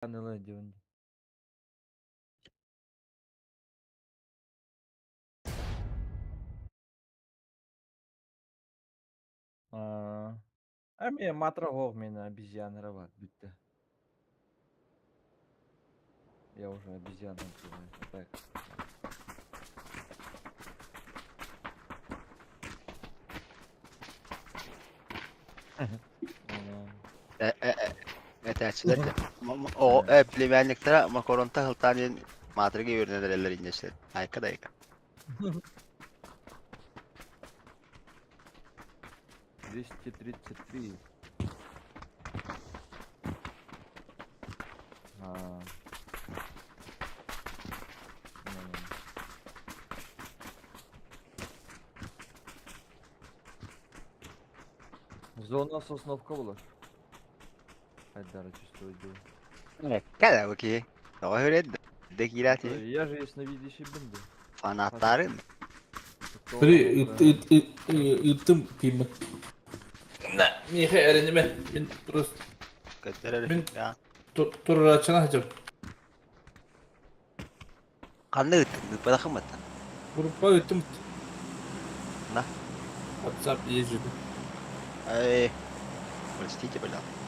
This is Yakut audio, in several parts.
Ылан А эмиэ матра оһох миэнэ обезьяна бар бүттэ. Я уже обезьяна так. Этээччилэр оҕо племянниктара макаронта сылтаан диэн маатырга үөрэнэн эрэллэр инньэсилэр. Айка да айка. 233. А. Зона Сосновка буолар. Айдара чувствую дуу. Кэлэ бу киһи. Тоҕо үрэн да киирээти. Я же ясновидящий бинди. Фанаттарын. Три ыттым кииммин. Миэхэ эрэнимэ. Мин просто Көттөрөр. Мин турааччына сылдьабын. Ханна ыттыҥ? Ыыппатаххын баттан. Группа ыттым. На. WhatsApp езжу. Эй, простите, пожалуйста.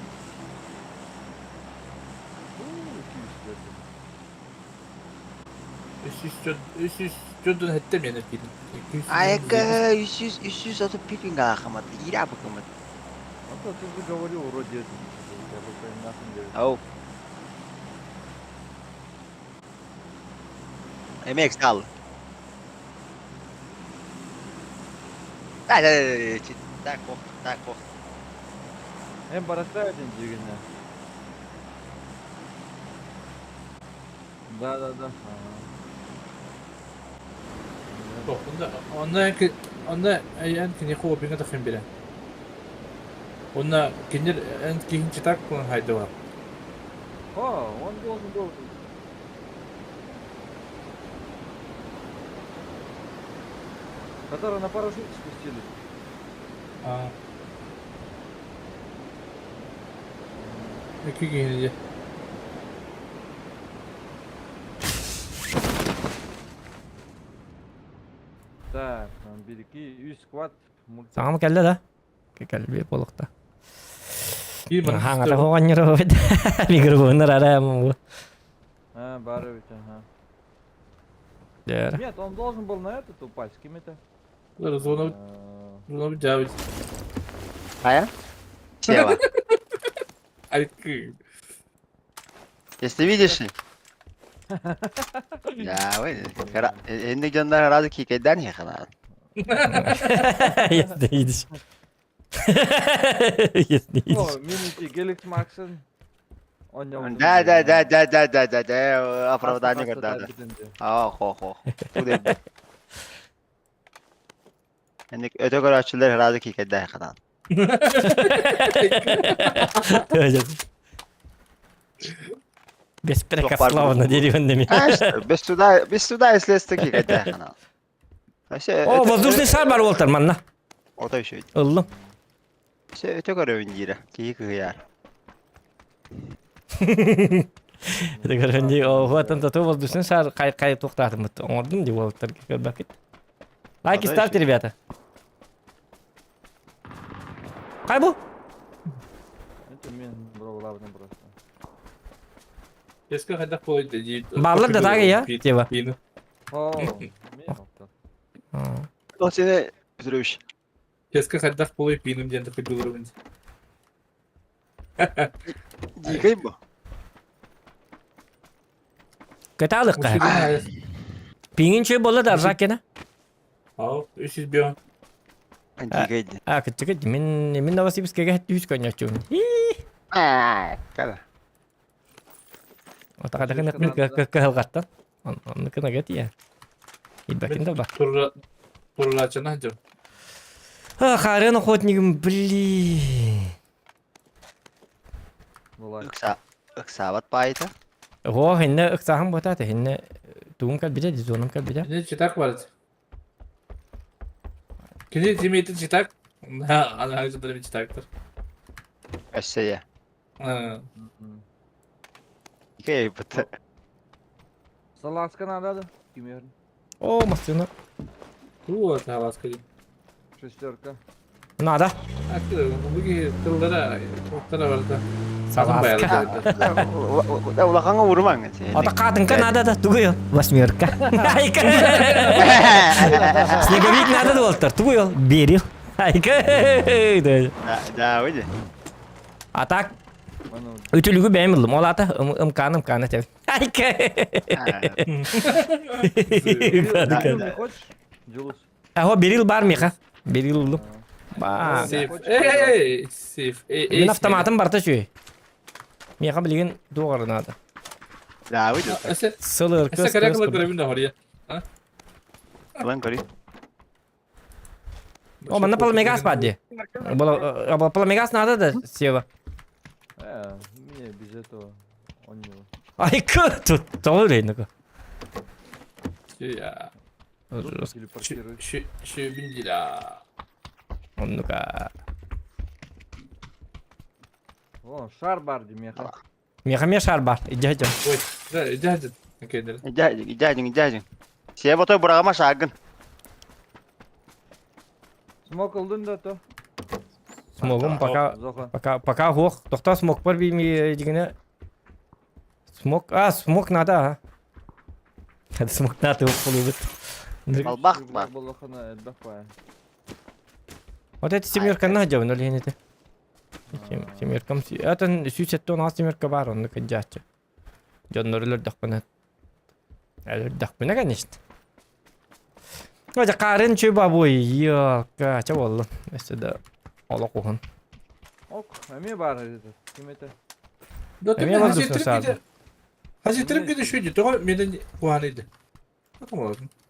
300 хэттэ миэнэ киирдим. Айка 300 331 күн гаахамат. Иирэ быкымат. А то ты же говорил вроде это. Я бы нахуй Ау. Эмиэ эксал. Так, ох, так, ох. Эм барастаев дигинне. Да, да, да. Онно онно эн киниэхэ опиҥҥа тахсан биэрэн. Онно кинилэр эн киһин читак кулан хайдылар. О, он должен был. Который на парашюте спустились. А. Икки киһини дьэ. Так, бирики үс квад. Саҥам кэллэ да? Кэлби буолуохта. Хаҥата оҕонньоробут. Микрофоннар ара бу. А, Барович, ага. Нет, он должен был на этот упасть, с кем это? Зона зона дьаабыт. Хайа? Сева. Айкы. Если видишь, Да, вы, энник дьоннор разы киикэйдээн иһэххэ Если видишь. Если О, видишь. мини Геликс Максен. Да, да, да, да, да, да, да, да, оправдание да, да. Аа, хо, хо. Энник өтө көрөөччүлэр разы киикэйдээн иһэххэ Беспрекословно деревянными. Без суда, без суда и следствия киикэйдээн О, воздушный шар бар уолтар манна. Ото еще. Ыллым. Все өтө көрөбүн диирэ. Киһи кыһыйар. Это көрөнди, ого, тату воздушный шар кай кай туктатымыт. Оңордум ди уолтар көрбөкүт. Лайки ставьте, ребята. Кай бу? Это мен главный просто. Эска хайдах буолуй дии. Бааллар да тааҕы я, типа. О, Ол сени Петрович. Эска хайдах буолуй пиным диэн такой Дикай бу. Кытаалыкка. Пиңин чөй болла да аржак кена. Ал, 300 бион. Дикай ди. А, кытчыгыт, мин мин Новосибирскайга түс көннөчүм. Кала. Отакадакын кыһылгаттан. Оннукuna гетия. Илбакин да бар. Турулаачана дьон. А, Харын охотнигым, блин. Ыкса ыксаабат баайыта. О, хинне ыксаһым бутааты, хинне тугум кэлбитэ, дизоном кэлбитэ. Кини читак бар. Кини тимейтин читак. Ана читактыр. Өссө А. Кыайбыт. Салааска надо да? Кимер. О, массыына. Туу салааска диэн. Шестерка. Надо. Бу тыллара оттара барда. Салааска. Улахаҥа уурумаҥ. Ата каатынка надо да тугуй восьмерка. Айка. Снеговик надо дуолтар тугуй ол берил. Айка. Да, выйди. А так үтүлүгү бэйэм ыллым. Ол ата ымкаан ымкаан этэ. Айка. Хочешь? Дьулус. Аһо берил бар миха. Берил ыллым. Ба. Сейф. Эй, сейф. Мин автоматым барта үчүгэй. Миэхэ билигин туох эрэ наада. Да, выйди. Сылыр Өссө кэрэ кылы көрөбүн да хория. Ылан көрүй. О, манна пламегаз бар дии. Пламегаз надо да, Сева? Мне без этого он не... Айка, тут тоҕо үлэйнэко. Оннука. О, шар бар дии миэхэ. Миэхэ эмиэ шар бар. Идьэ дьон. Ой, да, идьэ дьон. Идьэ, идьэ, идьэ. Сиэ ботой быраҕыма шаагын. Смок ылдын да то. Смогум пока пока пока хуох. Тохтоо смокпар би дигине. Смок, а, смок надо, а. Смок надо болубут. Балбах бар. Вот эти семерка на дьон, ол это. Семеркам, это сүүс 76 семерка бар, онну кыдьааччы. Дьоннор өлөрдөхпүнэ. Өлөрдөхпүнэ, конечно. Отя қарын чөй бабой, ёлка, ча болду. Өссө да олох уһун. Ок, эмиэ баар это. Ким это? Эмиэ воздушный шар. Хаситерим кеде шүйді, тоға менен қуаныйды.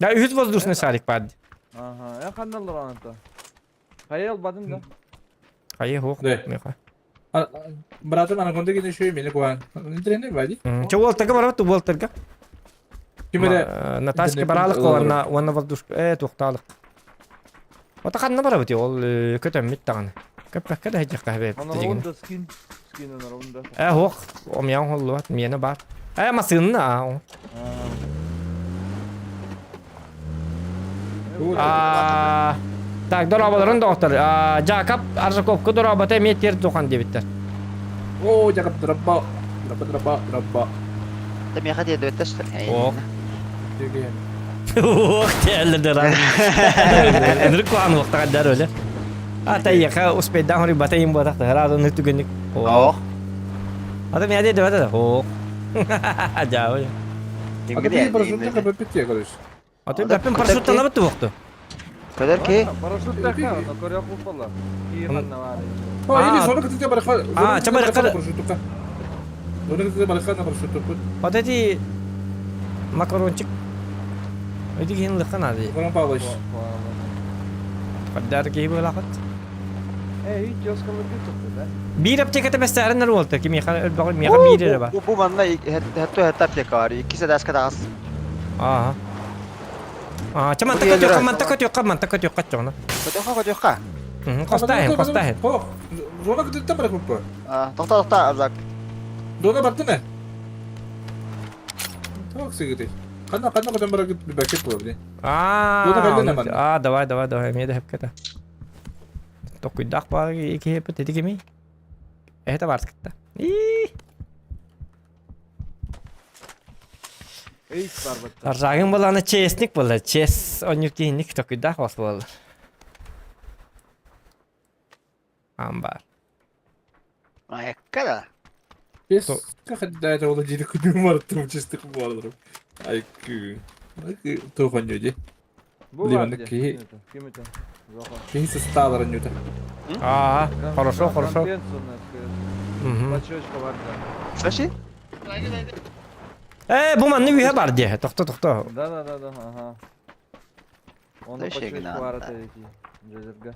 Да, үһүс воздушный шарик бар. Ага, я ханналар аната. Хайа албадым да. Хайа хуох. Меха. Братым анаконда кеде шүй мени куан. Интерне бади. Че уолтарга барабыт уолтарга? Ким эрэ? Наташка баралык уонна уонна воздушка э туохтаалык. Ота ханна барабыт ол көтөммүт даҕаны. Көппөккө да сылдьыахха эбит. Анаронда скин. Скин анаронда. Э хуох, омьян холлуат, миэнэ бар. Э масыынна. А Так, дорооболорун доҕоттор. Жакап Аржаковка дорообото эмиэ тиэр духан диэбиттэр. О, Жакап дроба, дроба, дроба, дроба. Да миэхэ диэдүөттэ Ох. Ох, тиэллэр Ынырык куһаҕан уохтаҕар өлө. А тайяха успейдаан хоруйбата иин буотах сразу ынырык түгэнник. Ох. Ата меня диэдүөтэ Ох. Дьаабы. А ты парашютта капапитте, короче. А ты бэппин парашюттанабыт туохту. Көдөр ки? Парашют таха, но көрөх упала. Киирэн навары. О, или зона кытыта бараха. А, ча бараха. Парашютка. Зона кытыта бараха на парашютку. Вот эти макарончик. Эти киһин лыха надо. Иван Павлович. Хаддар киһи буолахат. Эй, тёскалар да? Биир аптеката бэстээрин уолта ки миэхэ өлбөҕө миэхэ биир эрэ бар. Бу бу манна хэтто хэтта аптека бар. Икки садаска тағас. Аа. Аа, ча манта көтүөххэ, манта көтүөххэ, манта көтүөххэ чоҕуна. Көтүөххэ көтүөххэ. Хостааһын, хостааһын. Хо, зона кытыта барахпы. Аа, тохта тохта Арзак. Зона барды не? Так сигити. Ханна ханна көтөн баракыт бакет буолар. Аа, аа, давай, давай, давай, эмиэ да хэпкэтэ. Токуйдаах баар киһи эти кими? Это барскытта. И. Аржагын боланы честник болар. Чес онюкиник токуйдаах бас болар. Амбар. Айакка да. Бес кахадда ол жери күнүм барыттым чистик болар. Айкы. Айкы тохон жеди. Киһи. Киһи сыстааларын нюта. Аа, хорошо, хорошо. Бачочка бар да. Слыши? Э, бу манны үйе бар дии. Тохто, тохто. Да, да, да, да, ага. Он бачочка бар эти. Жезерге.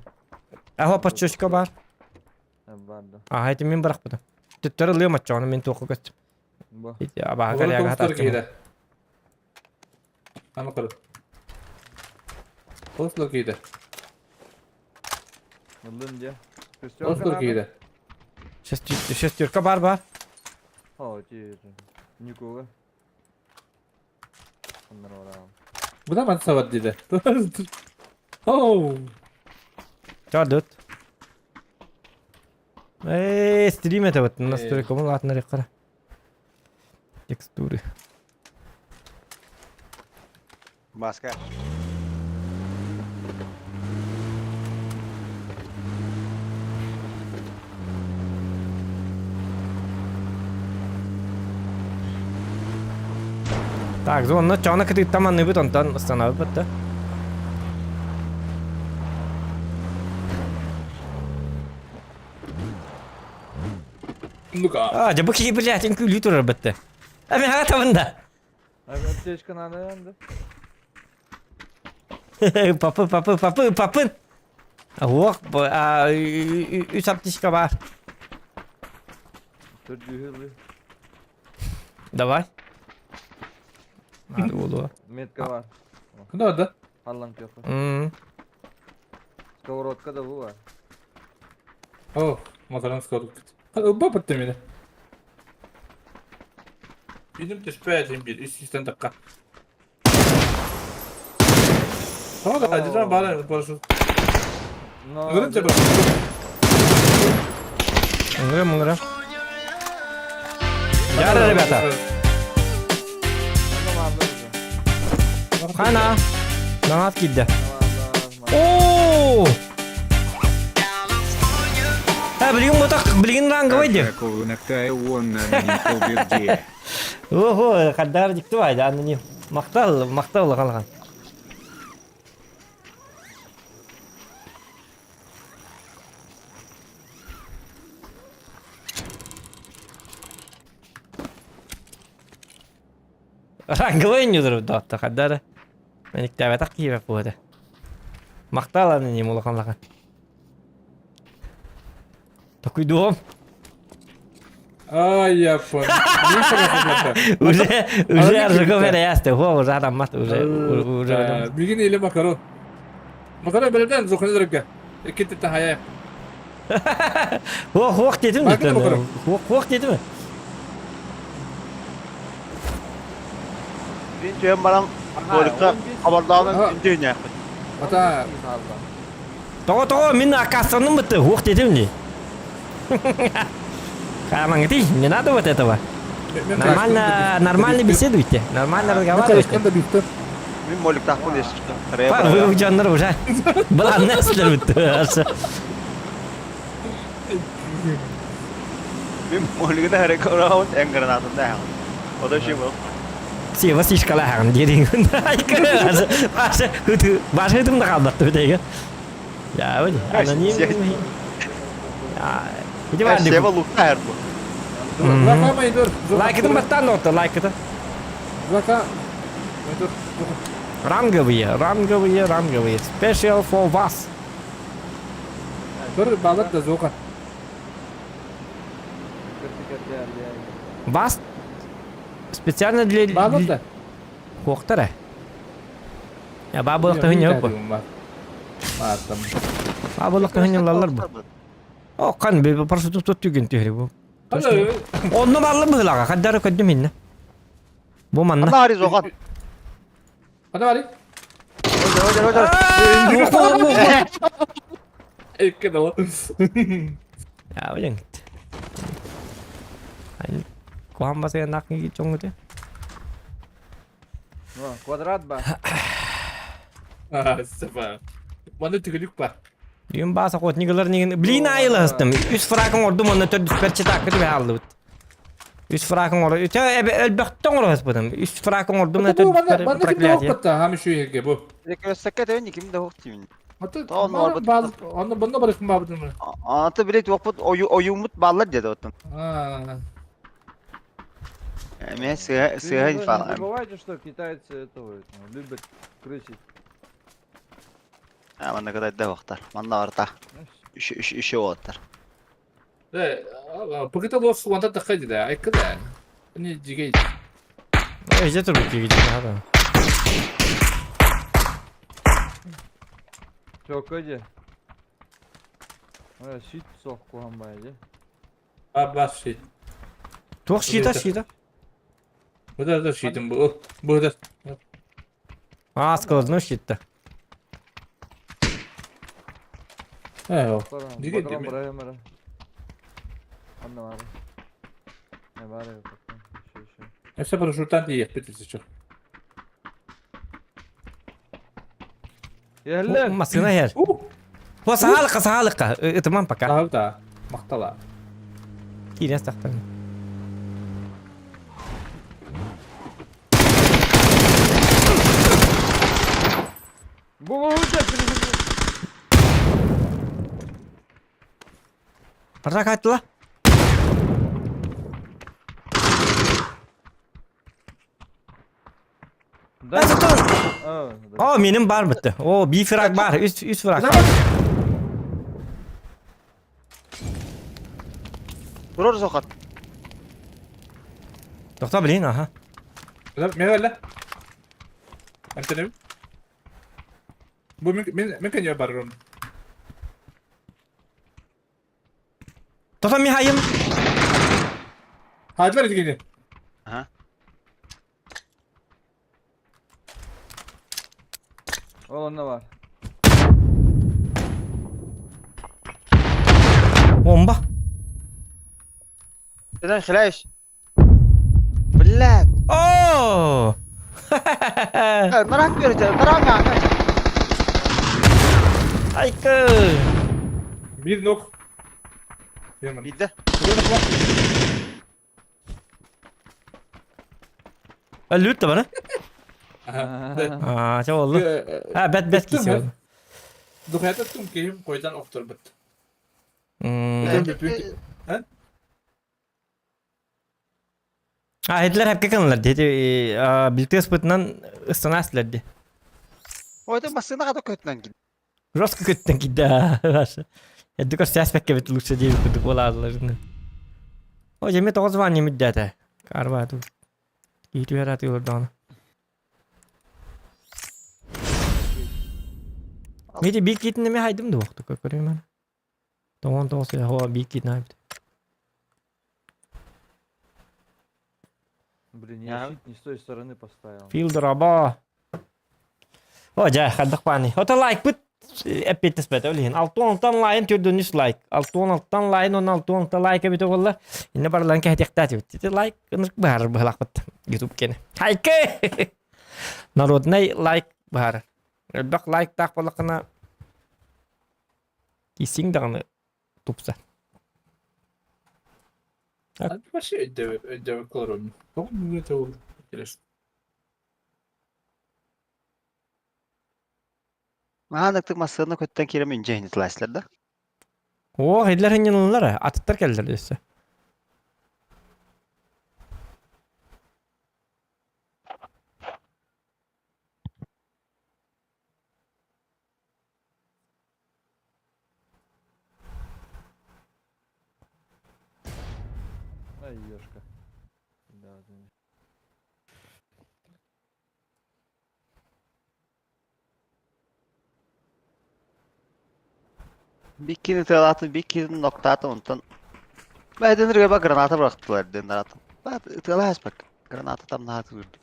Аха, бачочка бар. Бар да. Аа, это мен барах бутам. Түттөр ылыам аччоҕуна мен туоху көстүм. Ити абаһа коряга хатааччы. Аны кыр. Ослар киде. Ыллым де. Ослар киде. Шестерка бар бар. О, ти. Никога. Бу да ман сабат диде. Оу. Чардыт. Э, стрим это вот настройка был ладно рекара. Текстуры. Маска. Так, зонна чана кытыттан манныбыт онтон остановып да. Ну-ка. А, дьэ бу киһи блядь, үҥкүүлүү турар бытты. А мен табын да. Аптечка надо янды. Папы, папы, папы, папын. Ох, үс аптечка бар. Төрдүүһү Давай. Надо было. Метка бар. Куда да? Харлан кёхы. М. Сковородка да бу бар. О, моторон сковородка. Ылба бытты мені. Bizim түспә bir üst üstten dakika. Tamam da hadi bana barışın. Но Görünce bak. Мунгра, мунгра. Яра, ребята. Хана. Нанат кидде. О! Ә, билигин ботак, билигин ранговый деп. Ого, хаддар дикту айда, аны не. Мактал, мактал калган. Ранговый не дұрып датта хаддар. Мен иктәбәтак киебеп буады. Мактал аны не мулахан лахан. Такой дом. Ай, я понял. Уже, уже аржыгы бере Хо, уже адаммат, уже, уже. Билгин или макаро. Макаро белемден зухны дөргә. Икенче тахая. Хо, хох дедим. Хох, хох дедим. Мен түйем барам, Боликка хабардааны үндейне. Ата. Того, того, мен акасаным бітті, хох дедим не. Хамангти, не надо вот этого. Нормально, нормально беседуйте, нормально разговаривайте. Мен моликтахпын естіп. Вы жаннар уже. Была нәрселер бітті. Мен молигіне әрек орауын ән гранатында әң. Ода ши бол. Сева сишкала хагын дерин. Башы, башы хытымда қалдықты бітегі. Я, өне, аноним. Сева лукта әр бұл. Лайкытын баттан отты, лайкыты. Ранговые, ранговые, ранговые. Special for вас. Dur balık da zoka. Вас специально для... Balık da. Хуохтара. Я бабылык тыгын yok bu. Матым. Бабылык тыгын яллар бу. О, кан бе просто тут тут түгін түһри бу. Онны баллы быһылага, каддары көддүм инне. Бу манна. Ана ари зоқан. Ана ари. Ожар, ожар, ожар. Екі дала. Я билен. Кухан баса нак чоңгуте. Квадрат ба. А, сапа. Маны түгілік ба. Дүйін баса қот нигылар нигин. Блин айылыстым. Үс фракын ордум онна төрт дүспер читак күтүп алды бут. Үс фракын орду. Үтө эбе өлбөктөн орос будым. Үс фракын ордум на төрт дүспер проклятие. Хам şu yerге бу. Рекресекке тәвен ким дә хоқ тимин. Аты бал оны бұны барып бабдым. Аты билет вакыт оюмут баллар деді оттан. А. Мен сыга сыга Не инфа. забывайте, что китайцы этого любят крысить. А, манна кадай да вактар. Манна барта. Үш үш үш оттар. Да, пакета лос ванта тахади да. Айкада. Не дигей. Эже тур бу киги хада. Чё, көде? Шит соқ қуған бай, Ба ба шит. Туох шита шита. Bu da щитим bu. Bu da. А, сквозной щит-то. Ээ. Баран, Диге баран диме. баран баран. Анна бар. Не бар Еще, еще. Өссө парашюттан тиийиэхпит исичо. Иһэллэр! Массыына иһэр. О, саалыкка, саалыкка. Ытыман пока. Таһы да. Махтала. Киирэн тахтан. Бу бу Пардак айттыла. Да. О, менин бар бітті. О, bir фраг бар. Үс, үс фраг. Турар соқат. Тоқта блин, аха. Мен әлі. Антенем. Бу мен мен мен кәне барырым. Тоқта мен хайым. Хадылар дегене. Аха. Ол онна бар. Бомба. Neden хилаешь? Блядь. О! Merak vereceğim. Merak kanka. Айкы. Bir нок. Яман. Bildi. Лют бар, Аха. а? А, ча болду. А, бәт бәт кисе болду. Духата тум кейим койдан оқтыр бит. А, хедлер хәпке кылынлар деди. Билтес бытынан ыстана ди. Ойда машина када көтүнөн кийин. Жестко көттен киде. Эдди көр сәс бәкке бит лучше дейбит күдүк боладылар. О, жеме тоғыз ван немит дәті. Карба ту. Иту яраты олар Меде бик китин неме хайдым да вақты көрөйм ана. Тоғон тоғыз хо бик китин айбыт. Блин, я щит не с той стороны поставил. Филдер аба. О, жа, хаддық пани. Ота лайк бит. Эппеттес бәт өлген. 6-10-тан лайын төрдөнүс лайк. 6-16-тан лайын 16-10 лайк бит оголла. Инне барлан кәтектә дип. Лайк ынырк бар былак бит. YouTube кене. Хайке! Народный лайк бар. Элбэх лайк таах болақына кисиң дағаны тупса. Вообще өйдө кылырым. Тоғын мүгө теур. Интересно. Маанактык машина көттөн кирем инже хинди да. О, хедлер хиннелер, атыттар келдер дөссө. Ай, ёшка. Да, да. Биккини тылатын, биккини ноктатын онтон. Бәйден бак граната бырактылар ден атым. Бат тылас бак. Граната там нааты үрдү.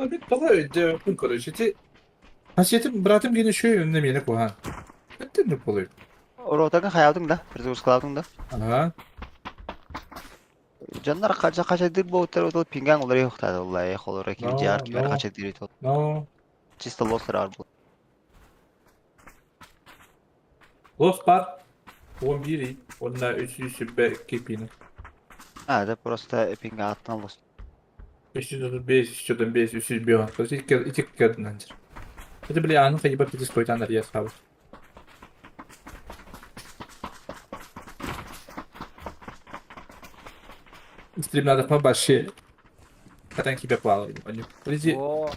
Бит бала өйдө күн короче. Ти Хасиетим братым гене шөй önüne мені қойған. Бітті не болой. Оротагын хаялдың да, призурскаладың да. Ага. Жаннар кача кача дир боуттар отол пинган олар yoktады олар холор ким No, жар ким no. кача дир отол. Но. Чисто лостер ар бул. Лос бар. 11 онна 300 кепини. А, это просто пинган аттан лост. 535, 305, 305. Итик кердин Это бля, аны кайба питис койтандар я сабы. Стрим надо побольше. Катан кибе плавал. Подожди. О,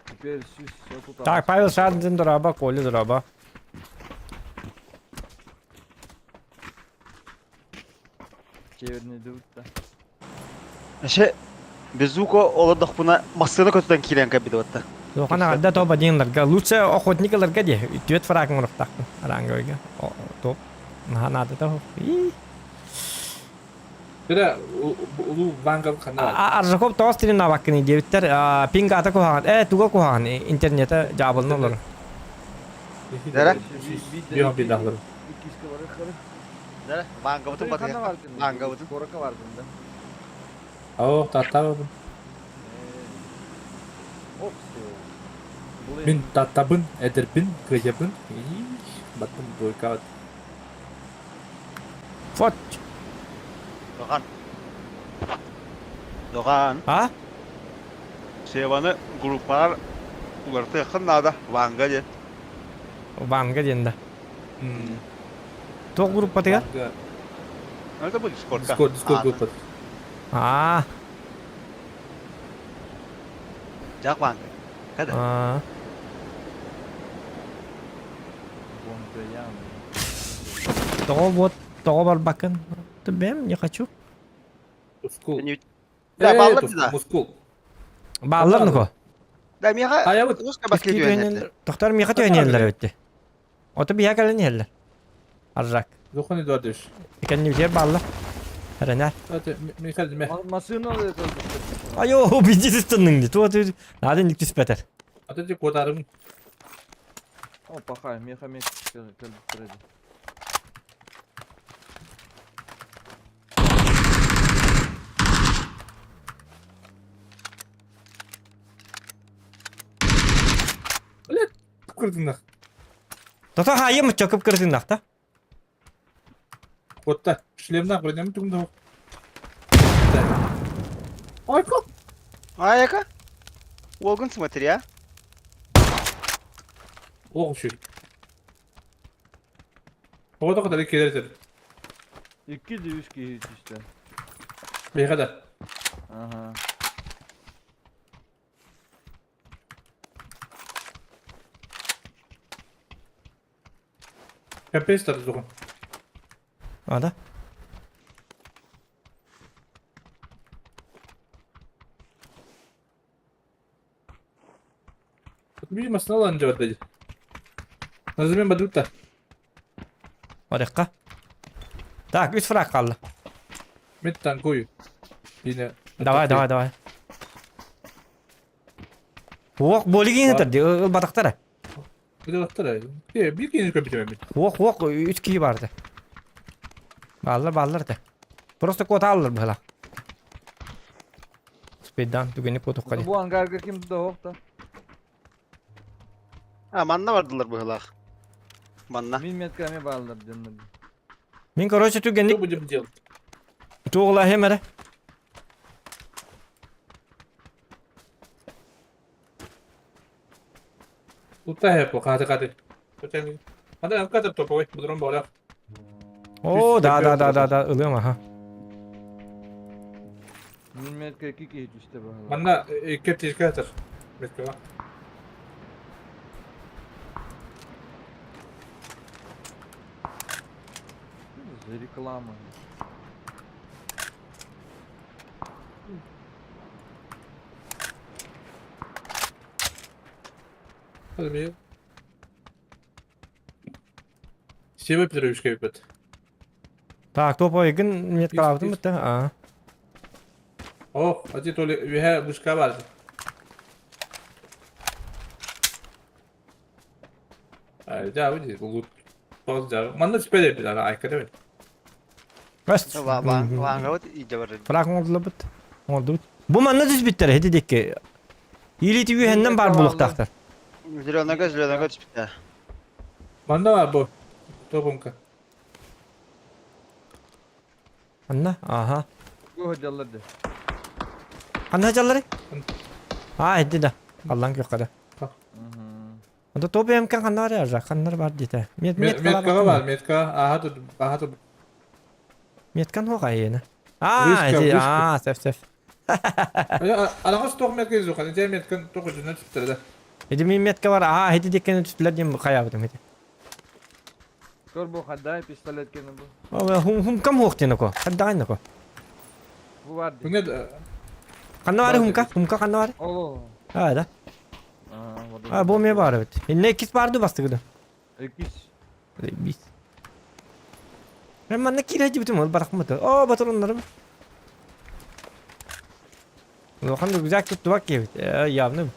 теперь все, все тут. Так, Павел Шандин дораба, Коля дораба. Северный дут, да. Ше Безуко олордох буна машина көтүнөн кирен кабиде батта. Зохан ағда топ один ларга. Лучше охотник ларга де. Түет фрагын ұрықтақ. Арангойга. Топ. Наха надо того. Бира улуу Ванга ханна Аржаков тоҕус тилин наабаккыный диэбиттэр. Пинг ата куһаҕан. Э, туга куһаҕан? Интернета дьаабылына олорор. Дара. Бион бидахлар. Иккиске барыххары. Дара, Вангабытын батыһа. Вангабытын. Куоракка бардым да. Оо, таттабын. Мин таттабын, эдэрбин, кыайабын. Баттым бойкаат. Вот. Доган. Доган. А? Севаны группалар уларытыаххын наада. Ванга диэн. Ванга диэн да. Туох группатыгар? Это будет Дискордка. Дискорд, Дискорд группа. А. Жак Ванга. Когда? А. Тоҕо вот, тоҕо барбаккын? Бэм, не хочу. Мускул. Да, баллар да. Мускул. Бааллар нуко. Да, миэхэ Хайабыт. Русская баскет үөннэллэр. Тохтор миэхэ түөнэллэр эбитти. Ото биһэ кэлэн иһэллэр. Аржак. Зохан Эдуардович. Кэннибитигэр бааллар. Эрэнэр. Михаил Дме. Массыына Айо, биди түстэнниң ди. Туа тү. Наада инник түспэтэр. Ата ти куотарым. О, пахай, меха мех кэлбиттэр Блядь, кырдынах. Тото хаайым чокуп кырдынах та. Отта, шлемнах броням тугунда. Ойко. Айка. Уолгун смотри, а. Ох, шү. Оҕото кытары киирэр Икки да үс киһи түстэ. Биһиэхэ да. Ага. Капец тардыгын. А, да? Биир массыына ылан дьэ дии. Назовем бадутта. Орехка. Так, үс фраг қалды. Мен танкую. Дина. Давай, давай, давай. Уох, болигин этер, ылбатахтара. Ылбатахтара. Биир киһини көрбүтүм эбит. Уох, уох, үс киһи барды. Бааллар, бааллар да. Просто куота аллар быһыла. Спиддан түгэни куотукка Бу ангарга ким да оох да. А, манна бардылар быһылаах. Манна. Мин метками бааллар дьоннор. Мин короче түгэнник Что будем делать? туоҕулаһым эрэ. Тутта по хаты хаты. Анда алкатып топовой, будрон болях. О, да, да, да, да, да, ылыам аха. Мин метка икки киһи түстэ баһыла. Манна икки птичка атар. Меткаҕа. За реклама. Сева Петрович кэбиппит. Так, топовойгын меткалаабытым бытта. Аа. О, а ти то ли үһэ бушка бар. Дьэ, види, лут. Манна түспэт эбит, ана айка дэбит. Бэс. Ваангабыт иде бар. Фраг оҥордулабыт. Оҥордубут. Бу манна түспүттэр, ити диэки. Илити үһэннэн баар булуохтаахтар. Зеленого, зеленого түспүттэр. Манна бар бу. Топумка. Анна, аха. Бу дьаллар да. Ханна дьаллары? Аа, эдди да. Аллан күөххэ да. Онто топ эмкэн ханна бар я ханнар бар диэтэ. Мет Меткаҕа бар, метка. Аха тут, аха тут. Меткан хуох айыына. Аа, эти, аа, сеф сеф. Анаҕас туох метка изухан, ити меткан туох үтүнэн түптэрэ да. Ити мин метка бар, аа, ити диккени түстүлэр диэн хайаабытым ити. Көр бу хаддай пистолет кene бу. Хум хум кам хуох диэн око, хаддаҕай ноко. Бу бар ди. Ханна бары хумка, хумка ханна бары? Ол. Аа да. Аа, бу эмиэ баар эбит. Инне иккис баар дуу бастыгы Иккис. Бис. Мен манна киирэ дьибитим ол барахмыт. Оо, батырыннарым. Улахан рюкзак туттубат киһибит. Явно.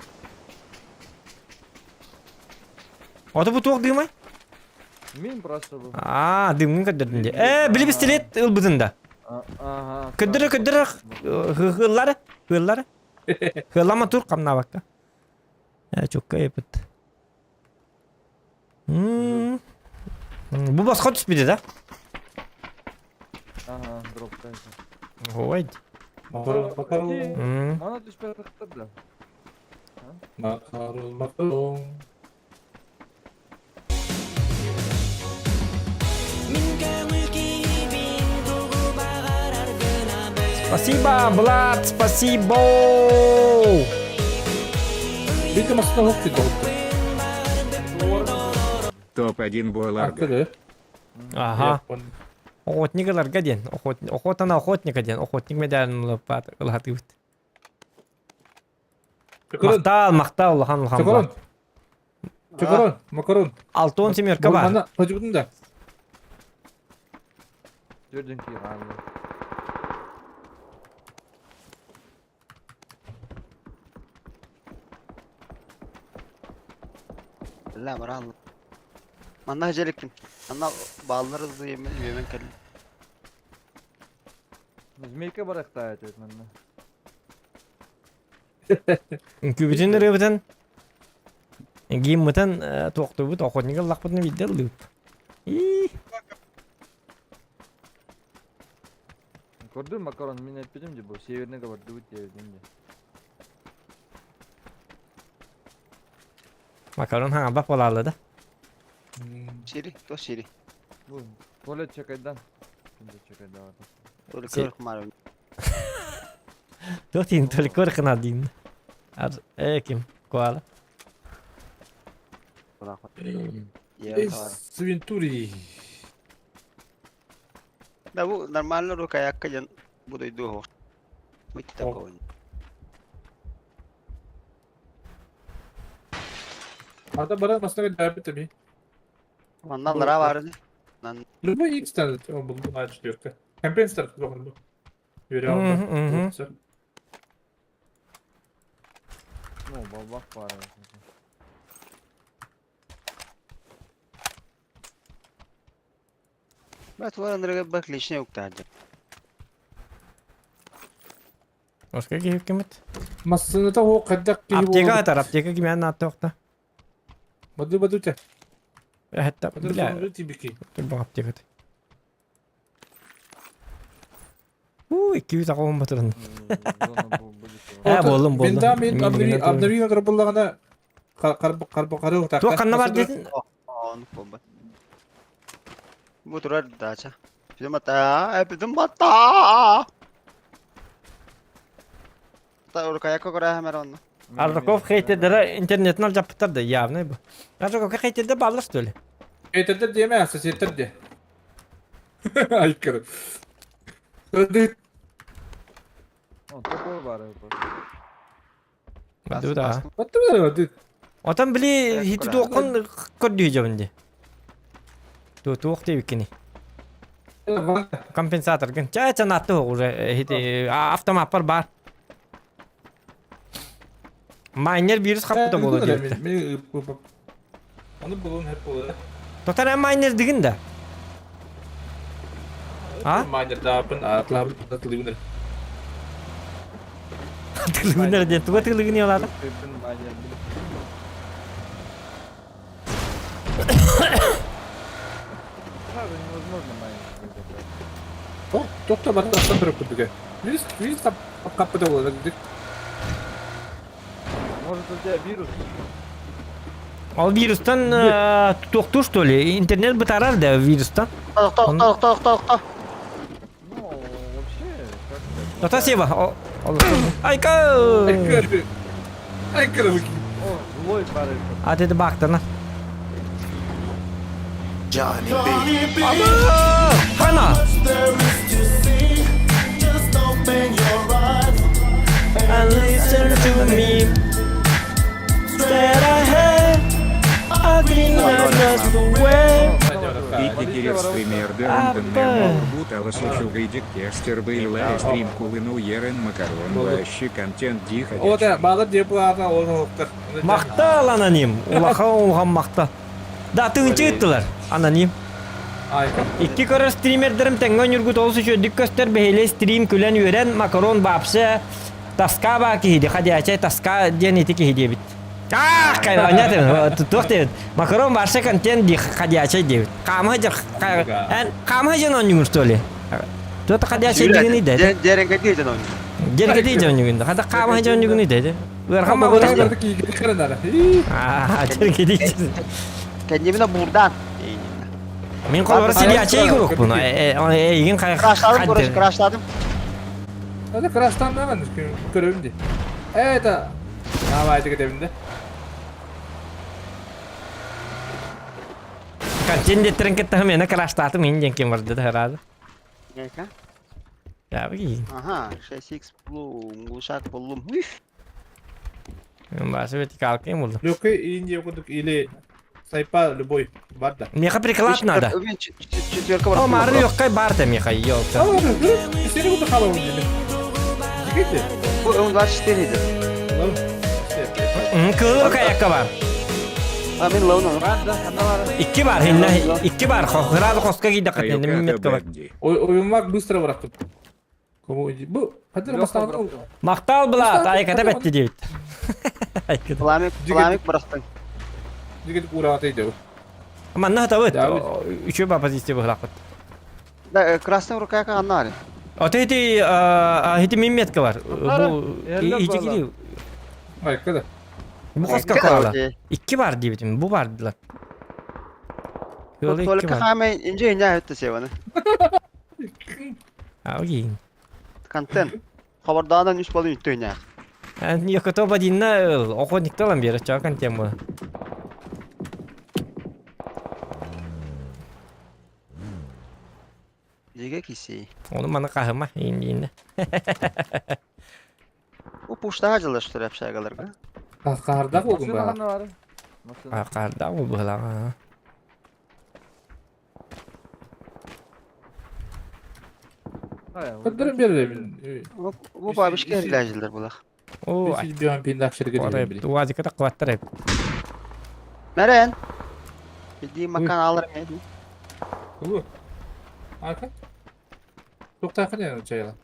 Ото бу туох дыымай? Мин просто бу. Аа, дымҥын көрдөрдүн дии. Ээ, били пистолет ылбытын да. Ага. Көрдөрө көрдөрө хыыллары, хыыллары. Хыыллама тур хамнаабакка. Ээ, чукка епит. Бу босхо түспүтэ да? Ага, дроптай. Ой. Макарон, макарон. Мана түспэтэхтэр да. Макарон, макарон. Спасибо, Влад, спасибо! Биир массыына оһох диэн доҕуттар. Топ-1 буоларга. Ага. Охотник ыларга диэн. Охота на охотника диэн. Охотник медалын ылыппаат ылатыбыт. Махтал, махтал, улахан улахан. Чокорон. Чокорон, макарон. Алтон семерка бар. Манна хожубутун да. Төрдүн кииргааны. Ла баран. Манна желикпин. Манна баллар yemen yemen кэллим. Змейка барахтаа этет манна. Үҥкүүбүтүн ырыабытын гиммытын туохтуубут охотник ыллахпытын биирдэ ыллыыбыт. Ии. Көрдүм макарон мин эппитим дии бу северный бардыбыт диэбитим дии. Макарон хаҥалбах буолаалла да. Сири, то сири. Бу туалет чекайдан. Ким чекайдаата. Только Си- мар. Туох диин только ыркына диин. Ар э ким коала. Свинтури. Да бу нормально рукаякка дьон бу дойду оһох. Быть такого. Ата бара массыына дээбит эми. Манна лара баар. Любой X-тан булду четверка. Компенсатор бу. Мгм, мгм. Ну, балбах баар. Бат варандырга бак лишне уктаады. Оска киһи кимит? Массыната о каддак киһи Аптека атар, аптека кимиэн нааттоохта. Баду баду те. Эһэтта, Баду бля, баду тибики. турбах аптекаты. У, 200 ағуын батырын. Э, болдум, болдум. Мен мен Мин обнови обнови көрбуллагана кар кар кары Туох ханна бар дедин? Он болбат. Бу турар дача. Bizim ата, bizim ата. Та рукаякка көрө хэмэр онно. Аржаков хейтердері интернетін ал жаппыттар да, явно бу. Аржаков хейтерде баллар что ли? Хейтердер диэме, соседтер де. Айкыр. Öldü. О, такой баар. Баду да. Баттı mı? Отан били хити туохун көрдүү жабынди. Ту туох дейбиккини. Компенсатор гын. Ча ча натты уже хити автоматтар бар. Майнер вирус хаппыта болу диэбитте. Onu bulun hep olur. Тотар майнер дигин да. А? Майнер даапын атлабын атылыбыныр. Тылыгынар диэн туга тылыгын ялата. Майнер. Невозможно майнер. О, доктор бары астан бирок күрдүгө. Вирус вирус каппыта болот. Может, у тебя вирус? Ол вирустан туохтуур что ли? Интернет бытарар да вирустан. Тохто, тохто, тохто, тохто. Ну, вообще, как это? Тота себа. Айка! Айкыр. Айкыр. О, злой парень. А ты бактана. Johnny B. Хана! And listen to me. Straight ahead, I green just the way. Дигирев стримердер Бутала Кестер был стрим кулыну ерен макарон вообще контент диха. О, да, баалар диэ баата ол олохтар. Махтал аноним. Улахан улахан махтал. Да, тыынчы ыттылар. Аноним. Икки көрөр стримердерим тэҥҥэ ньургут олус үчүгүйдүк көстөр бэһиэлэй стрим күлэн үөрэн макарон баапсы таска баа киһиди ходячай таска диэн ити киһи диэбит. Аах, понятно, туох диэбит. Макарон вообще контент ди ходячай диэбит. Хаама дьар эн хаама дьон оонньуур что ли? Туох ходячай дигини да. Деренге дии дьон оонньуур. Деренге дии дьон оонньуур. Хата хаама дьон оонньуур да. Ыархан бабыта. Аа, деренге дии. Кэннибинэ буурдаан. Мин холобура сидячий игрокпун. Эйигин Краштадым, короче, краштадым. Это краштан да көрөм ди. Это Давай дегедебинде. Контент деттерин кытта мені краштатым ин диэн ким барды да рады. Нека? Ябы Ага, 6x блум, глушак боллум. Үф. Басы бет калкайым булду. Лёгкий Индия курдук или сайпа любой бар да. Меха приклад надо. Четверка О, мары лёгкай бар да меха, ёлка. Сeni курдук халабын деді. Жигити. Бу М24 edi. Кылыр каякка бар. А мен лауна. Бар да, ханна бар. Икки бар, хинна икки бар. Хырады хоска кийде кытын, метка бар. Ойынмак быстро бырактым. Кому бу? Хадыр бастан. Мактал была, айката бетти дейт. Пламик, пламик бырактың. Жигит урааты иде. Манна табыт. Үчөө ба позиция быһылаахпыт. Да, красная рука ханна бар. Ото ити ити мин метка бар. Бу ити кири. Айкада. Бу хоска кала. Икки бар диэбитим, бу бар дилар. Только хаме инже инже өттө себаны. Ауги. Контент. Хабардаанан үс балын үттө инә. Йокото бадинна охотникталан бер чаа контент бу. Жеге киси. Оны маны кахыма инде. Бу пуштага жылаштыр апшагаларга. Каһарда болдум Машина ба. ханна бар. Машина. Карда бу быһылаа. Кырдырым бере. Бу бабишке жилер булах. О, Бион пиндах шерге. Уазика да кылаттар. Мерен. Биди макан алыр мен. Бу. Арка. Токтакын я чайла.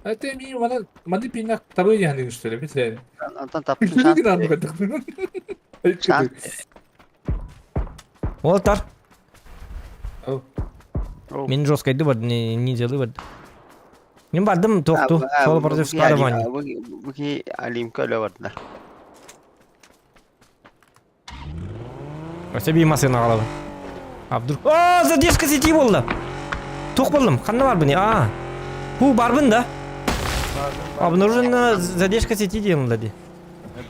Ате ми мана мани пиндах табы яны үстеле битре. Антан таптым шанс. Шанс. Олтар. О. Мен жестко иду, не не делаю. Мен бардым тоқту. Сол против складывания. Буки алимка өлө бардылар. Өсө машина қалабы. Абдур. А, задержка сети болды. Тоқ болдым. Қанда бар бұне? А. Ху, барбын да. Обнаружена задержка сети делінді.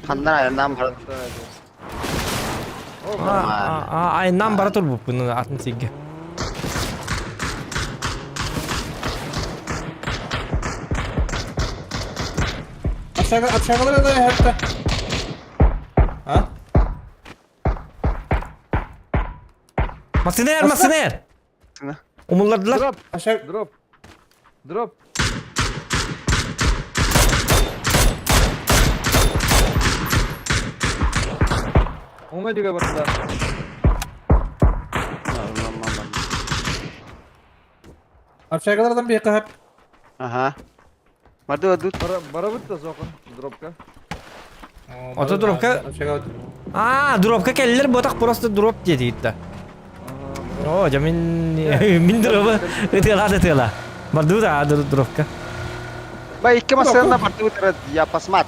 Ханнар айынан бар. А, айынан бара тұр бұп бұны атын сегге. Aşağı aşağılara da hatta. Ha? Машина ер, машина ер. Умулладылар. Дроп, Aşağı дроп. Дроп. Оңай деге бардылар. Aşağılardan bir kahap. Аха. Барды барды. Бара бара бітті соқын дропка. Ото дропка. А, дропка келлер ботақ просто дроп деді да. О, жа мен мен дробы ытыла ытыла. Барды да дропка. Ба икки машина барды утырат я посмат.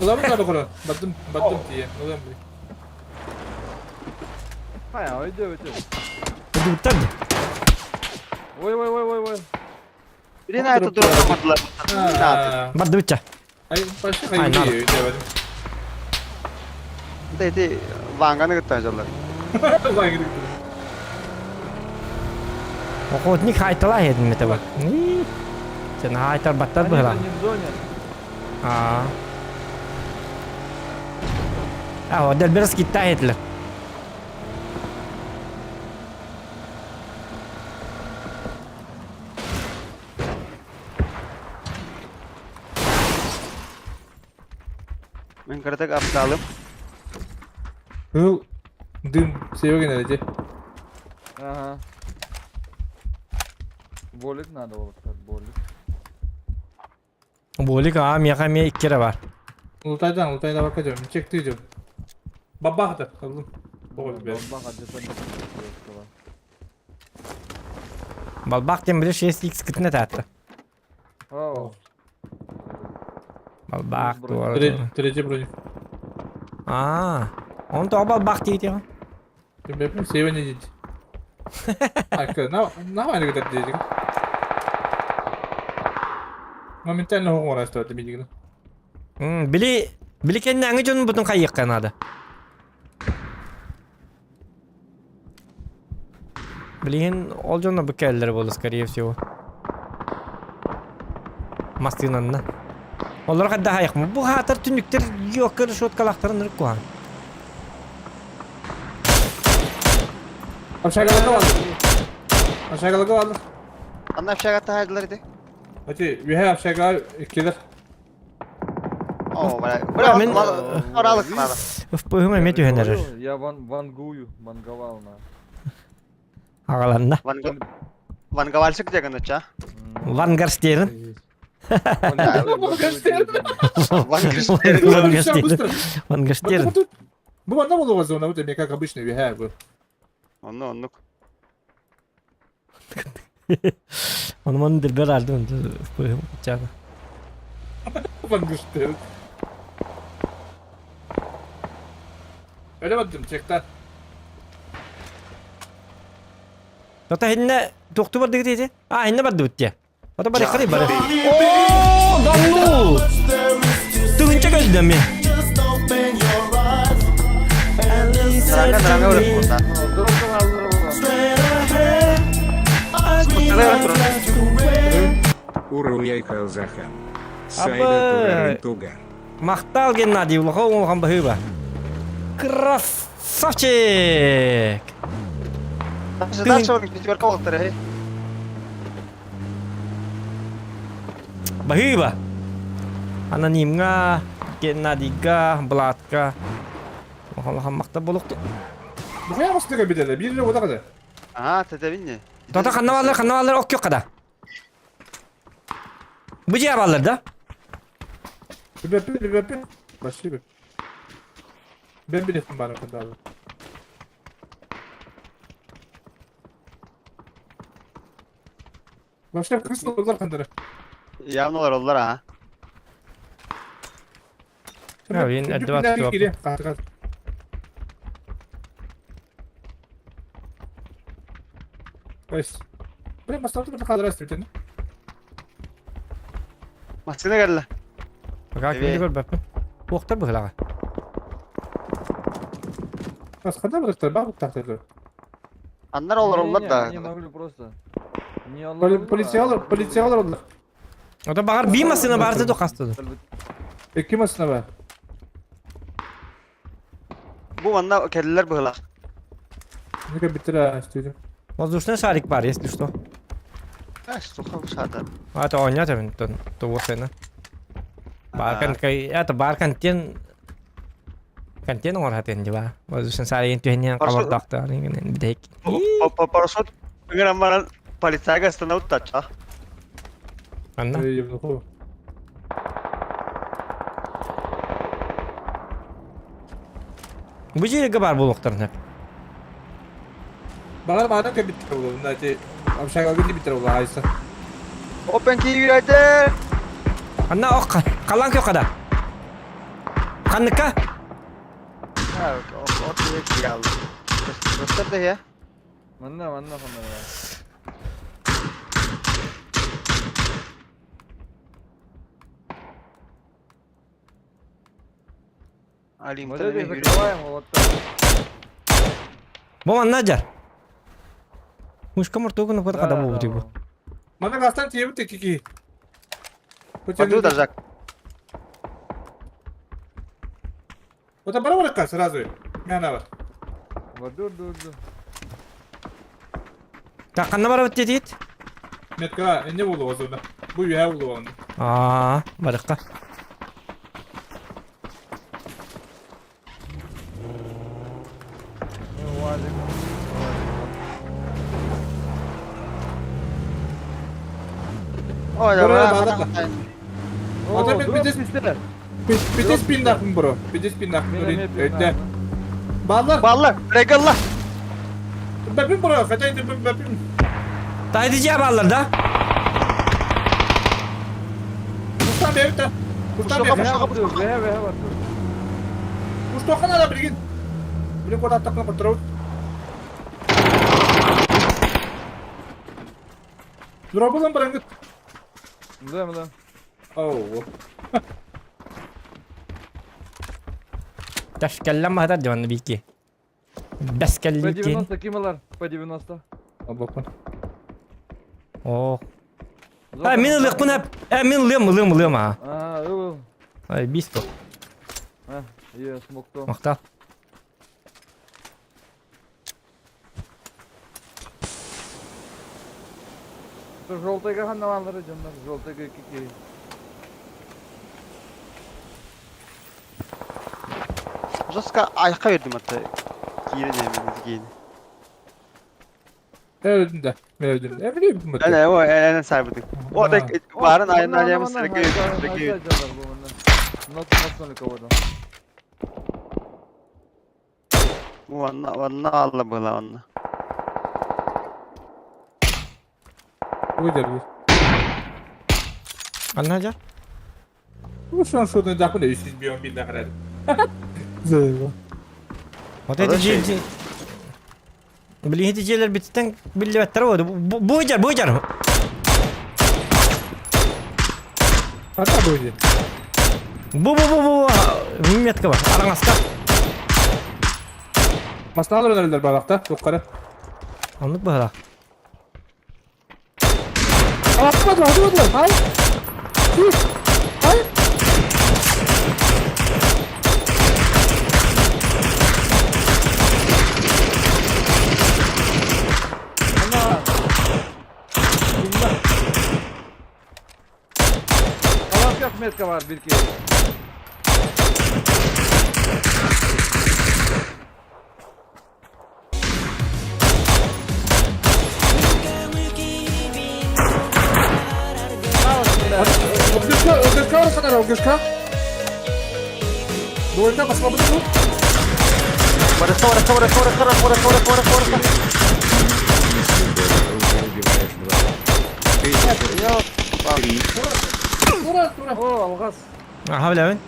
Ulan da bakın. Battım battım diye. Ulan bir. Хая, ойде өте. Дуттар. Ой, ой, ой, ой, ой. Бирин айты дроп бардылар. Барды битча. Ay başka Ay, hayır diyor. Дети ванганы кытта жалар. Охотник хайтала един мете бар. Сен хайтар баттар Они быһыла. же не в зоне. А. А, вот дальберс китта етлер. Мин кыратык аптаалым. Кыыл дым севе генер эти. Ага. Болик надо было сказать, болик. Болик аа миэхэ эмиэ икки эрэ бар. Улутайдан, улутайда бакка дьон. Чектыы дьон. Бабахта, каллым. Боҕо бэр. Балбах адьатан Балбах диэн били 6x кытына таатта. О. Балбах туора. Третий броник. Аа. Он тоҕо балбах диэтиҕин? Бэппин севен едить. Айка, на на айна кытар диэтик. Моментально хоҕура стоит мидигин. Били били кэннээҥи дьонун бутун хайыахха наада. Билигин ол дьонно бу кэллэр буолла, скорее всего. Мастыынанна. Олор хайда хайахмы? Бу хаатар түннүктэр йоккер шоткалахтарын ырык куһаан. Общагалага алды. Общагалага алды. Анна общага таһайдылар ити. Ати, үһэ общага иккилер. О, бля. Бля, мин- Оралык надо. ФПХ эмиэ түһэн эрэр. Я ван вангую, ванговал на. Аҕаланна. Ванговальщик деген оча. Ван Гарстерн. Ван Герстерн. Ван Гарстерн. Ван Гарстерн. Бу манна болуга зона, вот мне как обычно үһэ бу. Онну оннук. Оны маны дилбер алдым. ФПХ чага. Ван Герстерн. Öyle бардым, чекта. Тота хинне туохту бардыгыт ити? А, хинне бардыбыт дии. Ото бары хары бары. О, данну! Тыгынча көлдө мен. Дранга дранга өрөп курда. Уруяй Халзахан. Сайда Абы. Турарын Тугар. Махтал Геннадий, улахан улахан баһыыба. Красавчик! Дальше он пятерка болтар, эй. Баһыыба! Анонимҥа, Геннадийга, Блатка. Улахан улахан махтал буолуохтун. Бухая мастыга бителе, бир эле одакада. Ага, тетебинни. Тота ханна бааллар, ханна бааллар, ок када. Бу дьиэ бааллар да? Беппи, беппи. Башли Бен билетим бар кандалы. Башли кыз олар кандары. Явно олар олар, а. Ya, мен әдді батып Guys. Бля, басталды бір қадыр асты бітені. Массына кэллэ. Пока кимди көрбөппүн. Туохтар быһылаҕа. Басқада бір бар тақтады. Аннар олар олар да. Не могли просто. Не аллар. Полициялар, полициялар олар. Ото баҕар бии массыына баарты тохастыды. Эки масына бар. Бу манна кэллилэр быһылаах. Неге битире астыды. Воздушный шарик бар, если что. Э, суха шатар. А то онят эбин тон туосена. Бар кай это бар контен контен оҥор хатен дьиба. Воздушный шаригин түһэнниэн хабардахта бидэк. Парашют ыҥыран баран полицайга остановить тача. Анна. Бу жерге бар буолуохтарын сөп. Бағар маған кө биттер болу. Мына те общага кө биттер болу айса. Open key rider. Анна ох халан кө када. Ханныка? Ha, o direkt geldi. Göster de ya. Манна, манна ханна. Алим Вот это закрываем, вот так. Бу манна жар. Мушка мортугун када када бу бу. Мана гастан тиебит кики. Пойду даже. Вот бара баракка сразу. Мяна бар. Воду, ду, ду. Так ханна барабыт диэтит? Метка эмне болду озуна. Бу үйә болду онда. Аа, барыкка. Бро, Ата мен Пятис пиннахпын бро. Пятис пиннахпын. Өйдө. Баллар. Баллар, регалла. Бэпин бро, хотя это бэпин. Тайды дьиэ бааллар да? Кустан бэбит Кустан бэбит. Кустан надо билигин. Билин куда аттакына котторобут. Дробылан барангыт. Да, да. Оу. Ташкаллан баһатар дьон бики. Бэскэлликин. П-90 ким ылар? П-90. Обоппун. О. А, мин ылыахпын ап. Э, мин ылыам, ылыам, ылыам аа. А, ыл, ыл. Ай, бис то. А, я смог то. Махтал. Желтыйга ханналалары дьоннор, желтыйга кики. Жестко айка бердим аты. Киирен эми кийин. Өлдүм да. Мен өлдүм. Э, билем бу. Эне о эне сайбыдык. О да барын айына алямы сыргы сыргы. Нокнули кого-то. Онна онна алла была онна. Уйдер. Анна жа. Бу шон шуны да кule 300 миллион да карады. Зайва. Вот эти же Блин, эти дьиэлэр биттен биллибэттэр буолду. Бу дьар, бу дьар. Ата бу дьар. Бу бу бу бу метка бар. Араҥаска. Масналар өлөлөр балакта, туққара. Оннук быһыла. Атпады, атпады. Ай. Ай. Метка бар бир Огышка, огышка, огышка. Дуэлька, посмотрим. Барыска, барыска, барыска, барыска, барыска, барыска, барыска, барыска. Уже убиваешь два. Три. Тура, тура. О, алгас. Аха, билэбин.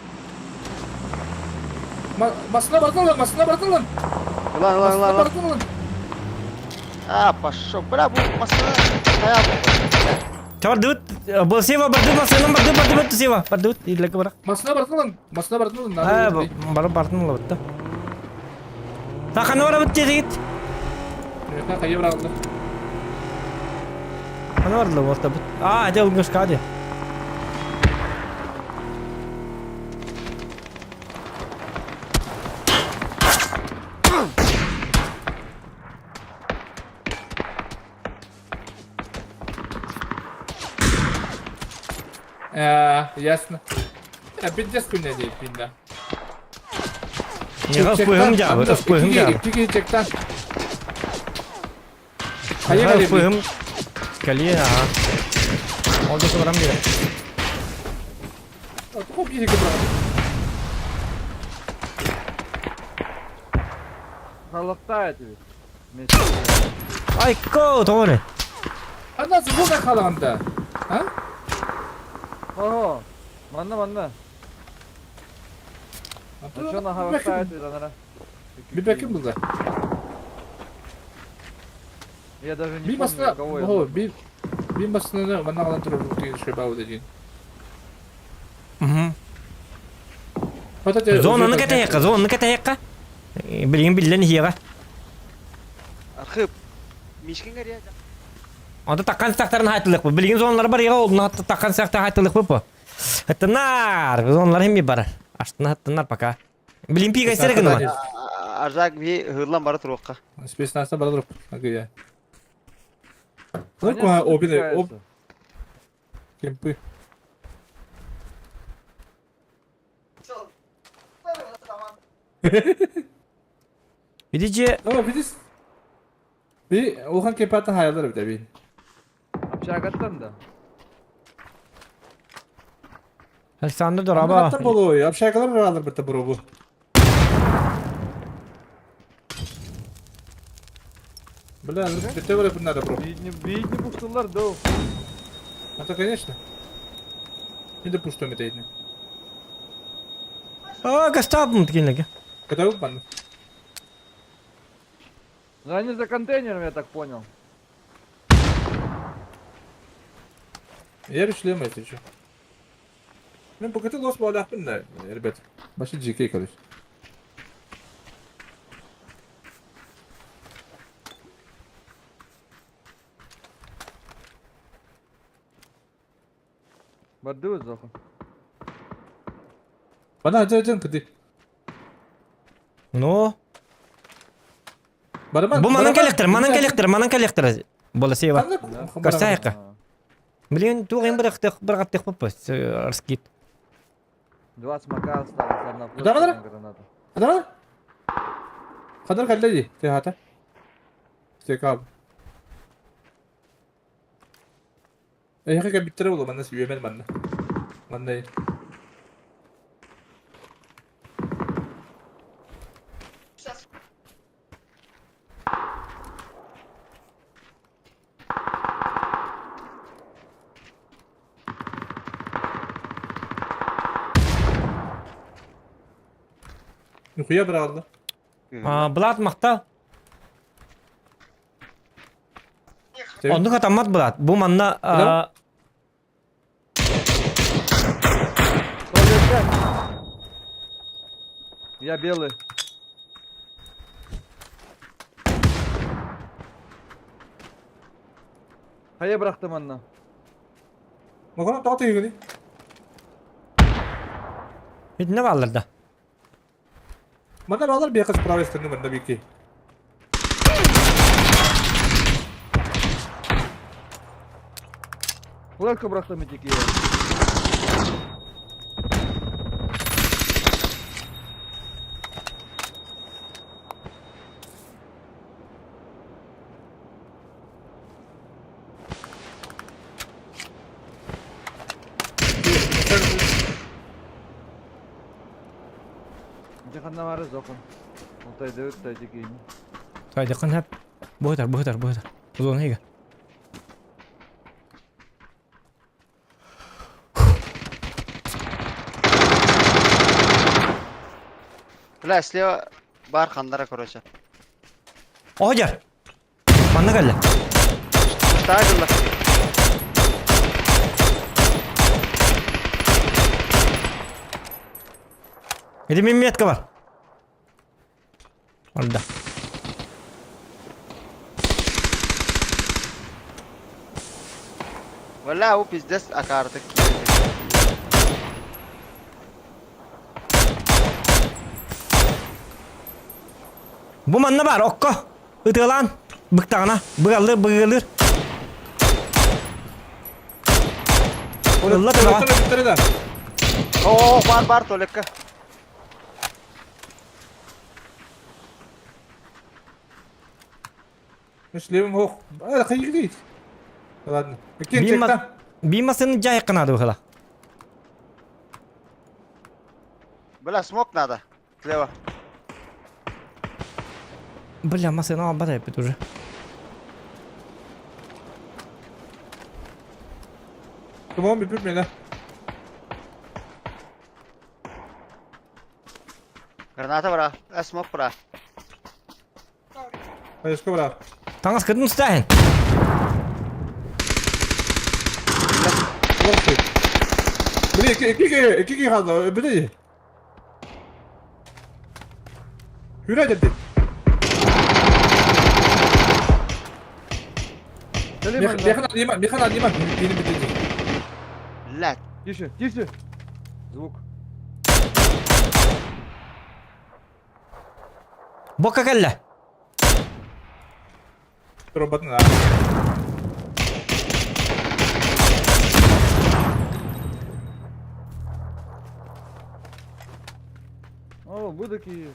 Масына бартын масына бартын Лан, лан, лан, лан. бартын А, пошел. Бля, бу масына. Чабар дыбыт, был сева барды масынан барды барды барды сева. Барды илек барак. Масына бартын масына бартын А, бар бартын лабытта. Таханы бара бит дегит. Кайы биралды. Аны барды орта бит. А, дел гышка де. Ясно. Пиздец күнне дейт пинда. Нега пыгым жабы, пыгым жабы. Тики чектан. Нега пыгым. Кали, ага. Ол десе барам бері. Тоқып екі брат. Халыкта эти. Ай, ко, тоғыры. Ана зуга халанда. А? Ого. Манна, манна. Что на халыкта эти, данара? Бибеким булда. Я даже не Би помню, басына, кого я. О, би би басына мана алан туруп деген шөбау деген. Угу. Зонаны кәтәйәккә, зонаны кәтәйәккә. Билген билен хига. Архип. Мишкин горя. Анда таккан сактарын хайтылык бу. Билген зоналар бар, яга ул таккан сакта хайтылык бу. Хаттынар, зоналар хемми бар. Аштына хаттынар пока. Билин пига стереген ма. Аржак би хырлан бара туруққа. Спецназда бара туруп. Агыя. Только обиде, об кемпы. Видите? О, видишь? Би улхан кемпатын хаялар бит би. Общагаттан да. Александр дорообо. Хантан болуой? Общагалар баалар бытта буробу. Бля, бите бара надо бро. Бийдни, бийдни пуштулар да. Это конечно. Не допустим это не. А, гастаб кинеге. Когда вы Ну они за контейнером, я так понял. Я решил если что. Мен пока лос буолаахпын да, ребят. Башы GK, короче. Бардыбыт зоха. Бана жа кыды. Ну, Бараман. бу манан кэлэхтэр, манан кэлэхтэр, манан кэлэхтэр. Бола сева. Көрсәйкэ. Блин, тугын бырахтых, бырахтых попасть, раскид. Два смока осталось, одна флешка, Да, да, одна граната. Хадара? Хадар кэллэ дии, тыаһаата. Стекал. Эһиэхэ кэлбиттэрэ буолуо, манна үөмэн манна. Манна Нихуя быраҕылла. А, Блат махтал. Оннук атаммат Блат. Бу манна Да? Я белый. Хайа бырахтым анна. Мохоно тоҕо тыгыгыный? итинне бааллар да. Манна баалар биэхэ справа стороны манна бики. Флешку бырахтым итики. Диханна бары зохон. Ултай дөт тайдики. Тайдыкын хәп. Бу ытар, бу ытар, бу ытар. Зона иге. Бля, слева бар хандара, короче. Оһодьар. Манна кэллэ. Ставила. Ити мин метка бар. Орда. Бля, у пиздец акарды. Бу манна бар, окко. Ытыалаан. Быктаҕына. Быгаллыр, быгылыр. Ылла тыга. Туалеттары да. О, бар бар туалекка. Шлемим хох. А, хайгрит. Ладно. Кин Бима чекта. Бимасын жайкына духала. Бля, смок надо. Слева. Бля, масына албат эпит уже. Туман бүпүп мені. Граната бра. Э, смок бра. Хайышка бра. Таңас кырдын стахын. Лохты. Блин, iki iki kaldı. Bir de. Hüre dedi. Механ аниман, механ аниман. Бeni bitirdi. Бля, Тише, тише. Звук. Бока кэллэ. Роботын ha. О, выдаки.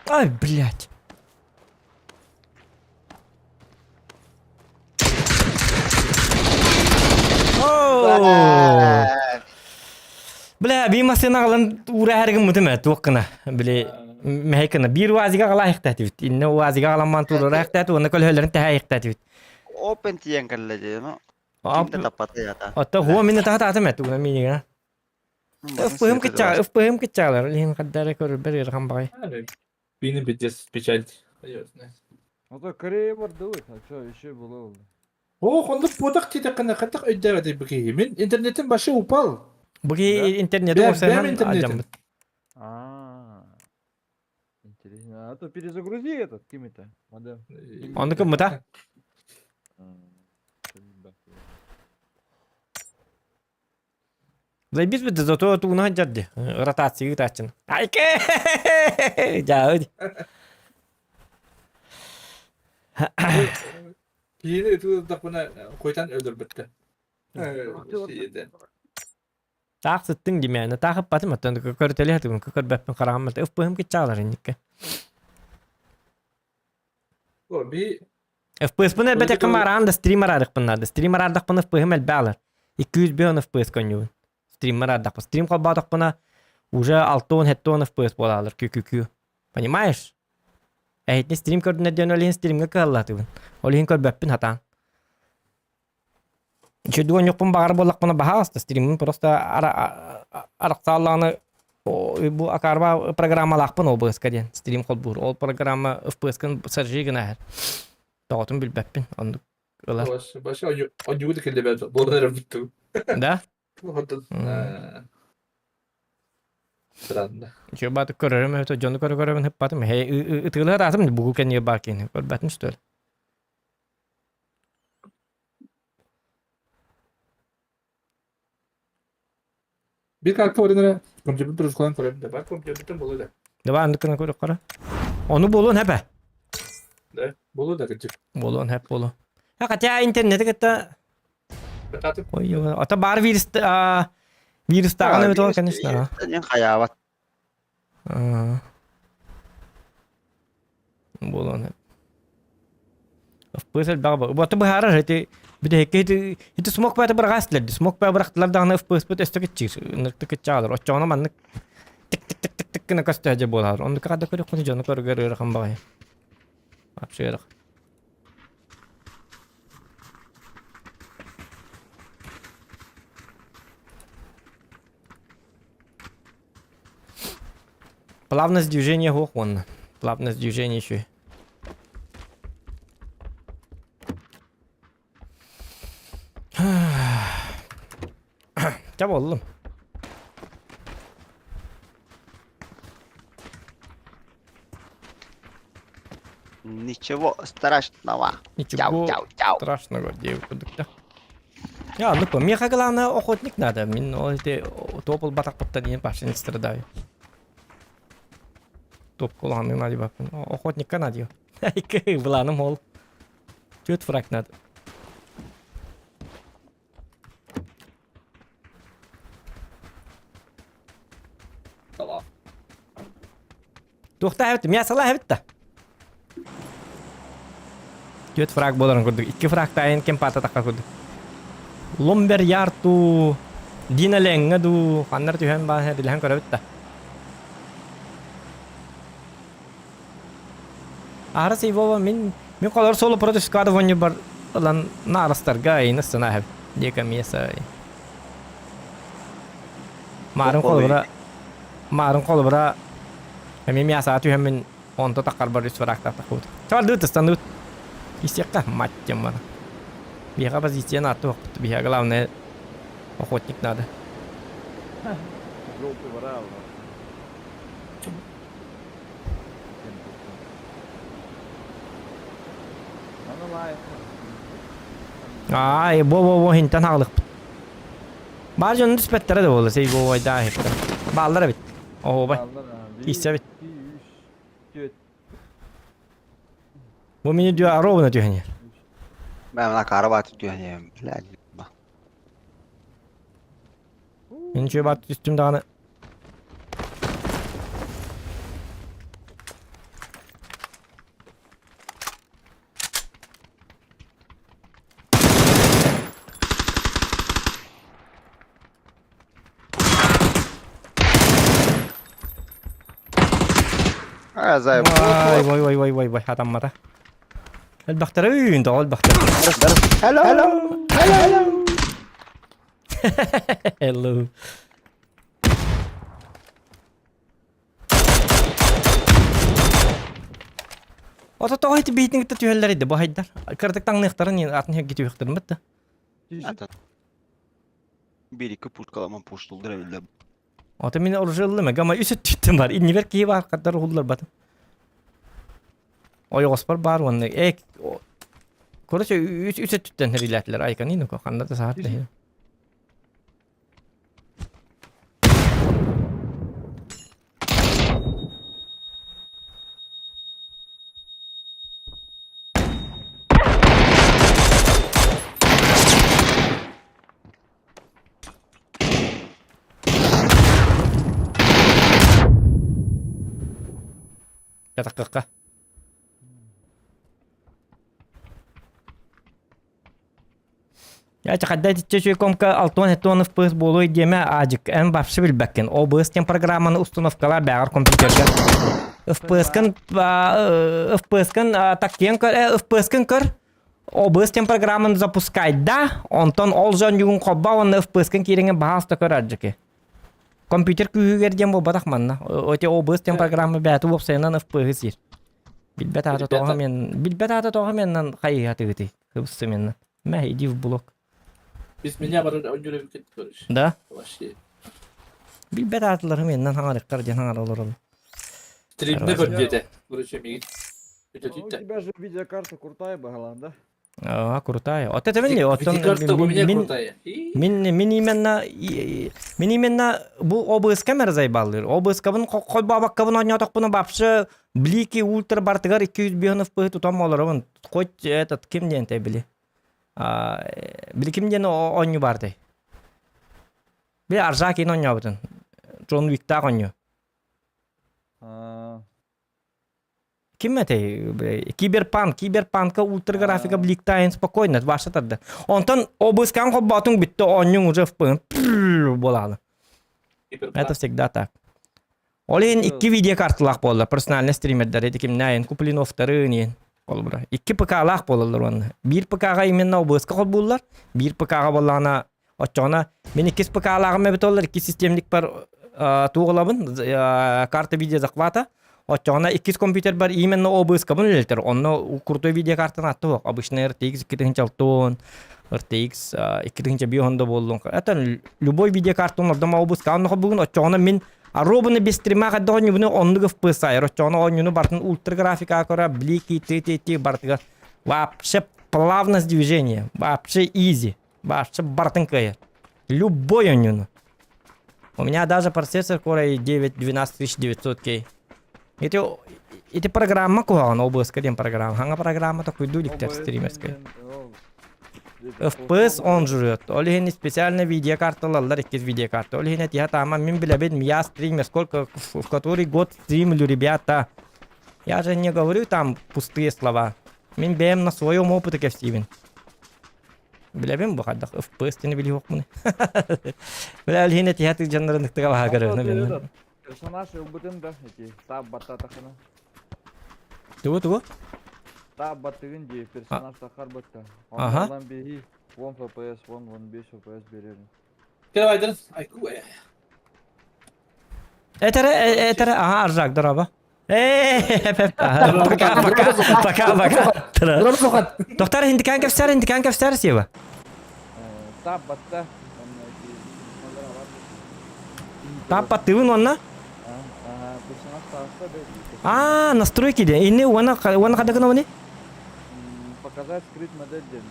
Ай, блядь. Бля, би массыына аҕалан уураһар гыммытым ээ, туох гына, били мэһэй гына. Биир УАЗига аҕалаахтаатыбыт. Иннэ УАЗига аҕаламмаан туруораахтаат уонна көлөһөлөрүн тэһээйихтаатыбыт. Open тиийэн кэллэ дии, ну. Ким да таппата ята. Отто хуо мине таһатаатым ээ, тугуна минига. Ыфпыһым кытчаа, ыфпыһым кытчаалар, илин хаддара көрүлбэр ыарахан баҕай. Бини пиздец печаль. А то Корея бардыбыт, а что еще было? Ох, оннук буотах диэтэххинэ хайдах өйдөөбөтүй бу киһи? Мин интернетим вообще упал. Бу киһи интернети Бэм уопсайынан интернетим. алдьаммыт. А, интересно. А то перезагрузи этот, ким это? Модем. Оннук гыммыта. Заебись бы, зато тугуна дьадди. Ротация ыытааччын. Айке! Дьаабыт. Киһини ытыылдахпына хойтан өлөрбүттэ. Таах сыттыҥ димээнэ, таах ыппатым, оттон көрүтэлиэ хатыгын көрбөппүн хараҕым ыфпыһым кыччаалар инникке. Би FPS-пын элбэтеккэ мараан да стрим араарыкпын наада. Стрим араардахпына FPS-ым элбэ алар. 205 FPS көнньүбүн. Стрим араардахпын. Стрим холбоотохпуна уже 6-10 FPS буолаалар QQQ. Понимаешь? Эһитни стрим көрдүнэ диэн ол иһин стримҥэ кыһаллаатыбын. Ол иһин көрбөппүн хатаан. Үчүгэй ньукпун баҕар буоллахпына баһаалыста стриммин просто арахсааллаҕына бу акаарба программалаахпын OBS-ка диэн стрим холбуур. Ол программа FPS-кын саржи гына иһэр. Тоҕотун билбэппин. Оннук ылар. Вообще онньугу да киллэбэт буолан эрэр бүттүм. Да? Странно. Үчүгэй баатык көрөрүм эбэтэр дьону көрө-көрөбүн ыппатым. Һэй ытыылыһар аатым бугу кэннигэр баар киһини көрбөтүм что ли? Bir kalka орынара компьютер ускалан көрөм да бар компьютертен болу да. Давай анды кына көрө кара. Ону буолуон хэпэ. Да, болу да кырдьык. Буолуон хэп болу. Ha хотя интернети кытта Татып Ой, ата бар вирус вирустааҕын эбит ол, конечно. Хайаабат. Буолуон FPS элбэҕэ бу. Бу быһаарар ити бүтэһиккэ ити ити смок баата быраҕаас тилэрди. Смок баа бырахтылар даҕаны FPS-пыт өстө киччиир. Ынырыктык киччаалар. Оччоҕуна маннык тик тик тик тик тик гына көстөөдьө буолаар. Оннук хада көрүөххүнэ дьону көргөр ыарахан баҕайы. Вообще ыарахан. Плавность движения суох уонна. Плавность движения еще. Чэ буоллум. Ничего страшного. Ничего Чау, чау, чау. страшного диэбит курдук да. Я, ну меха главное охотник надо. Мин ол ити топ ылбатахпыттан диэн вообще не страдаю. Топ кулаҕаннык надибаппын. Охотникка надио. Былааным ол. Түөрт фраг надо. Туохтаа эбит, мясалаа эбит да. Түөрт фраг буоларын курдук. Икки фрагтаайын ким паататахха курдук. Лумбер Ярту, Дина Ленга дуу, ханнар түһэн баар билэн көрөбүт да. Ара Сейвова мин мин колор соло против сквада воню бар ылан наарастарга айына сына хэп. Диэка меса. Марын холобура Марын холобура эмиэ мясаҕа түһэммин онто таххарбар үс фрактаахтахпыт. Чабардыыт ыстаныбыт. Истиэххэ мать диэн бара. Биһиэхэ позиция аттыахпыт. Биһиэхэ главное охотник надо. Желтый ворал. Аай, бо-бо-бо хинтэн хаалыхпыт. Баар дьону түспэттэрэ да буолла, сей бо-бойдаа иһиттэр. Бааллар эбит. Оһуобай. Киирсэбит. Бу мини дьүө ровно түһэн иһэр. Мен мына карабат түһэн блядь. Мин үчүгэй баат түстүм даҕаны. А, зай. Вай, вай, вай, вай, вай, вай, хатаммата. Элбэхтэрэ үүн, тоҕо элбэхтэр. Hello. Hello. Hello. Hello. Ото тоҕо ити биитин кытта түһэллэр иди бу хайдар. Кыратык таҥныахтарын атын сиргэ түһүөхтэрин бытта. Биир-икки пушкаламан пуштулдара биллэ. Ото мин оружие ыллым, гама үс өттүттэн бар. Иннибэр киһи бар, хаттар уһулларбатым. Ойоҕоспор баар уонна э короче үс үс өттүттэн хэрилээтилэр айканы ну ханна да саһар да Ятаккакка. Я чахадда итиччэ комка алтон FPS буолуой диэмэ аадьык эн вообще билбэккин. OBS диэн программаны установкалар бэҕэр компьютерга. FPS-кын FPS-кын тактиен көр, FPS-кын көр. OBS диэн программаны запускай да, онтон ол дьон югун хобба уонна FPS-кын киириҥэ баһаас да көр аджыки. Компьютер күүһүгэр диэн буолбатах манна. Оте OBS диэн программа бэйэтэ уопсайынан FPS сиир. Билбэт аата тоҕо мен билбэт аата тоҕо меннан хайыһатыгытый? Кыбысты меннан. Мэ, иди в блок. Без меня барар ойнур эбит короче. Да? Вообще. Билбэт аатылары меннан хаҥарыктар диэн хаҥар олороллор. Стримде көрдүөтэ. Короче, мигин. У тебя же видеокарта крутая была, да? А, крутая. Вот это мин оттон Видеокарта у меня мин крутая. мин мин именно мин именно бу OBS камера зайбаллыр. OBS кабын холбообоккабын оонньоотохпуна вообще блики ультра бартыгар 205 FPS тутан олоробун. Хоть этот ким диэн те били. Били ким диэн оонньуу баардай. Били Аржакин оонньообутун. Джон Уиктаах оонньуу. Ким этэй? Киберпанк, киберпанка ультра графика бликтайын спокойно, ваша тарда. Онтон обыскан холбоотуҥ бүттэ оонньуҥ уже в буолаалы. Это всегда так. Ол иһин икки видеокарталаах буолла персональный стримердэр эти кимнээйин Куплиновтары ниэн холобура. Икки ПК-лаах буолаллар уонна. Биир ПК-ҕа именно обыска холбууллар, биир ПК-ҕа буоллаҕына оччоҕуна мин иккис ПК-лааҕым эбит оллар икки системник бар туох ылабын карта видеозахвата оччоҕуна иккис компьютербар именно обыскабын үлэлэтэр онно крутой видеокартаны атты суох обычный RTX 2060 RTX 2005 онда буоллун это любой видеокартаны ордом обыска онно бүгүн оччоҕуна мин Аробаны без стрима хайдах оонньуубуну оннук FPS айар оччоҕуна оонньууну бартын ультра графика көрө блики т т т бартыгар вообще плавность движения вообще изи Вообще бартын кыайар. Любой оонньууну. У меня даже процессор Core i9 12900K. Эти, эти программа куһаҕан, OBS диэн программа. Хаҥа программа такуйду иликтэр стримерская. FPS он жрет. Ол иһин специально видеокарталалар иккис видеокарта. Ол иһин этиһэ таама мин билэбин, я стример, сколько, в который год стримлю, ребята. Я же не говорю там пустые слова. Мин бэйэм на своем опыте кэпсиибин. Билэбин бу хайдах FPS тини билиһуохпун. Бля илиһин этиһэ тыдьаннарын ыктыга баһа көрөһүнэ мен. Персонаж ылбытын да эти таап баттатахына. Тугу тугу? Таап баттыгын дии персонаж тахар батта. Ага. Онон биһи 10 FPS, 10 15 FPS берерин. Кэлайдын айку Этере этере ага аржак дороба. Э, пока, пока, пока, пока. Доктор, хинтикан кэпсээр, хинтикан кэпсээр сева. Таап батта. Таап баттыбын онна? А, настройки де. Инне уона уона хадакын оны? Показать скрыть модель ден.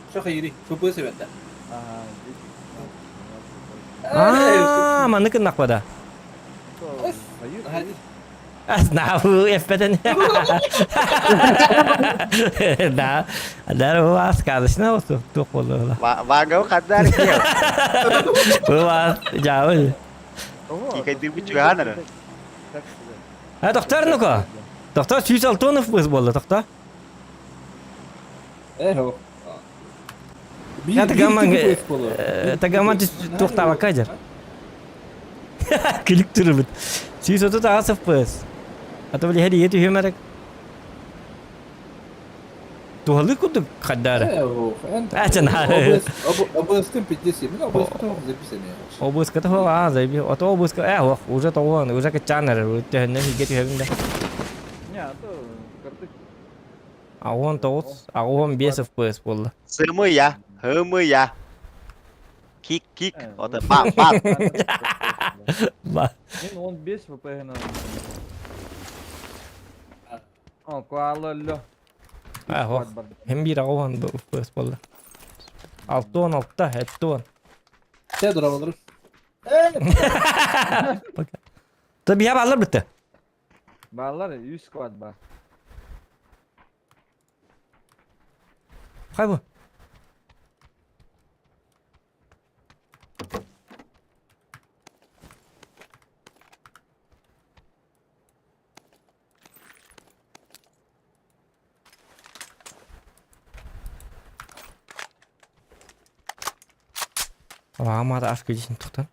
Что хайри? FPS эбэтэ. Ага, А, маннык гыннахпада. Знаю, эппетен. Да, да, у вас сказочно вот тух болла. Вага хаддар киев. У вас жабыл. Кикайдырбыт чугаанара. А, доктор, ну-ка. Доктор, сүүс алтонов быз болла, доктор. Эхо. Я тагаман тагаман туохтаабакка дьэр. Күлүк турбут. 138 FPS. А то билиһэр ийэ түһүөм эрэ. Туһалыы курдук хаддаара. ОБС-тын пиздец, именно ОБС-ка записаны. ОБС-ка то аа, заеби. А то ОБС-ка, э, ох, уже того, уже качан эрэ, төһөннөн сиргэ түһэбин да. Не, а то картык. Аҕыс тоҕус, аҕыс биэс FPS буолла. Сымыя, хымыя. Кик, кик, вот бам, бам. Ба. Мин 15 ВП-гынан. О, коала лё. А, ох. Hem bir аҕыс FPS буолла. Алты он алта, этти он. Те дуралар. Та биһэ бааллар битте. Бааллар 100 склад бар. Хай бу. Аамата ас күйдесін тоқтан.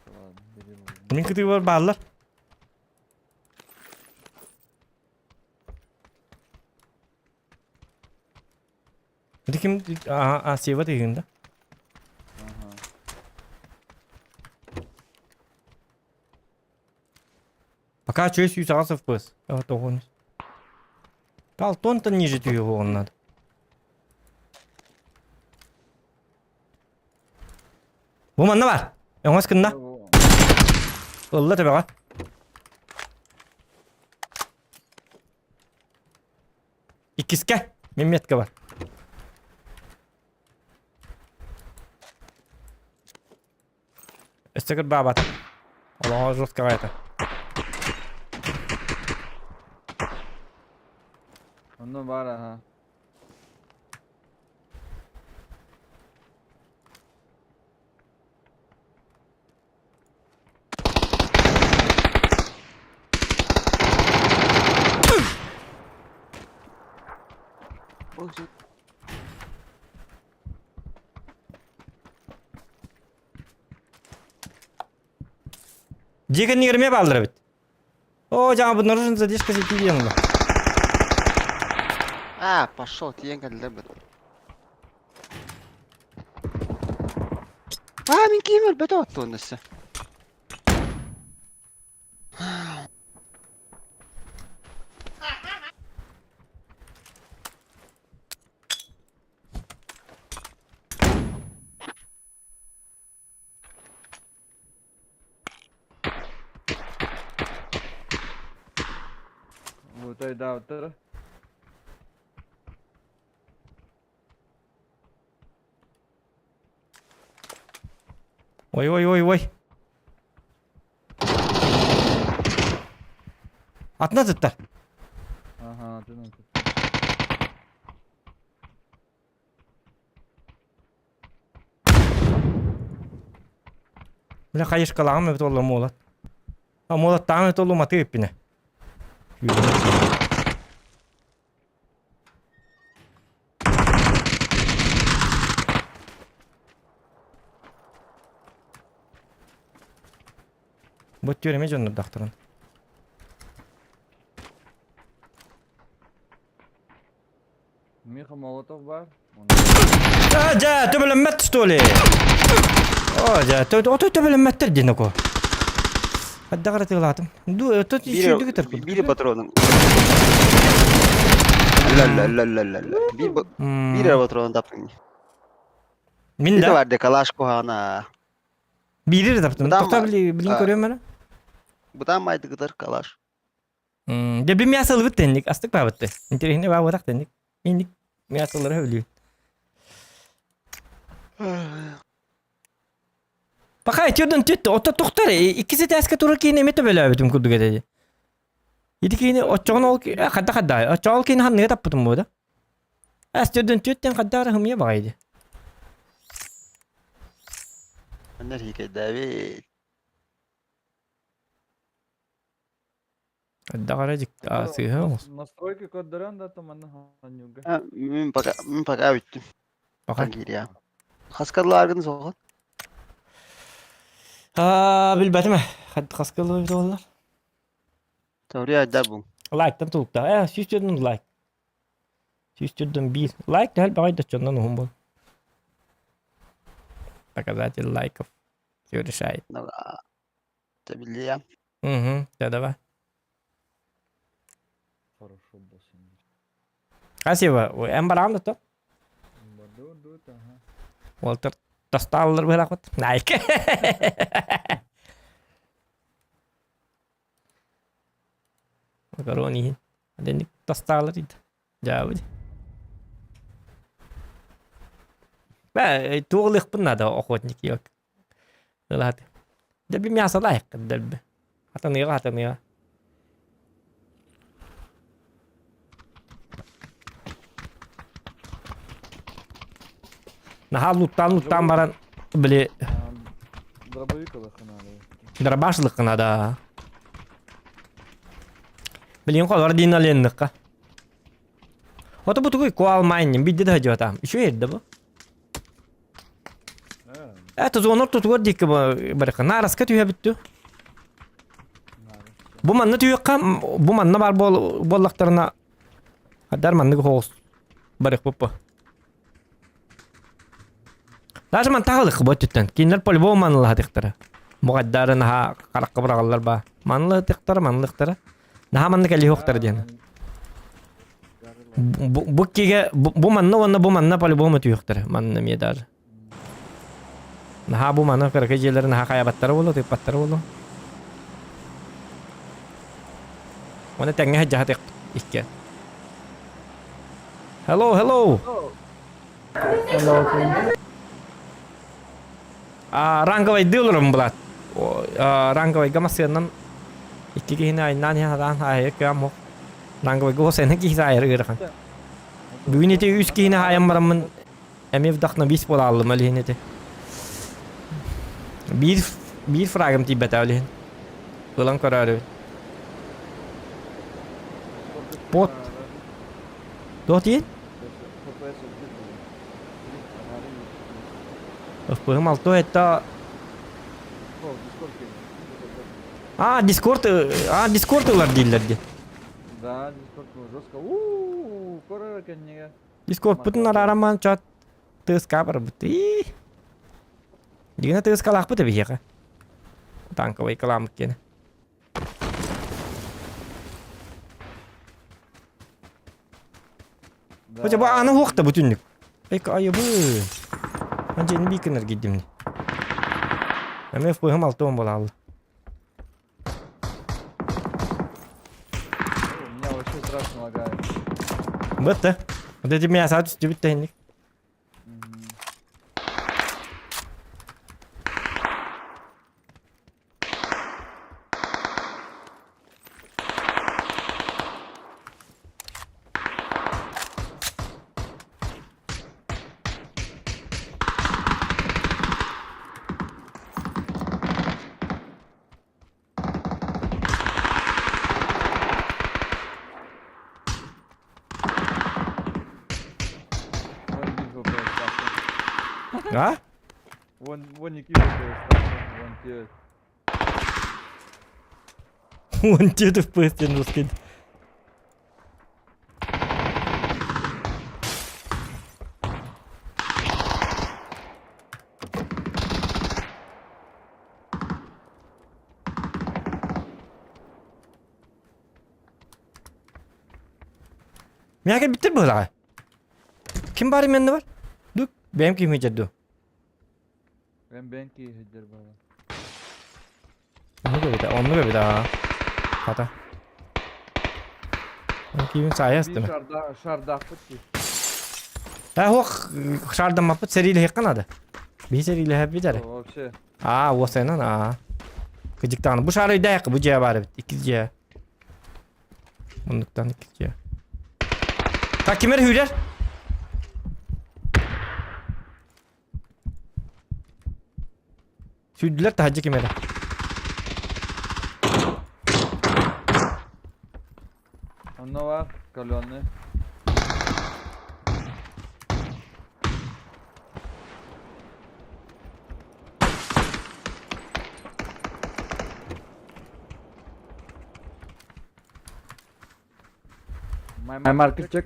Ладно, бери буоллун. Мин кытыыбар бааллар. Ити ким а а Сева тыгын да? Ага. Пока чөй сүүс аҕыс FPS. А тоҕун. Алтонтан ниже түйү надо. Бу манна бар. Өҥөс гынна. Ылла төбөҕө. Иккискэ. Мин метка бар. Өссө кырбаабат. Олоҕо жесткаҕа это. Онно бар аха. Дьиэ кэннигэр эмиэ бааллар эбит. Оо, дьаҥа обнаружен задержка сети диэн ыла. А, пошел, тиийэн кэллэ бит. А, мин киим өлбөтө оттуон өссө. Утайдаабыттара. Ой, ой, ой, ой. Атына сыттар. Аха, атын атын. Бля, хайышкалаҕым эбит олла муолат. А муолаттааҕым эбит олла матыы эппинэ. Бу түөремэ дьоннордоохторун. Миха Молотов бар. А, дьэ, төбөлөммөт что ли? О, дьэ, ото төбөлөммөттөр диэн око. Хайдах эрэ тыалаатым. Ду, тут сүүрдүгү тарпыт. Биир патронун. Ла-ла-ла-ла-ла. Биир биир эрэ патронун таптым. Мин да. бар де калаш куһаана. Биири эрэ таптым. Тоқта билин көрүөм эрэ. Бутан майдыгытар калаш. Дьэ би мясо ылбыт тэнник, астык баабытты. Интэриэһинэй баабатах тэнник. Инник мясолары өлүү. Пока этиордон түт, ото тохтар, иккис этээскэ турар киһини эмиэ төбөлөөбүтүм курдук этэ. Ити киһини оччоҕун ол хадда хадда, оччоҕун ол киһини ханныга таппытым буо да. Эс төрдөн түөттэн хаддаара хымыйа баҕайды. Манна хикэйдээбит. Даҕара дьик сыыһа оҥос. Настройки көрдөрөн да то манна ханньуга. Мин пока мин пока бүттүм. Пока. Киириэм. Хаскаллааргын соҕот. Аа билбэтим ээ. Хаскаллар буоллар. Теория айда бу. Лайктан тулукта. Э, 104 лайк. 104 биир. Лайк төһөл баҕай доччоннон уһун бол. Показатель лайков. Все решает. Тэбилиэ. Угу, да давай. Хорошо болсын. Спасибо. Эн бараҕын да то? Уолтар тастааллар быһалаахпыт. Найк. Макарон иһин. Аденник тастааллар ид. Дьаабыт. Бә, туох ылыахпын наада охотник yok. Ылаат. Дөлбү мясо лайык дөлбү. Хатаныга хатаныга. Наһаа луттаан луттаан баран били Дробовик ылыахха наада. Дробаш ылыахха наада. Билин холор диин аленныкка. Ото бу тугуй куал майнин бидде да жотам. Үчүгэй эрдэ бу. Это зонор тутугар диэки барыха. Наараска түһэбит Бу манна түһүөххэ, бу манна бар буоллахтарына адар маннык хоҕус барыхпыппа. Даже ман таҕылых бу өттүттэн. Кинилэр по-любому манылаһатыхтара. Муҕайдары наһаа харахха быраҕаллар ба. Манылаһатыхтара, манылыхтара. Наһаа маннык элиһуохтара диэн. Бу, бу кигэ бу манна уонна бу манна по-любому түһүөхтэрэ. Манна эмиэ даже. Наһаа бу маны кыракый дьиэлэрин наһаа хайабаттара буолуо, тыыппаттара буолуо. Уонна тэҥҥэ сылдьаһатыах икки. Hello, hello. Hello. А, ранговайдыы олором булат. Ранговайга массыаннан икки киһини айнаан иһэн араан аайы кыам ох. Ранговайга хосенен киһи аайыр ыарахан. Бүгүн ити үс киһини хаайан бараммын эмиэ вдохновись буолааллым олиһин ити. Биир биир фрагым тиийбэтэ олиһин. Ылан көрөөрүбүт. Пот. Туох диэн? Ыппыһым алто это... А, Дискорд, а, Дискорд ылар дииллэр дии. Да, Дискорд жестко. Уу, көрөр кэннигэ. Дискордпутун араарамаан чат тыаска барбыт. Дигинэ тыаскалаахпыт эбиһиэхэ. Танковый кыламмыт киэнэ. Хотя бы аны хуохта бу түннүк. Эк айыбы. Анжени бикенер гиддимни. МФ быһым алты он болаллы. У меня вообще страшно лагает. Бытты. Вот эти мясо түстүбүт тэһинник. Вон битва просто. А? Вон, вон Никита просто. Вон те. Вон те ты в пыстен русский. Миэхэ бүттэр быһылаҕа. Ким баар именне бар? Дук, бэйэм ким иһдьэр Эн бэйэҥ киһи сылдьар буолан. Оннук эбит, оннук эбит аа. Хата. Киһим саайа Биир астым. шарда, шардаахпыт дии. Та хуох шардаммаппыт сэриилэһиэххэ наада. Биһи сэриилэһэбит эрэ. Вообще. Аа, уосайынан аа. Кыдьыктаҕына бу шаар өйдөөйэххэ бу дьиэ баар эбит. Иккис дьиэ. Муннуктан иккис дьиэ. Так ким эрэ сүүрэр? Сүүрдүлэр таһырдьа ким эрэ. Онно бар, каленый. My market check.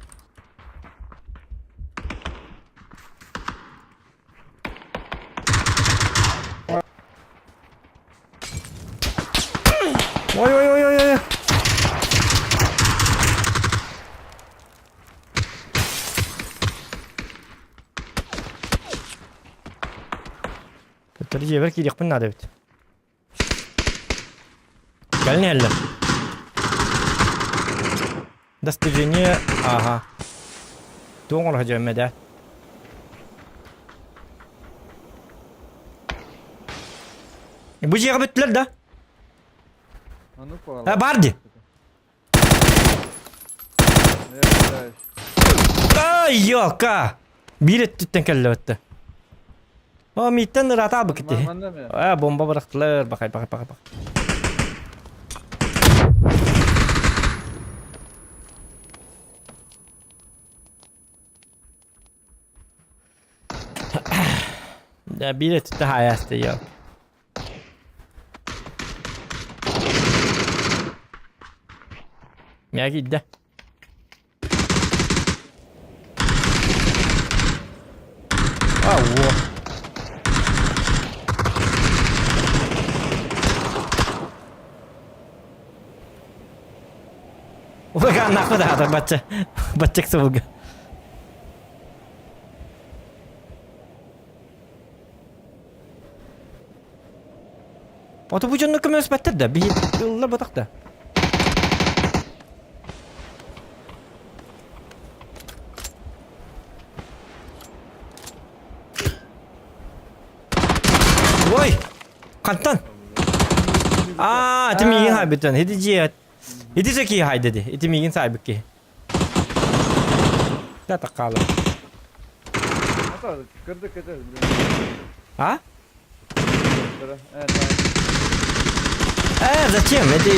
Ой ой ой ой ой. Төттөрү дьиэбэр киириэхпин наада эбит. Кэлин иһэллэр. Достижение, ага. Туох оҥоро сылдьабын мэдээ? Бу дьиэҕэ бүттүлэр да? А ну Э, бар дии. Ай, ёлка! Биир өттүттэн кэллэ өттө. О, мииттэн ыраатаабыт кити. Э, бомба бырахтылар, бакай, бакай, бакай, бакай. Да, биир өттүттэн хаайаасты, ёлка. Миэхэ киирдэ. А, во. Улахан нахуй да бачча. Баччак сылга. Ото бу дьонно көмөлөспөттөр да, биһи ылла батах да. Ой! Хантан? Аа, ити миигин хайбытын. Ити дьиэ. Ити саки хай деди. Ити миигин сайбыт киһи. Да таккаалы. А? Э, зачем? Эти...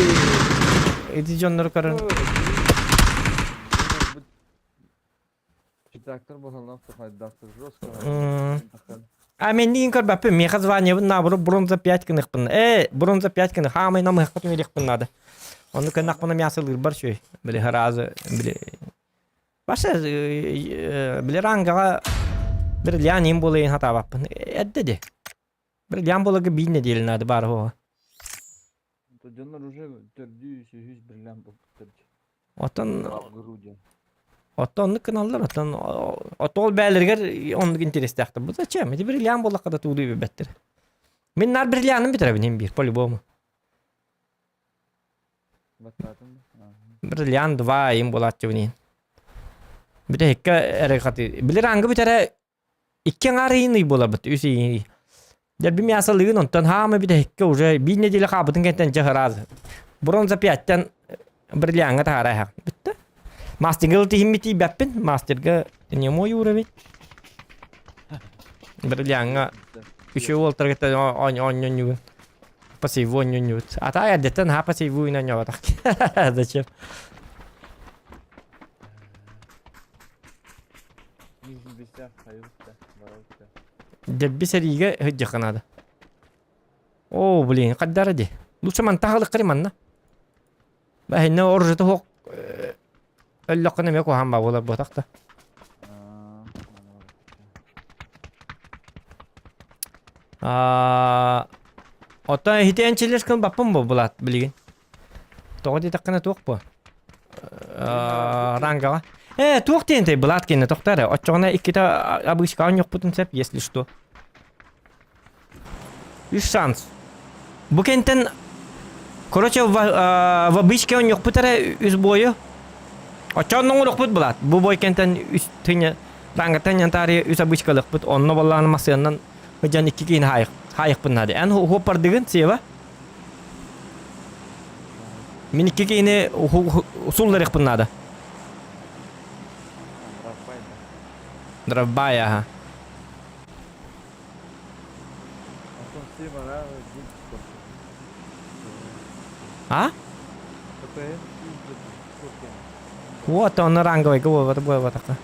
Эти дьоннору көрөн. Редактор буолан редактор жестко. А мен нигин көрбөппүн, миэхэ званиебын наоборот бронза 5 гыныхпын. Э, бронза 5 гыны, хаамай намыһахпытын үөриэхпин наада. Ону кыннахпына мясылыырбар үчүгэй. Били сразу, били... Баша, били рангаҕа бриллиант им буолайын хатаабаппын. Эрдэ де. Бриллиант буоларга биир нэдиэлэ наада баар оһоҕо. Дьоннор уже төрдүү үсүһүс бриллиант буолбуттар. Оттон Оттон оннук гыналлар, оттон отол бээлэригэр оннук интэриэстээхтэр. Бу зачем? Ити бриллиант буоллахха да туулуу билбэттэр. Мин наар бриллианын бүтэрэбин иһин биир, по-любому. Бриллиант 2 им буолааччыбын иһин. Бүтэһиккэ эрэ хаты. Билэр ангы бүтэрэ икки аҥаар ыйын ый буоларбыт, үс ыйын. Дьэ би мясо лыгын онтон хаама бүтэһиккэ уже биир неделя хаабытын кэнтэн дьэ ыраас. Бронза пяттан бриллиаҥҥа таһаара иһэх. Бүттэ. Мастерга тиһиммит тиийбэппин. Мастерга не мой уровень. Бриллиаҥҥа үчүгэй уолтарга оонньонньугун. Пассиву оонньонньубут. А та эрдэттэн ха пассиву оонньообатах. Зачем? Дьэлби сэриигэ сылдьыахха наада. Оо, блин, хаддара дии. Лучше мантан халыккары манна. Бэһинне оружиета суох өллөххүнэ эмиэ куһаҕан баа буолар буотах да. Аа, оттон иһитиэн чилес кыл баппын бу булаат билигин. Тоҕо диэтэххинэ туох бу? Рангаҕа. Э, туох диэнтэй былаат кэннэ тохтоо эрэ. Оччоҕуна иккитэ обычка оонньуохпутун сөп, если что. Үс шанс. Бу кэнтэн короче, в, в обычке оонньуохпут эрэ үс бойу. Оччоҕуна оҥоруохпут былаат. Бу бой кэнтэн үс тыня рангаттан янтаарыйа үс обычкалыахпыт. Онно баллааны массыаннан ыдьан икки киһини хаайых хаайыхпын наада. Эн хуоппардыгын, Сева? Мин икки киһини сулларыахпын наада. Дровбай, аха. А? Вот он ранговый буолбата буолбатахха.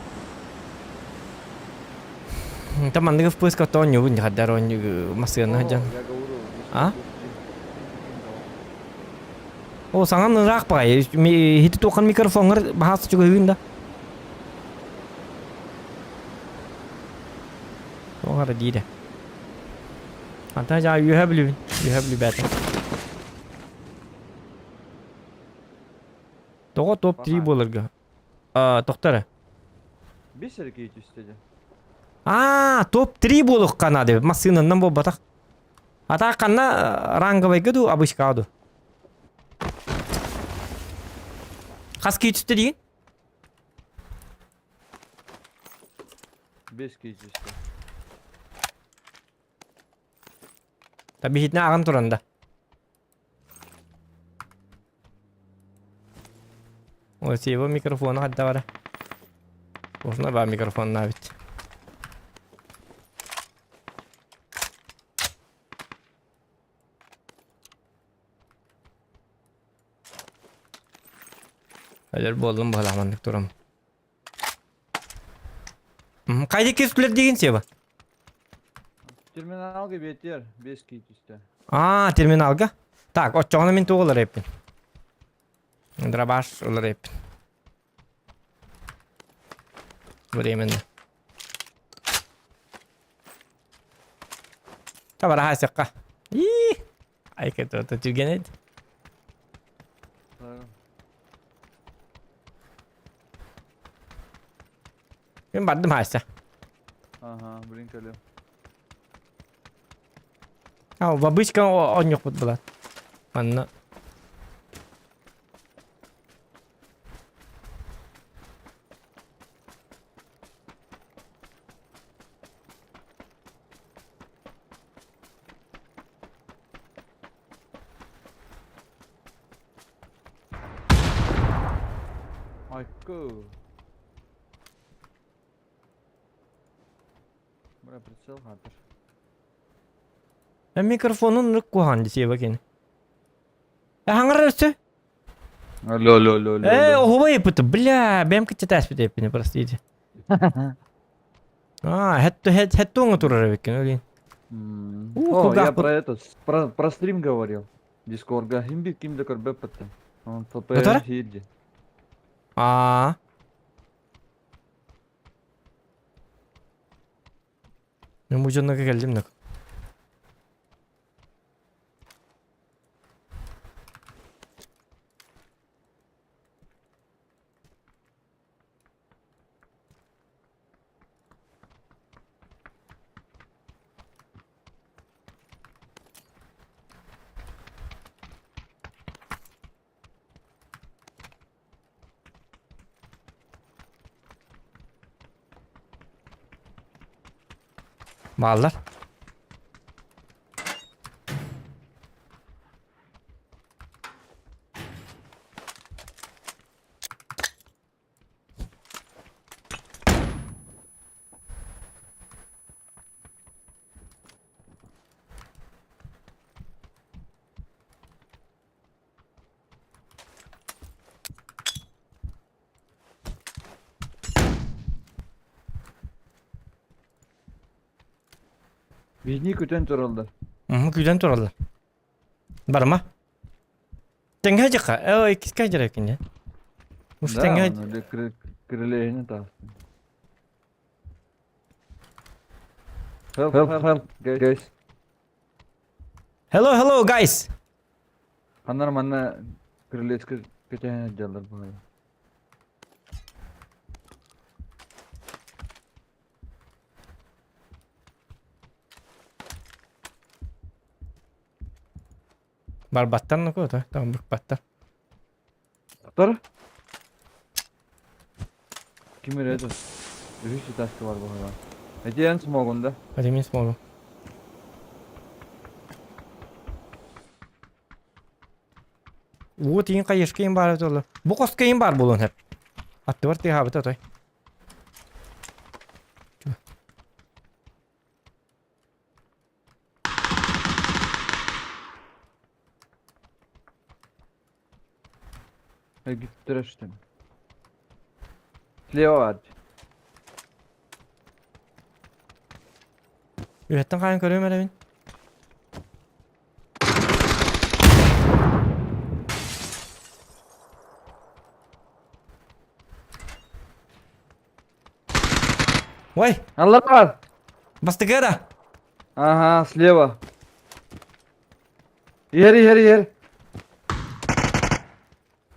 Там манныгы впыска тоонньугун хаддар оонньуу массыына сылдьан. А? О, саҥан ыраах баҕайы. Ити туоххан микрофоҥҥар баһаас чугаһыын да. Туох эрэ диирэ. Антон дьаа үөһэ бүлүүбүн. Үөһэ бүлүүбээтим. Тоҕо топ-3 буоларга? А, тохто эрэ. Бес эрэ киһи түстэ дьэ. Аа, топ-3 буолуохха наада. Массыынаннан буолбатах. Ата ханна ранговайга дуу, обычкаҕа дуу? Хас киһи түстэ диигин? Бес киһи түстэ. Та биһитинэ ааҕан туран да. Ой, его микрофона хадда бара. Осна ба микрофоннаабит. Өлөр буоллум баһыламаннык турам. Хайда кескүлэр деген себа? Терминалга бетер, бес кий түстэ. А, терминалга? Так, оччоҕуна мин тугу ылар эппин? Дробаш ылар эппин. Временно. Табараха сыққа. Ии! Айка то түрген еді. Мин бардым хаайса. Ага, блин, кэлим. А, бабычка оонньуохпут была. Манна. Айку. Бра прицел хатыр. Э микрофонун рык куһаҕан дисиэбэ кини. Э хаҥар өссө? Алло, алло, алло, алло. Э, оһуба ыппыты, бля, бэм кыччатааспыт эппини, простите. А, хэтто хэт хэттуҥа турар эбиккин, өлин. О, я про этот, про стрим говорил. Дискордга хим ким да көрбөппүттэн. Он ФП хирди. А. Мен бу дьоннорго кэллим да. Бааллар. Биһини күтэн тураллар. Күтэн тураллар. Барма. Тэҥҥэ дьаха. Э, иккискэ дьара кине. Уж тэҥҥэ... Крылейни таастым. Help, help, help, guys. Hello, hello, guys. Ханнар манна крылечка көтөһөн дьаллар буолар. Барбаттар ну куда? Там быкпаттар. Тар. Ким эрэ это? Үһүс этажка бар буолар. Эти эн смогун да? Hadi мен смогу. Уу тиин хайышкайын баар этолла. Бу хоскайын баар буолуон сөп. Аттыбар тыаһаабыта отой. Эргиттэрэ Слева баар. Үөһэттэн хаайан көрүөм эрэ мин. Ой! Аллар бар! Бастакы да! Ага, слева. Иһэр, иһэр, иһэр.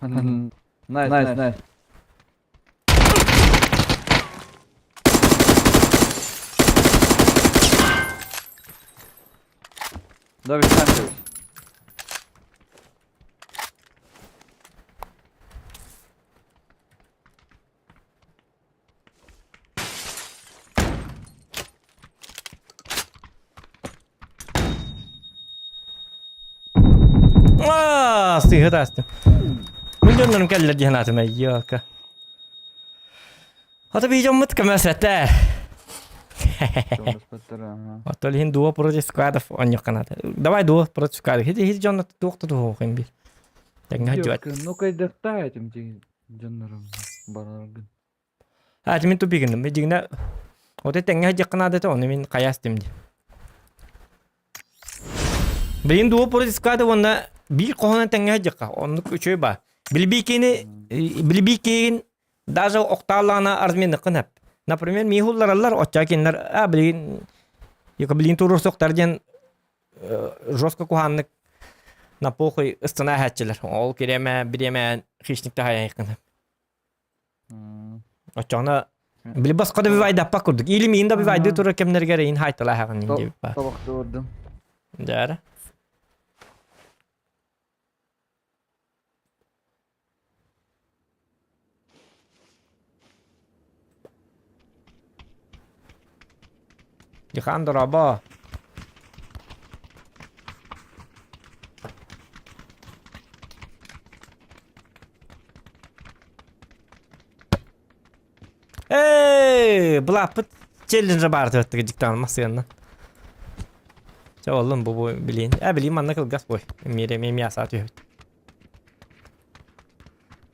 Найс, найс, найс. Давид, сам кэбис. Аа, сыыһа таастым. Мин дьоннорум кэллэр диэн аатым айыака. Хата бии дьоммут көмөсөтө. Оттон иһин дуо против складов онньукканаата. Давай дуо против складов. Хити хити дьонно туох да туһуохын бир. Тэҥҥэ дьуат. Ну кайдахтаа этим дьоннорум бараргын. А мин тупигинным. Дигнэ вот тэҥҥэ дьахха наада ону мин хайастым ди. Билин дуо против склада уонна биир хоһунан тэҥҥэ дьахха оннук үчүгэй ба. Билбикини билбикин даже охтааллаҕына разменныккын эп. Например, миихуллараллар очча кинилэр а билин яка билин туруорсуохтар диэн жестко куһааннык на похуй ыстана иһээччилэр. Ол кириэмэ бириэмэ хищник таһайайкын. Оччоҕуна били босхо да бивайдаппак курдук. Или миин да бивайды турар кэмнэригэр иин хайталааһаҕын диэбит ба. Табахтыырдым. Дьара. Дихан дорообо. Эй, былааппыт челленджа баар төттүгэ дьиктаан массыанна. Чэ оллун бу бу билин. Э билин манна кылгас бой. Мире ми мясо түһүбүт.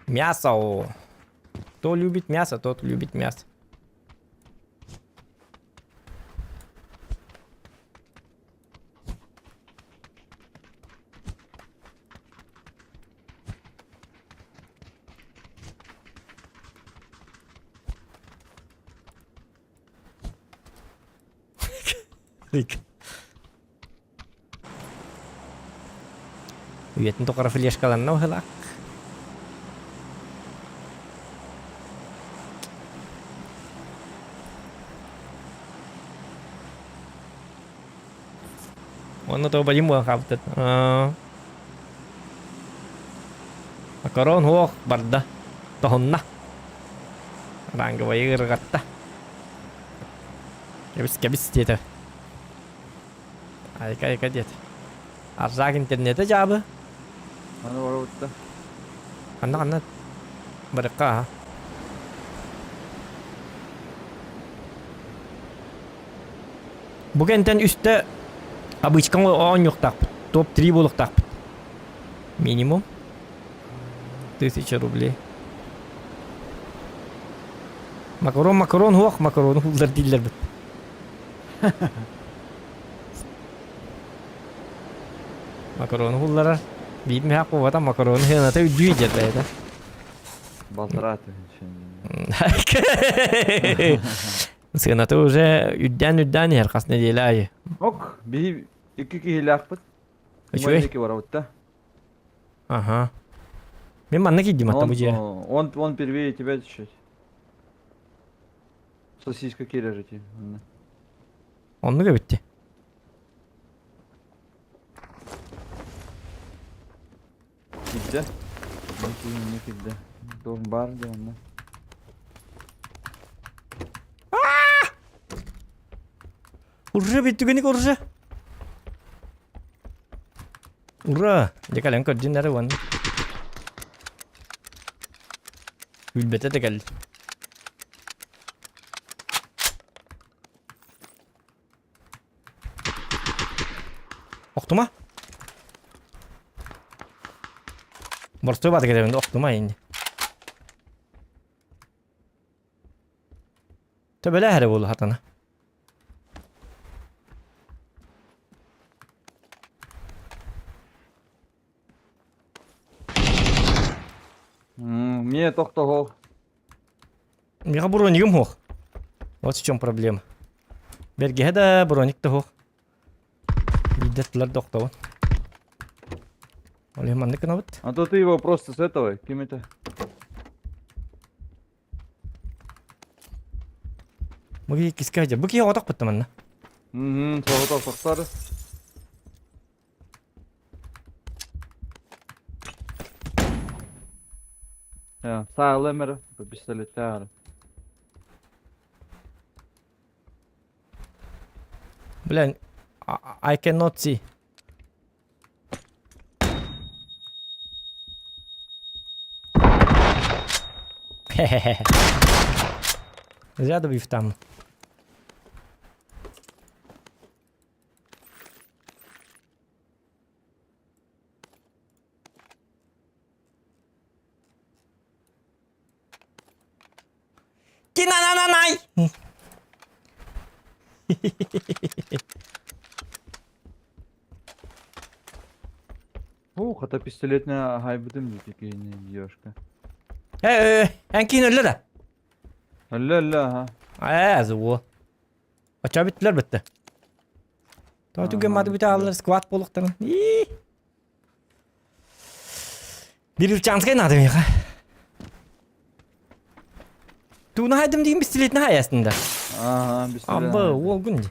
Мясо. Кто любит мясо, тот любит мясо. Үйэтин тухары флешкаланна быһылаах. Уонна то Вадим буолан хаалбыт. Макарон хуох барда. Тоһунна. Ранговайы ырҕатта. Кэбис кэбис диэтэ. Айка айка диэтэ. Арзак интернетэ дьаабы. Аны барабытта. Ханна ханна барыкка аха. Бу кэнтэн үстэ обычкаҥ оонньуохтаахпыт. Топ-3 буолуохтаахпыт. Минимум. 1000 рублей. Макарон, макарон хуох, макарону хуллар дииллэр бит. Макарону хулларар. Биир миһаах буолбата макарону сыаната үрдүү дьэр бэйэтэ. Балтараа Сыаната уже үрдээн-үрдээн иһэр хас нэдиэлэ аайы. Ок, биһи икки киһилээхпит. Үчүгэй. Икки барабыт да. Ага. Мен манна киирдим атта бу дьиэ. Он, он первее тебя чуть. Сосиска киирэр ити. Оннук эбитти. Киирдэ. Киирдэ, киирдэ. Дом бар дьэ онно. Урра бүттүгүнүк урра. Ура! Дьэ кэлэн көрдүн эрэ уонна. Күлбэтэ да кэлли. Охтума. Борстуой баата кэтэбин охтума инни. Төбөлөөх эрэ буолу хатана. Мне тохтоһо. Миэхэ бронигым суох. Вот в чем проблема. Бэргэһэ да броник да суох. Биирдэ тылар да охтобун. Ол иһин маннык гынабыт. А то ты его просто с этого, ким это? Бу киһи киска сылдьар. Бу киһи оҕотох бытта манна. Угу, соҕотох тахсар. Саалы эмэр, пистолеттээр. Блин, I cannot see. Хе-хе-хе. Зря добив там. Кинанананай! Ух, это пистолетная хайбытым дии девушка. Э, эн киин өллө да? Өллө өллө аха. Ээ, зуо. Оча бүттүлэр бүттэ. Тоҕо түгэн мады бүтэ ааллар сквад буолуохтарын. Ии. Бирилчанскай наада миэхэ. Тууна хайдым диин пистолетин хайастын да. Ага, пистолет. Абы, уолгун ди.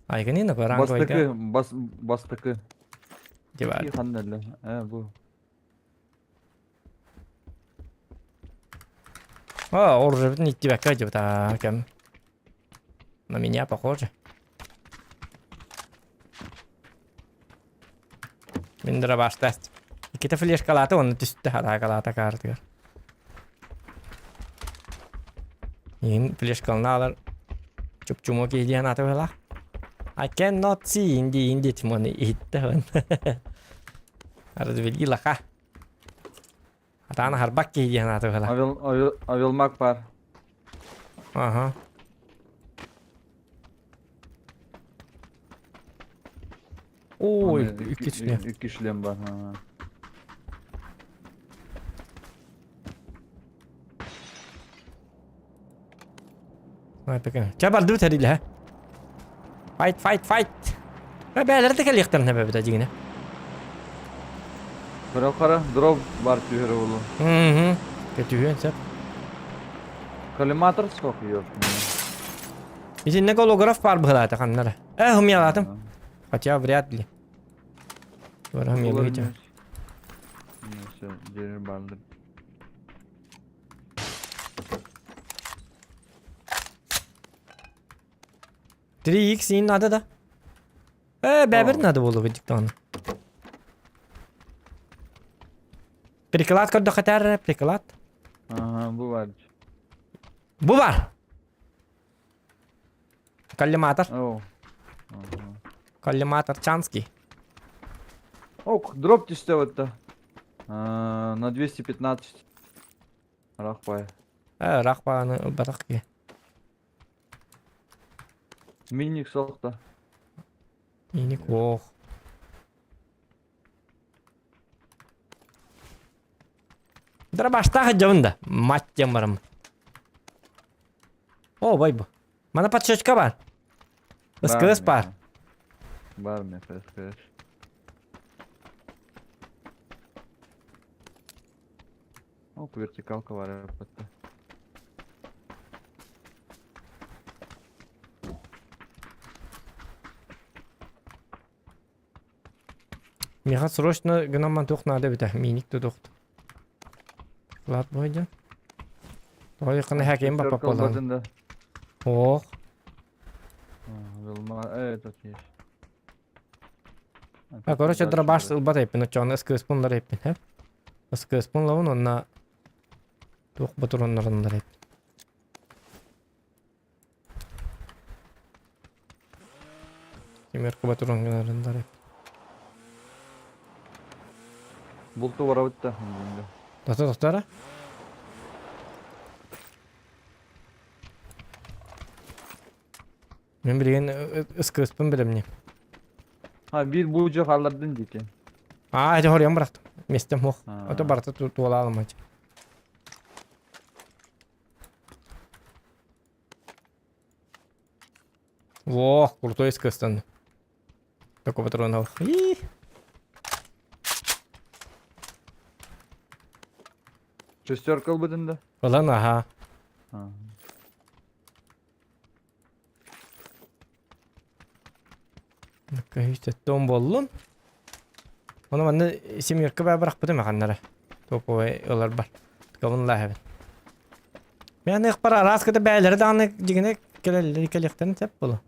Айгани на ранг Бастакы, бас, бастакы. Дебар. Ханна өллө. Э, бу. А, оружие не тебя кадет, а кем? На меня похоже. Мин дробаштаст. Иккитэ флешкалаата уонна түстэ атаакалаата каартыгар. Иин флешкалнаалар чупчумо киһи диэн аата быһалаах. I cannot see инди инди тимоны иһиттэ Развели лаха. Атаана харбак киһи диэн аата быһалаах. Авел, авел, авелмак пар. Ага. Ой, икки шлем. Икки шлем бар. Чэ бардыбыт тэрилэ. Fight, fight, fight. Бээлэр да кэлиэхтэрин эбэбитэ дьиҥинэ. Көрө хара, дров бар түһэрэ буолуо. Мм. Көтүһүөн сөп. Коллиматор сколько ёшь? Итиннэ голограф баар быһылаата ханнара. Э, хумьялаатым. Хотя вряд ли. Бар хумьялыгы. Все, дерер барды. 3x иин надо да? Э, бэбэр надо буолуо диктоны. Приклад көрдөххө этээр приклад. Ага, бу бар. Бу бар. Коллиматор. О. Ага. Коллиматор Чанский. Ок, дроп түстэ это. На 215. Рахпай. Э, рахпааны ылбатах киһи. Минник соқта. Минник ох. Дробаштаах дьабын да. Мать диэн барам. О, бай бу. Мана подсечка бар. СКС бар. Бар мне СКС. Оп, вертикалка бар эппэтэ. Миэхэ срочно гынан туох наада эбитэ, мииник да туохту. Лат бойдьон. Ой, хана хаким бапа буолан. Ох. Этот есть. А, короче, дробаш ылбат эппин, оччоҕуна СКС-пун эппин, хэ? СКС-пун лабын онна туох ботуронноруннар эппин. Тимир кубатурунгунарындар эппин. Булту барабыт да. Тохто тохто эрэ. Мин билигин ыскыыспын билэмни. Ha bir buğcu хааллардын диэки. Аа, эти хоруйан бырахтым. Миэстэм суох. Ото барыта туолаалым Во, крутой ыскыстанды. Такой патрон ал. Шестерка ылбытын да? Ылан, аха. Көһүстөттөн боллун. Оны манна семерка баа бырахпытым аханнара. Топовой ылар бар. Кабын лаһабын. Мен ыхпар араас кыта бээлери даҕаны дьигине кэлэллэри кэлиэхтэрин сөп буолу.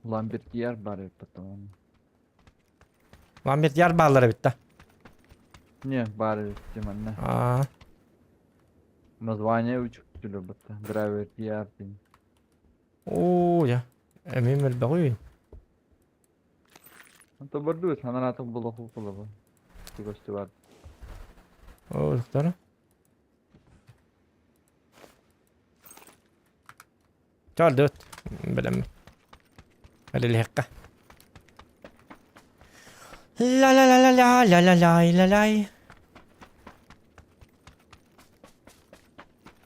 Ламбертияр бар эбит потом. Ламбертияр бааллар эбит да. Не, бар эбит манна. Аа. Название учителю бытта. Драйвер яр дин. Оо, я. Эмиэ мөлбөҕүй. Онто бардыбыт, ханараатык болоху булабы. Түгөстү бар. Оо, доктор. Чалдыт. Билэммин. Элилиһэккэ. Ла ла ла ла ла ла ла ла ла лай.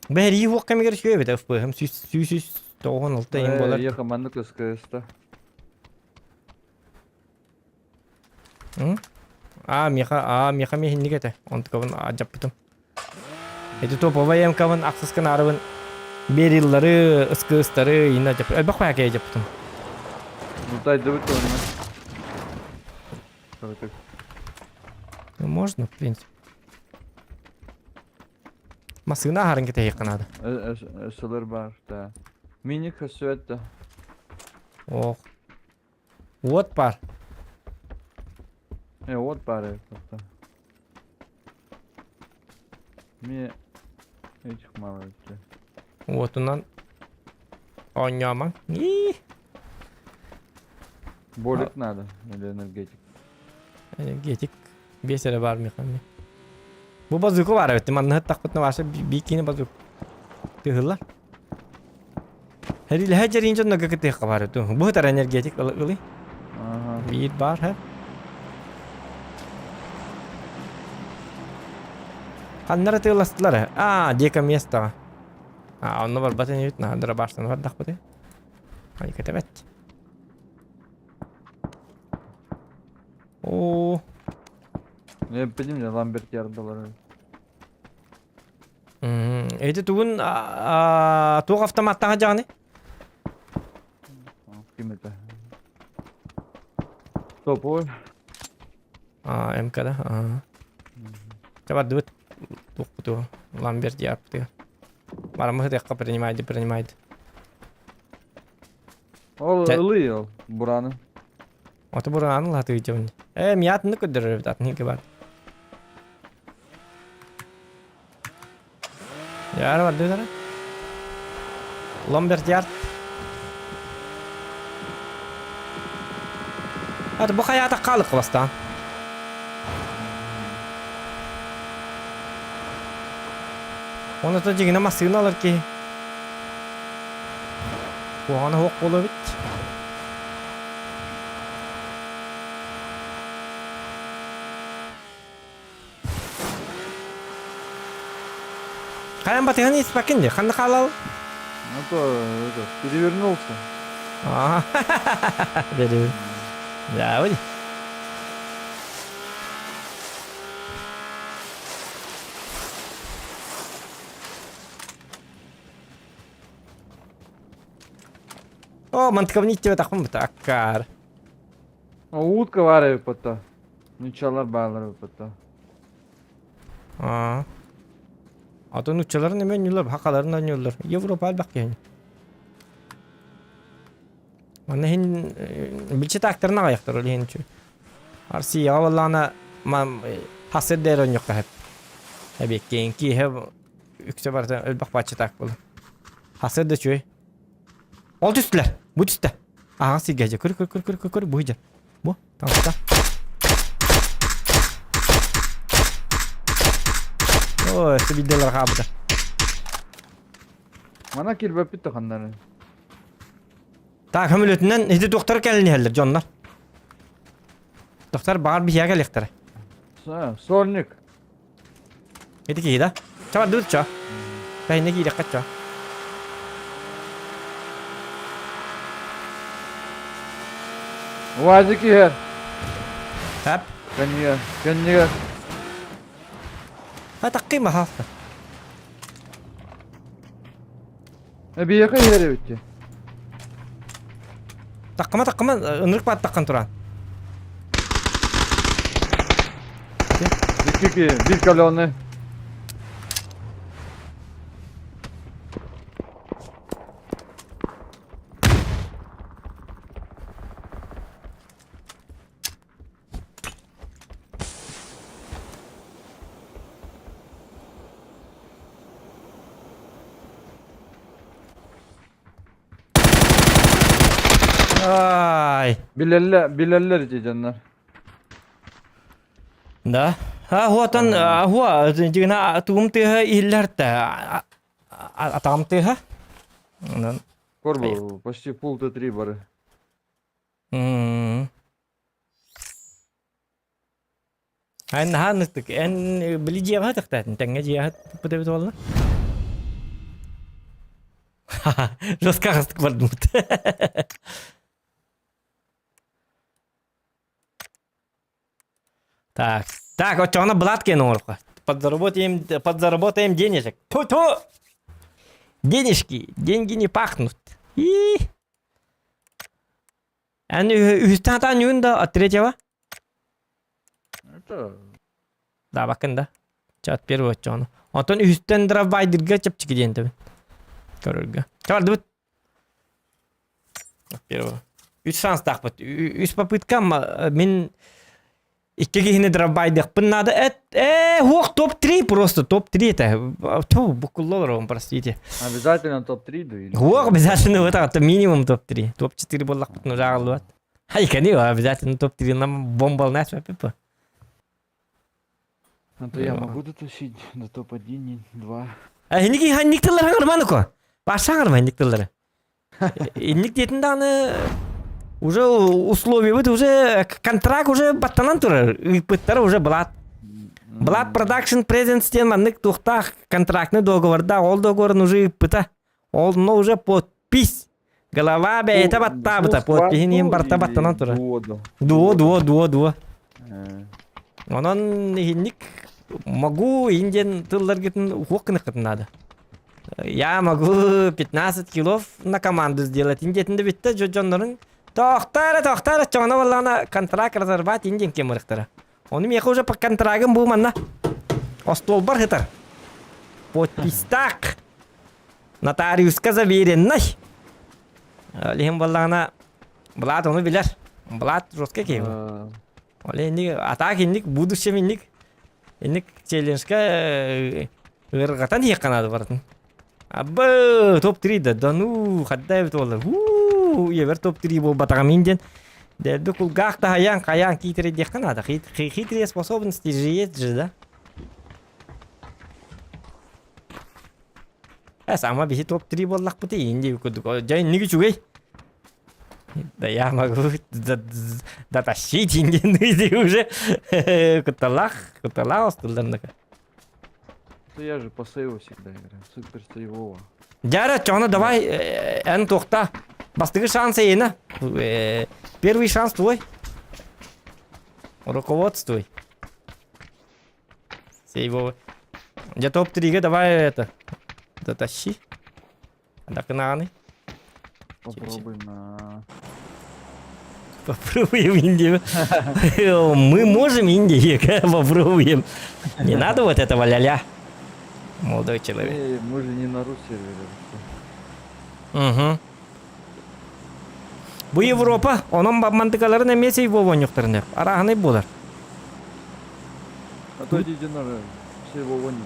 Бэһэрии уох кэмигэр үчүгэй эбит ФПХ-м сүүс сүүс үс тоҕуон алта иһин буолар. Еха маннык СКС-та. Аа, миэхэ, аа, миэхэ миэһинник этэ. Онтукабын адьаппытым. Эти топовай МК-бын ахсыскын аарыбын бериллары, ыскыыстары инна адьап. Элбэх баакай адьаппытым. Ну тайдыбыт онно. Ну, можно, в принципе. Массыына аһарын кэтэһиэххэ наада. Сылыр бар, да. Мини көссүөт да. Ох. Уот баар. Э, уот баар эбит просто. Ми этих мало эбит. Уотунан оонньоомаҥ. Ии. Болик надо или энергетик. Энергетик. Биэс эрэ баар миэхэ. Бу базука баар эбит. Манна тахпытына Ваша бикини базук. Тыһыллар. Хэрилэһэ дьэриин дьоннорго кытыахха баар эту. Бу ытар энергетик ылы. Биир баар һэ. Ханнара тыыластылар. Аа, диэки местоҕа. Аа, онно барбат инибит, наһаа баштан бардахпыты. Ай, кэтэбэт. Оо. Не билим Ламберт ярдалар. Эти тугун туох автоматтаах дьаҕаны? Ким это? Топовой. А, МК да? Ага. Табардыбыт. Туохпуту Ламберт ярпытыгар. Бараммыт принимайте, принимайте. Ол ылый ол бураны. Ото бураны латыйдьабын. Э, миятыны көрдөрөр эбит атын бар. Яар барды дара. Ломберт ярт. Hadi bu hayata kalık бастаан. Оны то дьигинэ массыына алар киһи. Куһаҕана суох буолуо эбит. Хайан батыһан испакин дии, ханна хаалал? Ну то, это, перевернулся. Аа, дедим. Да, вот. О, мантыкабын иттибэтахпын быта аккаар. Утка баар эбит Нучалар баалар эбит Аа. Атын нуччаларын эмэ онньууллар, хахаларын онньууллар. Европа элбэх киһини. Манна иһин билчи таактарын аҕыйахтар ол иһин үчүгэй. Арсияҕа буоллаҕына хас эрдэ эрэ онньуохха сөп. Эбиэккиэн киэһэ үксэ барыта элбэх бааччы таак буолар. Хас эрдэ үчүгэй. Ол түстүлэр. Бу түстэ. Аҕа сиргэ дьэ көр көр көр көр көр көр бу дьэ. Бу таҥаста. Ой, өссө биирдэлэр хаалбыта. Мана кирбэппит да ханнары. Так, көмөлөтүнэн ити туохтар кэлин иһэллэр дьоннор. Тохтар баҕар биһиэхэ кэлиэхтэрэ. Сорник. Ити киһи да? Чабардыбыт чо. Кэһинне киирэххэ чо. Уазик иһэр. Хап. Кэннигэр, кэннигэр. Ha таккый пожалуйста. Биһиэхэ иһэр эбит. Таккыма таккыма ынырык баар таккан туран. Икки bir колонны. Ай. Билэллэр, билэллэр ити дьоннор. Да. А хуатан хуа дьигина тугум тыаһа иһиллэр та атаҕым тыаһа. Онон Корбу почти пол Т3 бары. М. Эн наһаа ынырыктык эн били дьиэҕэ тахтаатын тэҥҥэ дьиэҕэ туппут эбит буолла. Жестко аҕастык бардыбыт. Так, так, оччоҕуна блат киэн оҥороххо. Подзаработаем, подзаработаем денежек. Ту-ту! Денежки, деньги не пахнут. И Эн үһүстэн атаан ньугун да от третьего? Это Да, бакын да. Чат первый оччоҕуна. Онтон үһүстэн дровбайдырга чэпчэки диэн тэбин. Көрөргө. Чабардыбыт. От первого. Үс шанстаахпыт. Үс попыткам мин Икки киһини дробайдыахпын надо. Эт, э, хуох топ-3 просто, топ-3 это. Тьфу, букулла олоробун, простите. Обязательно топ-3 да или? Хуох обязательно вот это минимум топ-3. Топ-4 буоллахпытына жаҕаллыбат. Ай, кани, обязательно топ-3 нам бомбалнаас пеппа. А то я могу дотащить до топ-1, 2. А хиники ханник тыллар хаңарман Паша хаңарма хинник тыллары. Инник диэтин даҕаны уже условиебыт уже контракт уже баттанан турар. Ыыппыттара уже Блат. Блат Production Presents диэн маннык туохтаах контрактный договордаах ол договорун уже ыыппыта. Ол но уже подпись. Голова бэйэтэ баттаабыта. Подпиһин иһин барыта баттанан турар. Дуо, дуо, дуо, дуо. Онон иһинник могу иһин диэн тылларгытын уһуох гыныххытын наада. Я могу 15 килов на команду сделать. Индиятын да бүттэ дьоннорун тоохторо тоохторо чоҥоно буоллаҕына контракт разорвать индиан кем ырыхтара. Ону миэхэ уже по контрагым бу манна остуолбар сытар. Подпистаах. Нотариуска заверенный. Лиһин буоллаҕына Блат ону билэр. Блат жесткий киһи. Ол инник атаак инник будущем инник инник челленджка ыарырҕатан иһиэххэ наада барытын. Абы топ-3 да да ну хадда эбит буоллар. Уу ийэбэр топ-3 буолбатаҕым мин диэн дэлби кулгаах таһайан хайаан киитэрэ диэххэ наада. Хитрые способности же есть же, да? Э, сама биһи топ-3 буоллахпыт инди курдук. Дьэ инник үчүгэй. Да я могу дотащить индиан уже. Кутталах, кутталах остулларныка. Да я же по сейву всегда играю. Супер сейвово. Дяра, чоно давай, эн туохта. Бастыгы шанс эйена. Первый шанс твой. Руководствуй. Сейвовый. Дьэ топ-3-ге давай это. Дотащи. Дакынааны. Попробуй на... Попробуем Индию. Мы можем Индию, попробуем. Не надо вот этого ля-ля. Молодой человек. Эй, мы же не на рус сервере. Угу. Бу Европа, онон мантыкаларын эмиэ сейвовонньуктарын арааһынай буолар. А то эти динары сейвовонньум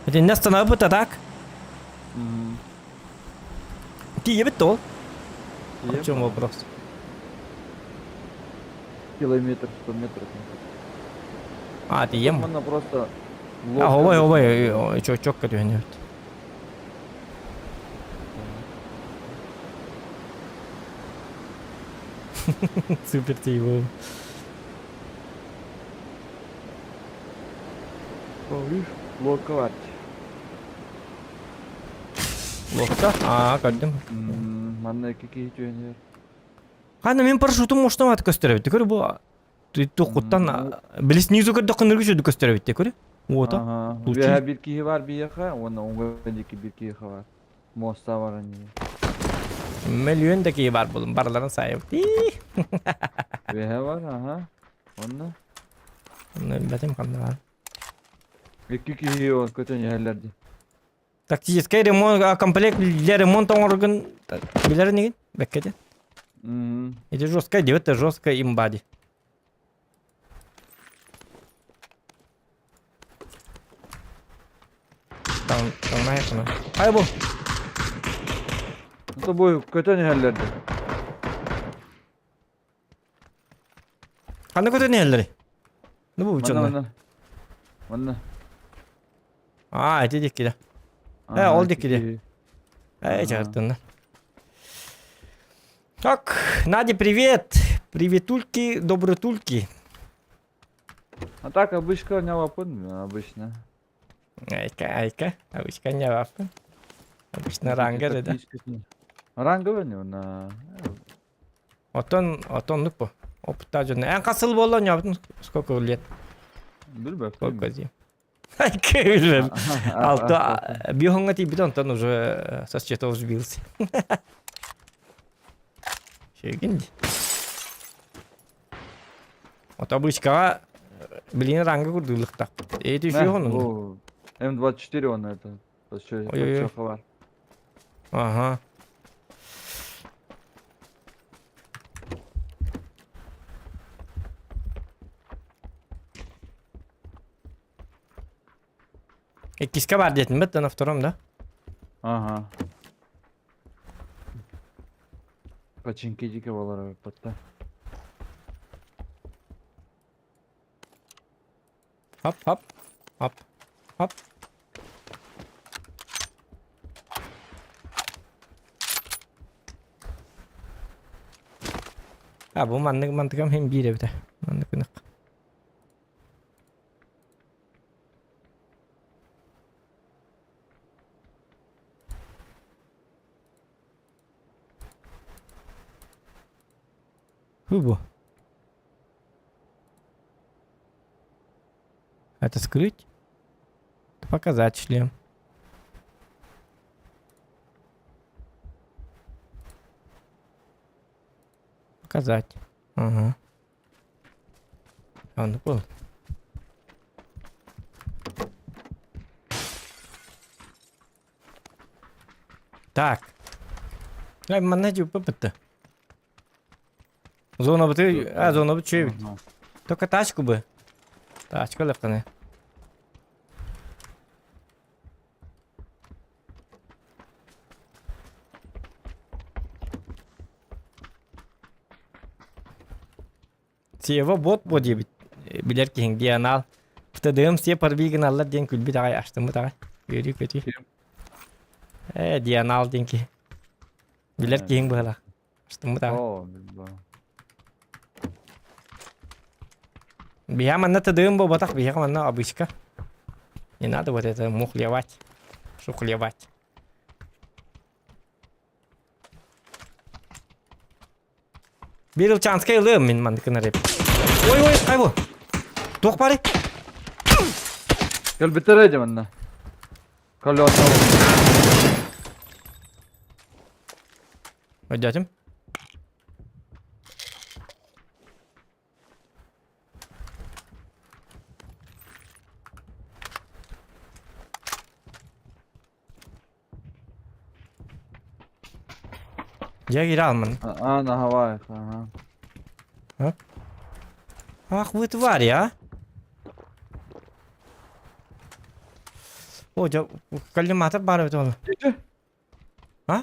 Итиннэ остановыбыт а так? Тиийэбит то. В чем вопрос? Километр, 100 метров. А, тиийэм. Манна просто А, обой, обой, чөккө түһэн эбит. Супер тиийбу. Лодка бар. Лодка? Аа, көрдүм. Манна икки киһи түһэн Ханна мин парашютум муштамат көстөр эбит. Көр бу Туохуттан били снизу көрдөххө нөргү сүрдү көстөр эбит көрү. Уота. Үөһэ биир киһи бар биһиэхэ уонна уҥа диэки биир киһи бар. Муоста бар они. Мөлүйүөн да киһи бар булун барыларын сайыбыт. Үөһэ бар, аха. Онно. Онно билбэтим ханна бар. Икки киһи ол көтөн иһэллэр дии. Тактический ремонт, комплект для ремонта оҥоргун билэр инигин бэккэтин. Эти жестко это жестко имбади. Там, там на Ай бу. Это бу көтөн иһэллэр дии. Ханна көтөн иһэллэрий? Ну бу Манна манна. Манна. А, эти диккиде. Э, ол диккиде. Эй, чартынна. Так, Надя, привет! Приветульки, добротульки. А так, обычка не вапын, обычно. Айка, айка, обычка не вапын. Обычно ранга да. Ранговый не на. Отон, отон нук Опыта дьон. Эн хас сыл буолла оонньообутун? Сколько лет? Билбэппин. Сколько дии? Айка билбэм. Алта биоһоҥҥо тиийбит онтон уже со счетов сбился. Шегин дии. Ото обычкаҕа билигин ранга курдуулуктаахпыт. Эти үчүгэй М24 он это. Ой-ой-ой. Ага. Иккискэ бар диэтим бэт на втором, да? Ага. Починки дике болар патта. Хоп, хоп, хоп, хоп. А, бу маннык мантыкам хем биир эбитэ. Маннык гынах. Ху бу. Это скрыть? Это показать шлем. Показать. Ага. А, ну понял. Так. Ай, манна дьуппа Зона бы а, зона бы чё Только тачку бы. Тачка лепканы. Сева бот бо диэбит билэр киһиҥ дианал ПТДМ все парби гыналлар диэн күлбүт аҕай астыммыт аҕай үөрүү көтүү ээ дианал диэн киһи билэр киһиҥ быһалаах астыммыт аҕай Биһиэхэ манна ТДМ буолбатах, биһиэхэ манна обычка. Не надо вот это мухлевать, шухлевать. Биир Ылчанскай ылыам мин манныкын эрэ. Ой ой, хай бу. Туох баарый? Кэлбиттэрэ дьэ манна. Колеса. Өйдөөтүм. Дьэ киирэ алмын. А, на Гавайях, ага. А? Ах вы твари, а? О, дьэ, коллиматор баар эбит ол. А?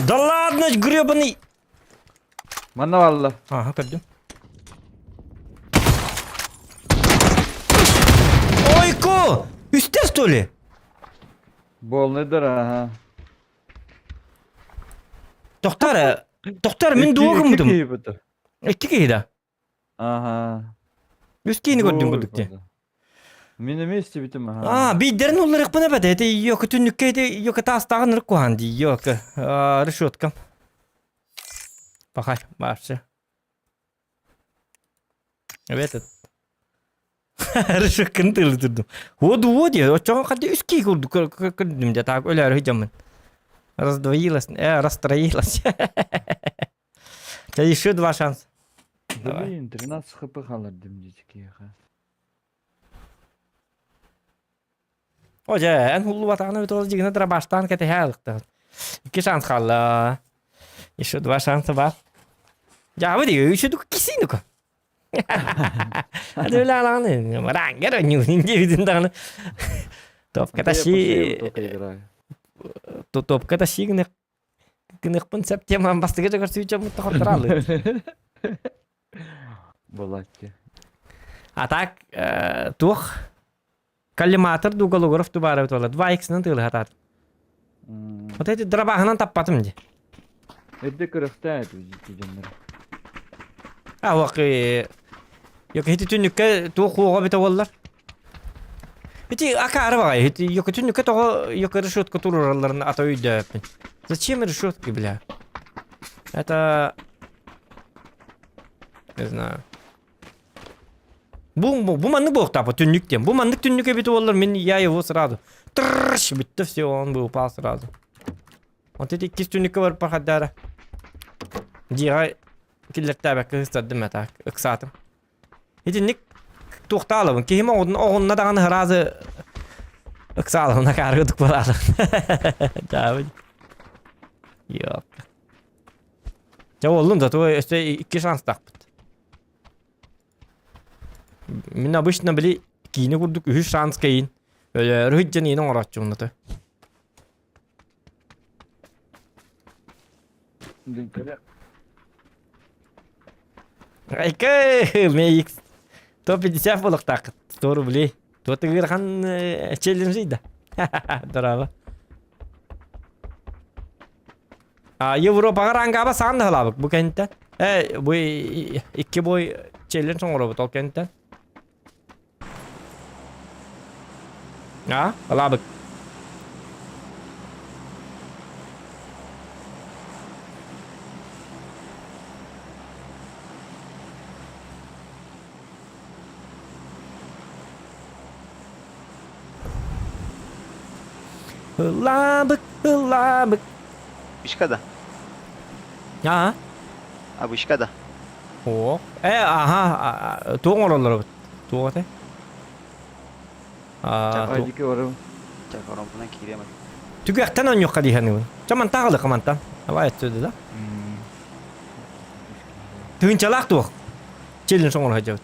Да ладно, гребаный! Манна балла. Ага, көрдүм. Ойко! Үстэ что ли? Болныйдар аха. Тоқтар, тоқтар, мен дуо гыммытым. Икки киһи Икки киһи да. Аха. Үс киһини көрдүм курдук дии. Мин эмиэ истибитим аха. А, биирдэрин улларыахпын эбэтэ, ити йока түннүккэ ити йока таастааҕын ырык куһаан дии, йока решеткам. Пахай, вообще. Эбэт решетканы тыылы турдум. Воду води, оччоҕо хадди үс киһи курдук көрдүм дьэ, так өлөөрү сылдьаммын. Раздвоилась, расстроилась. Чэ, еще два шанса. Давай. Блин, 13 хп хааллардым дии киһиэхэ. О дьэ, эн хуллубатаҕына бүтэ ол дьигинэ дробаштаан кэтэһэ алыктаҕын. Икки шанс хаалла. Еще два шанса бар. Дьаабы дии, еще дук кисинука. Адылаалаҕын рангер ньуунин диэбитин даҕаны. Топка тащи топка тащи гынах гыныхпын сөп темам бастыгы жагар сүүчөм тохотторалы. Булаччы. А так туох коллиматор дугологоров тубаарабыт буолла 2x-нан тыылыһатаат. Вот эти дробаһынан таппатым ди. Эрдэ көрөхтөө этэ дьоннор. А уақы Йок ити түннүккэ туох уоҕа битэ буоллар. Ити акаары баҕайы ити йок түннүккэ тоҕо йок решетка туруоралларын ата өйдөөппүн. Зачем решетки, бля? Это... Не знаю. Бу, бу, бу маннык буолуохтаах түннүк диэн. Бу маннык түннүк эбит буоллар мин я его сразу. Трррш, бүттэ все, он бы упал сразу. Вот эти иккис түннүккэ барып бархаддаара. Дьиэҕэ киллэртээбэккэ ыстардым этак, ыксаатым. Итинник туохтаалабын, киһим оҕунна даҕаны сразу ыксаалабын, акаарыгытык буолаалабын. Дьаабын. Ёпта. Дьэ буоллун да, то өссө икки шанстаахпыт. Мин обычно били киинэ курдук үһүс шанс кэйин. Өлөөрү сылдьан иин оҥорооччубун аты. Айка, мейикс. Топ-50 буолуохтааххыт. 100 рублей. Туота ыарахан челлендж да. Здорово. А Европаҕа рангаба саан даһалаабыт бу кэнниттэн. Э, бу икки бой челлендж оҥоробут ол кэнниттэн. А, алаабыт. Ыллаабыт, ыллаабыт. Вышка да? Аа? А вышка да? О, э, аха, туох оҥороллор эбит? Туох этэй? Аа, Айдики барым. Чакоромпунан киириэм. Түгэхтэн оонньуохха дии саныыбын. Чэ, мантан аҕалыахха мантан. Давай отсюда, да? Тыһыынчалаах туох? Челлендж оҥоро сылдьабыт.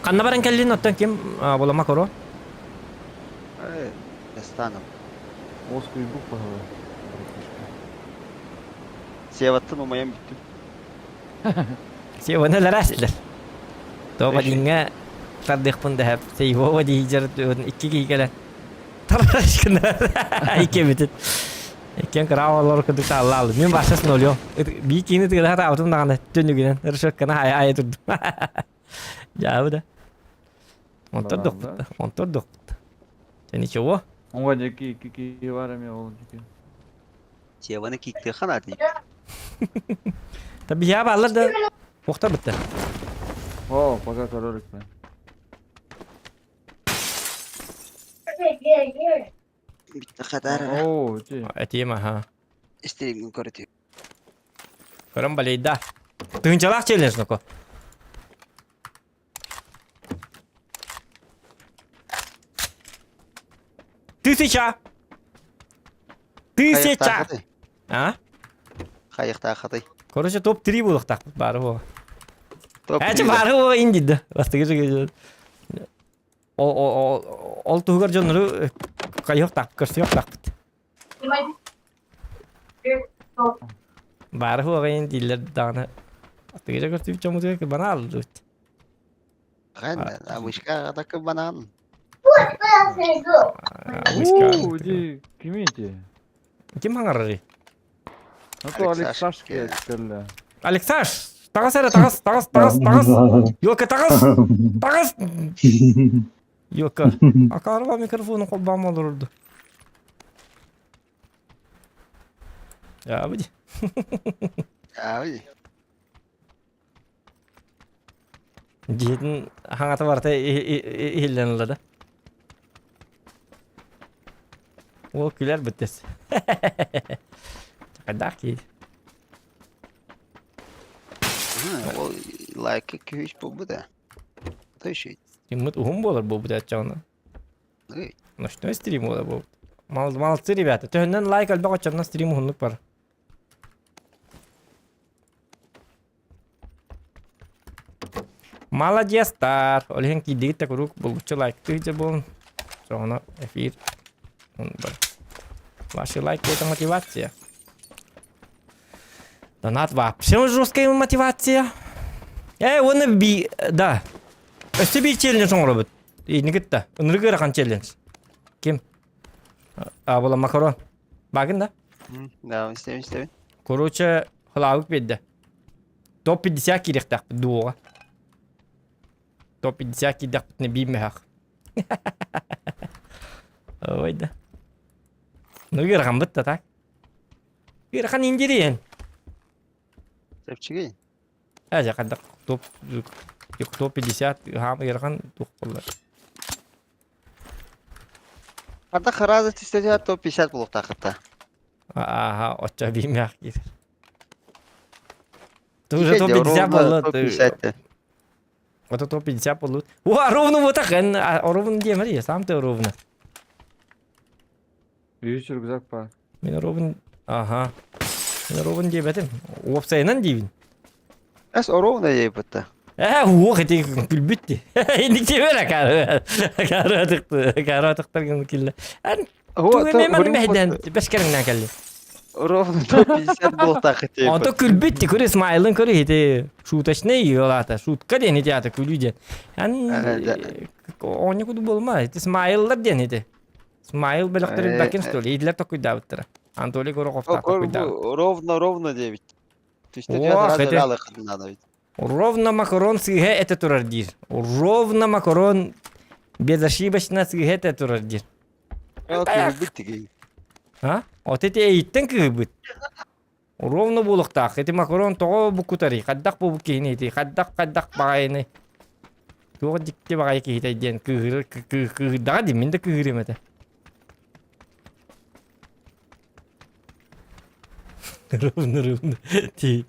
Ханна баран кэллин оттон ким буламак оро? Достаном. Оскуйбук баһыла. Севаттан умайан бүттүм. Севаны ларасилер. То Вадимҥа тардыахпын да Сейвова диижер икки киһи кэлэн тарашкына икки Иккиэн кыра оҕолор курдук тааллаалым. Мин баша нулю. Бии киини тыгыра таабытым даҕаны түннүгүнэн решетканы айа айа турдум. Дьаабы да. Онтор дохпут. Онтор дохпут. Дьэ ничего. Оҥо дьэки икки киһи бар эмиэ ол дьэки. Севаны кииктиэххэ наада. Та биһиэхэ бааллар да уохтар бытта. О, пока көрөр икпин. Хатар Оо, ити. Этиим аха. Истириҥин көрүтүү. Көрөн балейда. Тыынчалаах челлендж ноко. Тысяча! Тысяча! А? Хайыктаахатай. Короче, топ-3 буолуохтаахпыт баары буо. Топ Эчи баары буо индидде. Бастыгы жыгы. Ол туһугар дьоннору хайыахтаах, көрсүөхтаахпыт. Баары хуоҕайын дииллэр даҕаны. Атыгыра көрсүбүт дьоммутугар кырбана ааллыбыт. Эн вышка атакы банан. Уу, иди, кими ити? Ким хаҥарарый? Ну то Алексаш кэллэ. Алексаш! Таҕыс эрэ, таҕыс, таҕыс, таҕыс, таҕыс! Йока, таҕыс! Таҕыс! Йока. Акарова микрофону холбаама олорорду. Ябыди. Ябыди. Дьиэтин хаҥата барыта иһиллэн ылла да. Уол күлэр бүттес. Хайдах киһи. Ол лайк күүс буолбут ээ. Точно. Стриммит уһун буолар буолбут аччаҕына. Ночной стрим буолар буолбут. Молодцы, ребята. Төһөннөн лайк элбэх оччоннон стрим уһуннук бар. Молодецтар! Ол иһин киирдигит да куруук булгуччу лайктыы сылдьар буолун. Соҕуна эфир бар. Ваши лайки это мотивация. Донат вообще жесткая мотивация. Э, уонна би... Да. Өссө биир челлендж оҥоробут. Инникит да. Ынырык ыарахан челлендж. Ким? А, була макарон. Багын да? Да, истэбин, истэбин. Короче, Хылаабык биэрдэ. Топ-50 киириэхтээхпит дуоҕа. Топ-50 киирдэхпитинэ биир мөһөх. Ой да. Ну ыарахан да так. Ыарахан индириэн. Чэпчэки. Ээ хайдах топ топ-50 хаам ыарахан туох буоллар. Арда харазы түстэ топ-50 буолуохтаахыта. Ааха, оччо биимээх киир. Ты уже топ-50 боллу. Топ-50. Это топ-50 боллу. О, ровно вот так. Ровно диэмэр сам ты ровно. Үс рюкзак бар. Мин ровно... Ага. Мин ровно диэбэтим. Уопсайынан диибин. Эс ровно диэбитте. Э, уох ити күлбүт ди. Инник диэбэр акары. Акары атыкты. Акары атыктар килле. Эн Тугу мэһдэн бэс кэриҥнээн кэлли. Ровно 150 буолтаах ити. Ото күлбүт ти көрө смайлын көрө ити шуточный ыалата. Шутка диэн ити ата күлүү диэн. Эн оонньуу куду буолма. Ити смайллар диэн ити. Смайл бөлөхтөрүн бакин что ли? Идилер токуйдаабыттара. Анатолий Гороховтаах токуйдаабыт. Ровно, ровно диэбит. Ровно макарон сыыһа этэ турар диир. Ровно макарон безошибочно сыыһа этэ турар диир. А? Вот эти эйиттэн кыһыйбыт. Ровно буолуохтаах. Ити макарон тоҕо буккутарый? Хайдах буолбут киһини ити? Хайдах хайдах баҕайыны? Туох дьикти баҕайы киһитэй диэн кыыһырар кыыһырдаҕа дии мин да кыыһырыам этэ. Ровно ровно. Ти.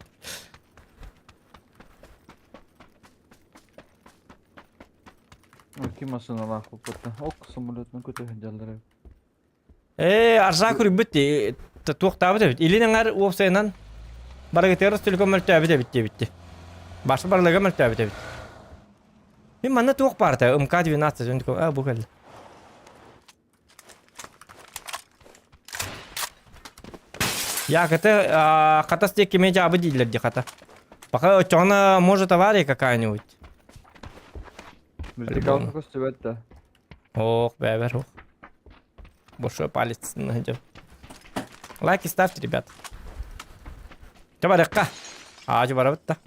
Ким массыыналаах куппуттан ок самолетунан көтө сылдьаллар эбит. Ээ, аржаа көрбүт дии. Туохтаабыт эбит. Илин эҥэр уопсайынан барыгытыгар столько мөлтөөбүт эбит диэбитти. Башы барылыга мөлтөөбүт эбит. Мин манна туох баарта? МК-12 а бу кэллэ. Я хата диэки кими дьаабы дииллэр дии хата. Пока оччоҕуна может авария какая-нибудь. Вертикалка көстүбэт да. Ох, бэбэр ох. Большой палец найдем. Лайки ставьте, ребят. Чэ барыахха. Аа, чэ барабыт да.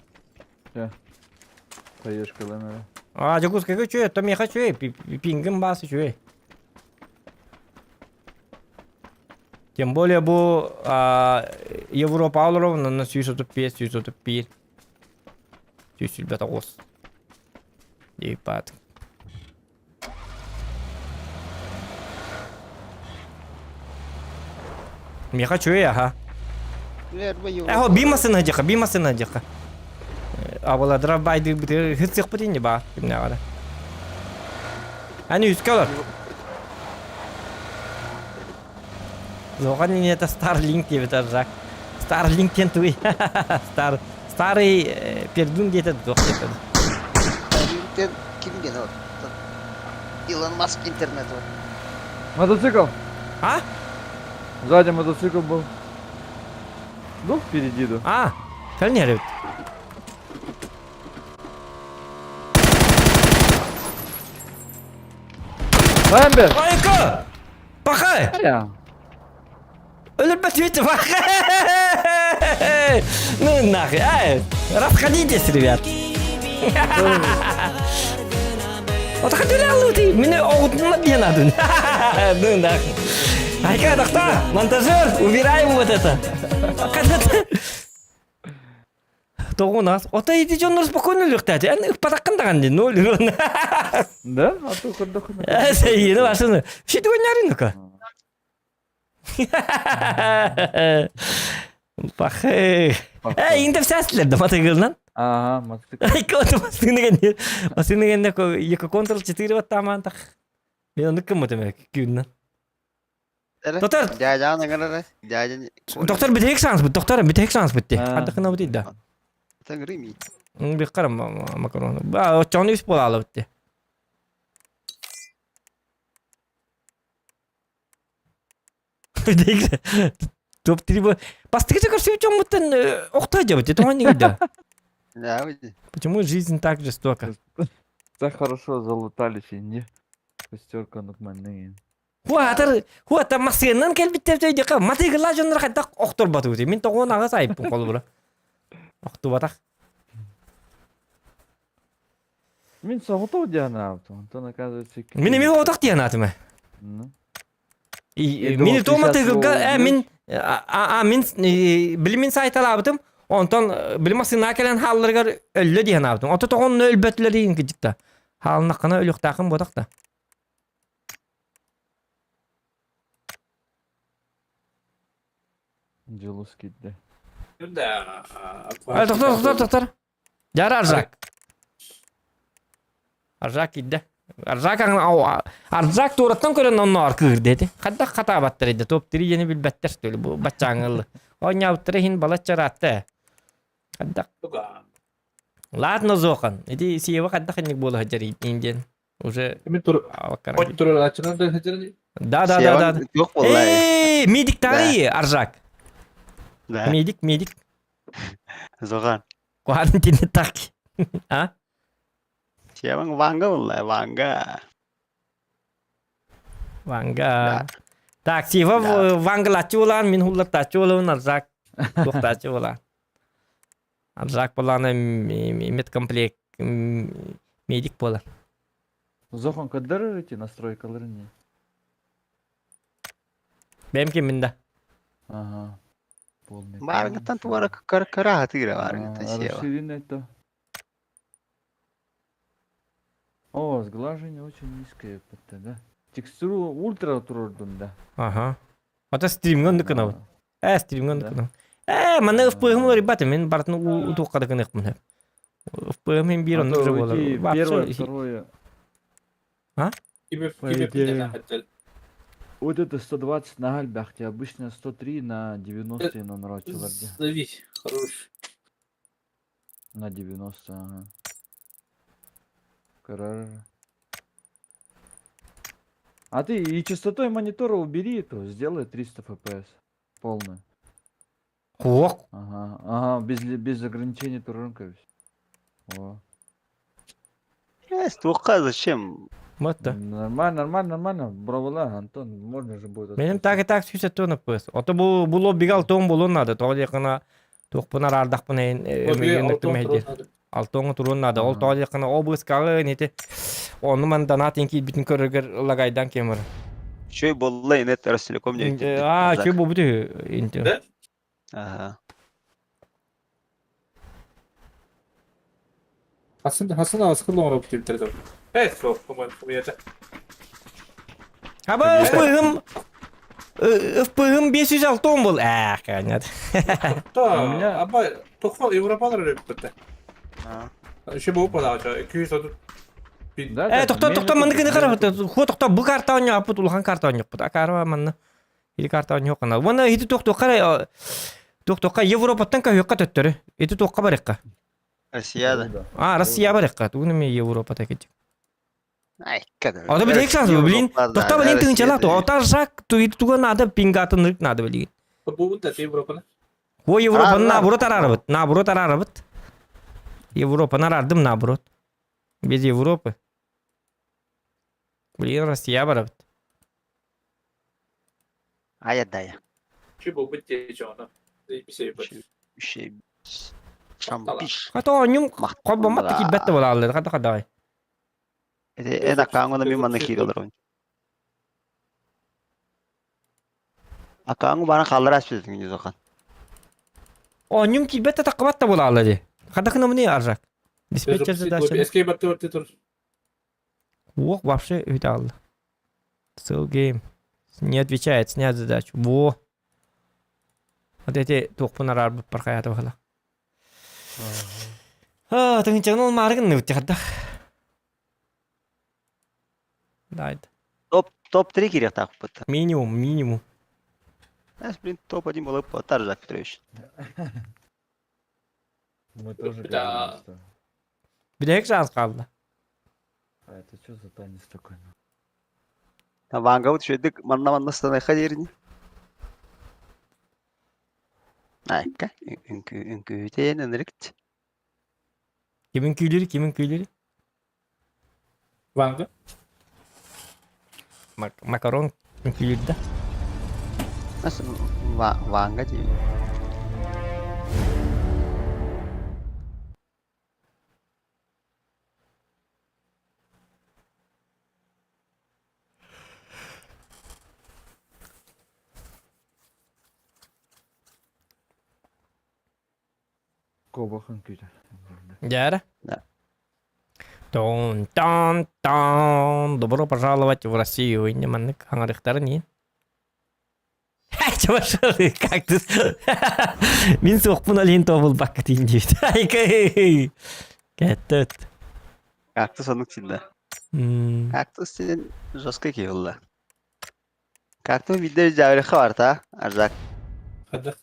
Чэ. Поешкалаем эрэ. Аа, Дьокуускайга үчүгэй, оттон миэхэ үчүгэй, пингим баас үчүгэй. Тем более бу Европа олоробун, онно 135, 131, 129. Ебать. Миэхэ үчүгэй аха. Эхо, би массыына дьаха, би массыына дьаха. Абаладра байдырбыты хытсыахпыт инни баа күннээҕэ. Аны үскэ олор. Зохан не это Starlink диэбит Аржак. Starlink диэн тугуй? Стар старый пердун диэтэ туох диэтэ. Starlink диэн ким диэн ол? Илон Маск интернет вот. Мотоцикл! А? Сзади мотоцикл был. Ну, впереди, да. А, кэлин эрэбит. Эмбер! Айка! Пахай! Я. Өлөрбөт үтү пахай! Ну нахуй, ай! Расходитесь, ребят! Вот хотели аллы, меня оғытына диэн адын. Ну нахуй. Айка, доктор, монтажер, убираем вот это. Тоҕунас. Ото ити дьоннор спокойно өлүөхтээти. Эн ыппатаххын даҕаны дии, ноль урон. Да? А то көрдөххүнэ. Сэйиини башыны. Шити ойнарын ну-ка. Пахы. Э, инде всяслер да матыгылнан. Ага, мотоцикл. Айкоты масыны Масыны генне еко контрол 4 ваттаман тах. Мен оны кым өтеме күннен. Доктор. Дядяны гырары. Дядя. Доктор битек шанс бит. Доктор битек шанс битти. Хаддакына бит да. Тагрими. Бик карам макарон. Ба, очону үс болалы битти. Битек. Топ 3 бу. Бастыгы көрсү чоңмуттан охта жабыт. Тоңон нигде. Да, Почему жизнь так жестока? Так хорошо залутались и не. Шестерка нукманы. Хуатар, хуата масыгынан келбиттер өйдөкө матыгыла дьоннор хайдах охторбатыбыт. Мин тоҕуон аҕыс айыппын холобура. Охтубатах. Мин соҕотох диэн аабытым, онтон оказывается Мин эмиэ соҕотох диэн аатым ээ. Ну. Мин то матыгылга э мин а мин били мин сайталаабытым онтон били массыына кэлэн хаалларыгар өллө диэн аабытым. Ото тоҕон өлбөтүлэр диин кыдьыкта. Хаалынаххына өлүөхтаахын буотах да. Дьулус киирдэ. Э, доктор, доктор, доктор. Дьара Аржак. Аржак киирдэ. Аржак Аржак туораттан көрөн онно аркыыр диэти. Хайдах хатаабаттар иде топ три диэни билбэттэр что ли бу баччааҥылы. Оонньообуттара иһин балачча ыраатта. Хайдах. Ладно, Зохан. Ити Сиева хайдах инник буола сылдьар индиэн. Уже Мен тур Да, да, да, да. Эй, медик тары, Аржак. Да. Медик, медик. Зохан. Куһаҕан тини так. А? Сиэбэҥ Ванга буолла, Ванга. Ванга. Так, Сива Вангалаччы буолан, мин хуллаттааччы буолабын, Аржак туохтааччы буолан. Аржак буолаана медкомплект медик буолар. Зохон көрдөрөр эти настройкалары не? Бэйэм киммин да. Ага. Полный. Баарыҥыттан туора кыра хатыыра баарыҥыттан сиэбэ. Расширенный это. О, сглаживание очень низкое, да? Текстуру ультра турурдун да. Ага. Ата стримҥэ оннук гынабын. Ээ, стримҥэ оннук гынабын. Ээ, манна ФПМ ребята, мин бартын утуохха да гыныахпын. ФПМ им биир оннук же буолар. Первое, второе. А? Вот это 120 на Альбахте, обычно 103 на 90 на Нрочеларде. Ловить, хорош. На 90, ага. Карар. А ты и частотой монитора убери эту, сделай 300 FPS. Полную. Ох. Ага, ага, без, без ограничений турунка. О. Туохха зачем? Вот да. Нормально, нормально, нормально. Бровала, Антон, можно же будет. Меним так и так сүүсэ туон FPS. Ото бу бу лоббига алтуон булуон наада. Тоҕо диэххинэ туохпунар ардахпын эйин Алтуоҥа туруон наада. Ол тоҕо диэххинэ ол быыскаҕын ити ону манданат иин киирбитин көрөргөр лагайдан кемыр. Үчүгэй буолла инет Ростелеком Аа, үчүгэй буолбут үһү инти. Аха. Хасан Хасан аскыл оҥоруп типтер. Э, суох, помоете. Аба ФПГ-м ФПГ-м 506 был. Ээ, конечно. То, аба тохо Европалар өрөппүттэ. Еще бу подача 230 Э, тохто, тохто, манны кыны кара, хуа тохто, бу карта оонньооппут, улахан карта оонньооппут. Акарва манна. Или карта оонньооххуна. Уонна ити туох-туохха эрэ туох-туохха Европаттан көһүөххэ төттөрү. Ити туохха барыахха. Россия да. А, Россия барыахха. Тугун эмиэ Европа такичик. Ото билик шанс, блин. Тоқта блин тыынчалаах то. Ота жак туга надо пингатын надо билигин. Бу да Европаны. О Европаны наоборот арарабыт. Наоборот арарабыт. Европаны арардым наоборот. Без Европы. Блин, Россия барабыт. Ая дая. Чү бу бит дежона. Үше Шампиш. Хата онньум холбоммат да киирбэт да буолааллар. Хата хадавай. Эти эн аккааҥҥа мин манна киирэ олоробун. Аккааҥҥа баран хааллара аспытын дьозохан. Оонньум киирбэт да таххыбат да буолааллар дии. Хата кынамыны аржак. Диспетчер задача. Эскей батты тур. Ох, вообще үталла. Still game. Не отвечает, снять задачу. Во. Вот эти туохпун араарбыппар хайаата бахала. Аа, тыгынчагын ол маарыгын ныбыттяхардах. Дайт. Топ топ-3 кириэхтаахпыт. Минимум, минимум. Знаешь, блин, топ-1 был бы Таржак Петрович. Мы тоже Да. говорим, что... Билек шанс хаалла. А это что за танец такой? Ванга үчүгэйдик манна манна станайха диирини. Айка, үҥкүүтэн ынырыкт. Кимин күүлүрү, кимин күүлүрү? Ванга. Макарон үҥкүүлүр да. Ванга дии. Кобах үҥкүүтэ. Дьээрэ? Да. Тон тон тон. Добро пожаловать в Россию. Инне маннык хаҥарыхтарын иин. Чувашалы, как ты? Мин суохпун алин тобулбакка тиин диэбит. Айкэй. Кэттөт. Кактус оннук силлэ. Кактус диэн жестко киһи буолла. Кактус биирдэ дьаабырыхха барта, Арзак. Хадах.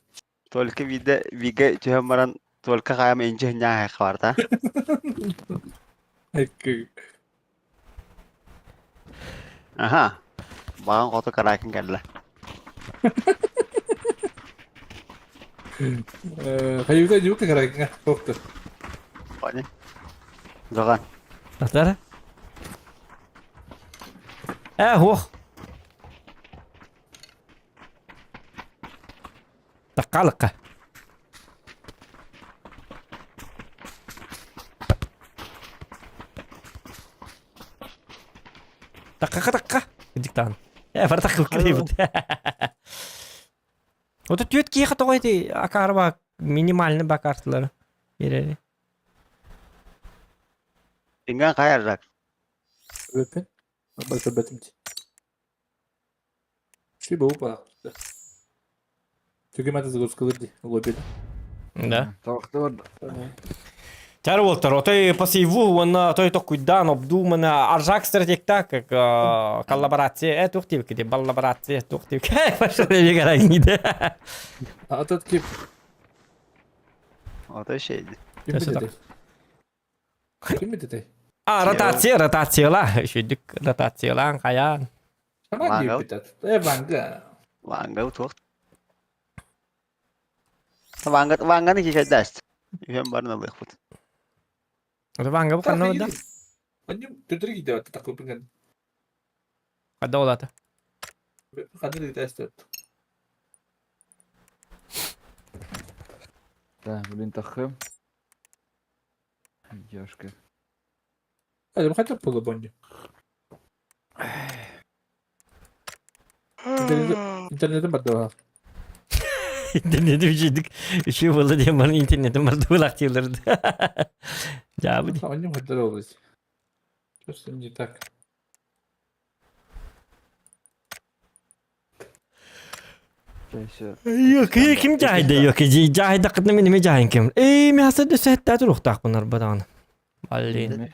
Только биирдэ бииргэ түһэн баран только хаайам инчи хынньааһайха барта. Айкэй. Аха. Баҕан хоту караакын кэллэ. Хайыыта дьука каракинга хоктор. Понял. Жоған. Атара? Э, ох. Таккалыкка. Такка такка. Диктан. Э, бар такка кирибит. Ото түөт киэхэ тоҕо ити акаарба минимальный бакартылары биэрэри. Инган хайаржак. Өпен. Бөтүм. Ши бу па. Түгемәді загрузкалыр ди лоббида. Да. Тоқтор. Тяр уолтар, отой пассиву, уонна отой токуйдаан обдумана аржак стратегта как коллаборация, туох диэбикки баллаборация туох диэбикки пошел я А тот кип Ото şeydi. ким битетэй? Ким битетэй? А, ротация, ротацияла. Үчүдүк ротациялаан хайаан. Шаман Ванга. диэбит битет. Э ванга. Ванга туох. Ванга Ванганы кишэддаст. Үһэн барын алыахпыт. Ванга бу ханна да? Аннем төтөрү киде атта такылпынган. Хада олата. Хадыр дитәстер. Да, блин, тахым. Девушка. Әле хотя бы бонди. Интернетим бар да. Интернети үчүдүк. Үчү болду диэн баран интернетим бар дуулах дииллэрди. Дьаабы дии. Аннем хадыр олыс. Что с ним не так? Yok ким жаһайда yok жаһайдакытна мен эме жаһайын кем. Эй, мен хаса дөсө хэтта туруктаакпын арбадааны. Блин.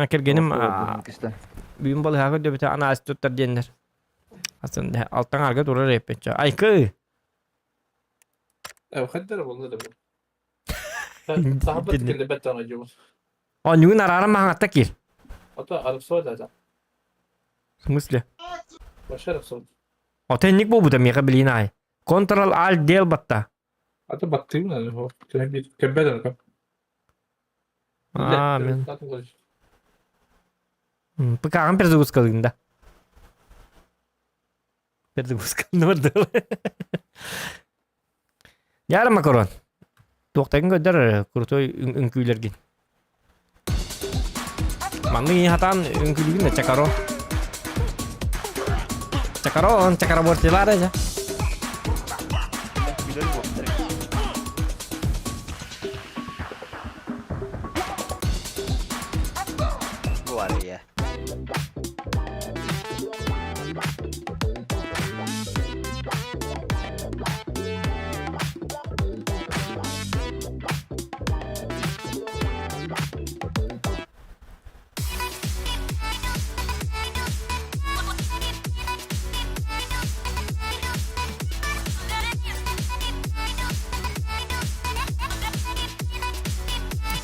Кергеним бүгүн балыһаага дөбүтэ анаас туттар диэннэр. Асан алтан арга турар эппетче. Айкы. Э, хадыр болду да бу. Сахабат келе беттана жобус. Онньугун араара маһаҥатта киир. Ото арыпсуот да. В смысле? Вообще арыпсуот. Ото инник буолбута миэхэ билиин аай. Ctrl Alt Del батта. Ата баттыым кембе да. Аа, мен. ПК-ҕын перезагрузкалыын да. Перезагрузкалыын бардылар. Яра макарон. Туохтагын көрдөр крутой үҥкүүлэргин. Маннык ийэ хатаан үҥкүүлүүгүн да чакарон. Чакарон, чакарабортилар эже. Бу бар ya.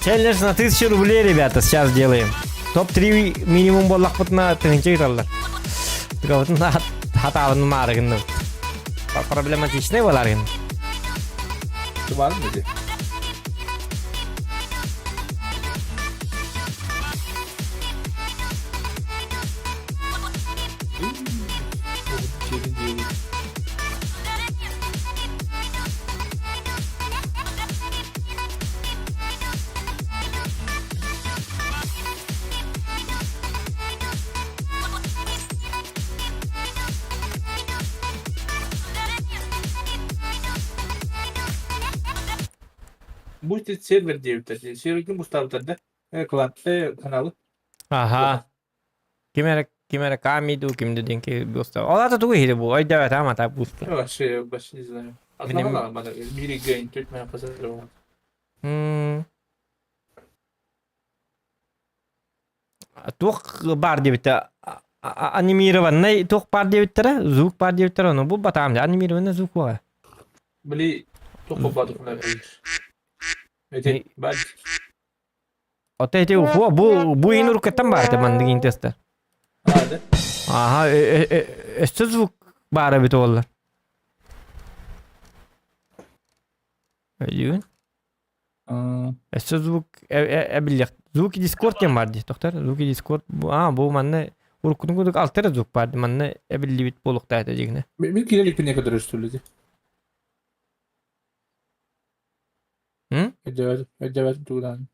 Челлендж на 1000 рублей, ребята, сейчас делаем. Топ-3 минимум буоллахпытына тыһыынча ыыталлар. Тыгабытын хатаабын маарыгын Проблематичный буоларгын. Var mıydı? Bu işte server diye bir Server kim bu да? Клан, каналы. Ага. Ким эрэ ким эрэ камиду ким дедин ки буста. Олата тугу хири бу. Ой давай там ата буста. Вообще, вообще не знаю. Одного бана мири гейн, тут меня посмотрел. Туох бар диэбитэ анимированный туох бар диэбиттэрэ звук бар диэбиттэрэ ону бу батаам анимированный звук буолар. Били туох бар Эти бад. Ота эти хо бу бу ин уруккаттан бар те маннык интестер. А, да? Аха өссө звук баара эбит буолла. Өйдүүгүн? Өссө звук эбиллиэх звуки Дискорд диэн бар дии тохтор звуки Дискорд а бу манна уруккутун курдук алта эрэ звук бар манна эбиллибит буолуохтаах этэ дьиҥинэ. Мен кирелик пине көтөрөстүлү. Өйдөбөт тугдан.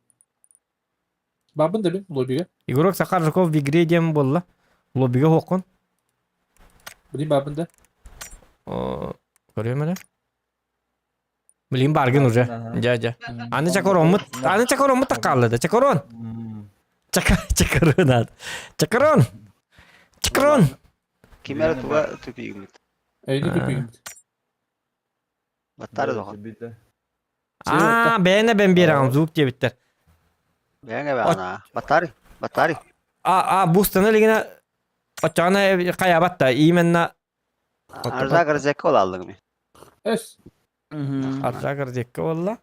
Бабын да бин лобиге. Игрок Сахар Жуков в игре диэн буолла. Лоббига хоққун. Билин бабын да. Көрүөм эрэ. Билин баргын уже. Дьэ дьэ. Аны чакороммут, аны чакороммут таккаалла да. Чакорон. Чака чакорон ат. Чакорон. Чакорон. Ким эрэ туга тупигмит. Эйни тупигмит. Баттары доҕор. Аа, бэйэне бэн биэрэҕин звук диэбиттэр. Бэйэҥэ бэҕана. Баттары. Баттары. А, а, бустана илигинэ оччоҕуна хайаабат да именно Арза гарзекка олаллыгым. Эс. Арза гарзекка буолла.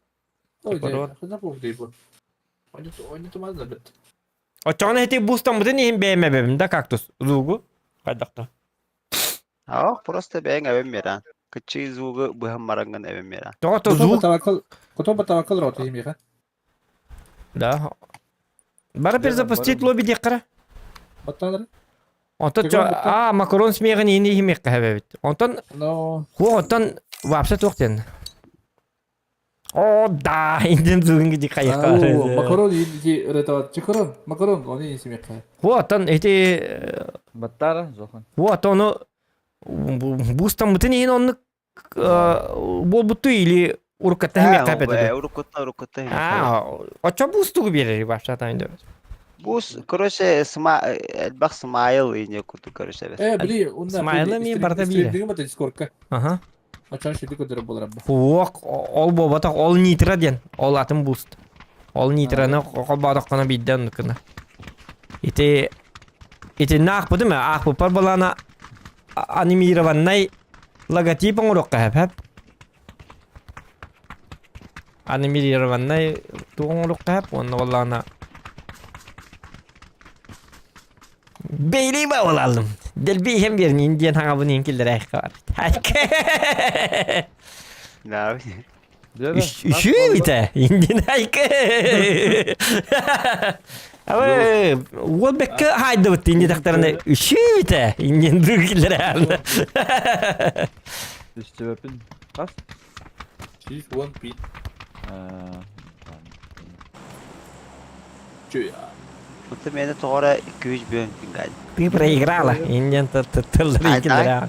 Оччоҕуна ити бустаммытын иһин бэйэм эбэбин да кактус звугу хайдахта. Ах, просто бэйэҥ эбэм беран. Кыччый звугу быһан бараҥҥын эбэм беран. Тоҕо звук Кото батавакал рота имеха. Да. Бары перезапустить лобби диэххэрэ. Батталары. Онтон а макарон смеҕин иини иһимиэххэ эбэбит. Онтон хуох оттон вообще туох диэн. О да, индин звугун гиди хайыха. Макарон иди ретават. Чакарон, макарон, оны иһимиэххэ. Хуох оттон эти Баттара зохан. Хуох оттон ону бустаммытын иһин оннук буолбутту или уруккатта иһимиэххэ эбэтэ. Уруккутта уруккутта. Аа, оччо бустугу биэрэр вообще там Бус, короче, сма элбэх смайл ине курдук короче. Э, били, унна. Смайлы ми барда бире. Дигим бата Дискордка. Ага. Ачан шеди көтөрө болар бу. Хуок, ол буолбатах, ол нитро диэн, ол атын буст. Ол нитраны холбоотоххуна биирдэ оннук гына. Ити итиннэ аахпытым ээ, аахпыппар балаана анимированнай логотип оҥоруохха сөп Анимированнай туох оҥоруохха сөп уонна балаана Бейли баалалым. Дэлби иһэн биэрин индиан хаҥабын иһин киллэрээххэ бар. Да. Үчү бите. Индиан айка. Абы уол бэккэ хайдыбыт инди тахтарына үчү бите. Индиан дуу киллэрэ. Үстүбэпин. Хас? 110 пин. Mutta meni tuohon 200 пингай. Ты проиграла. Индиан тыллары киллэрэ.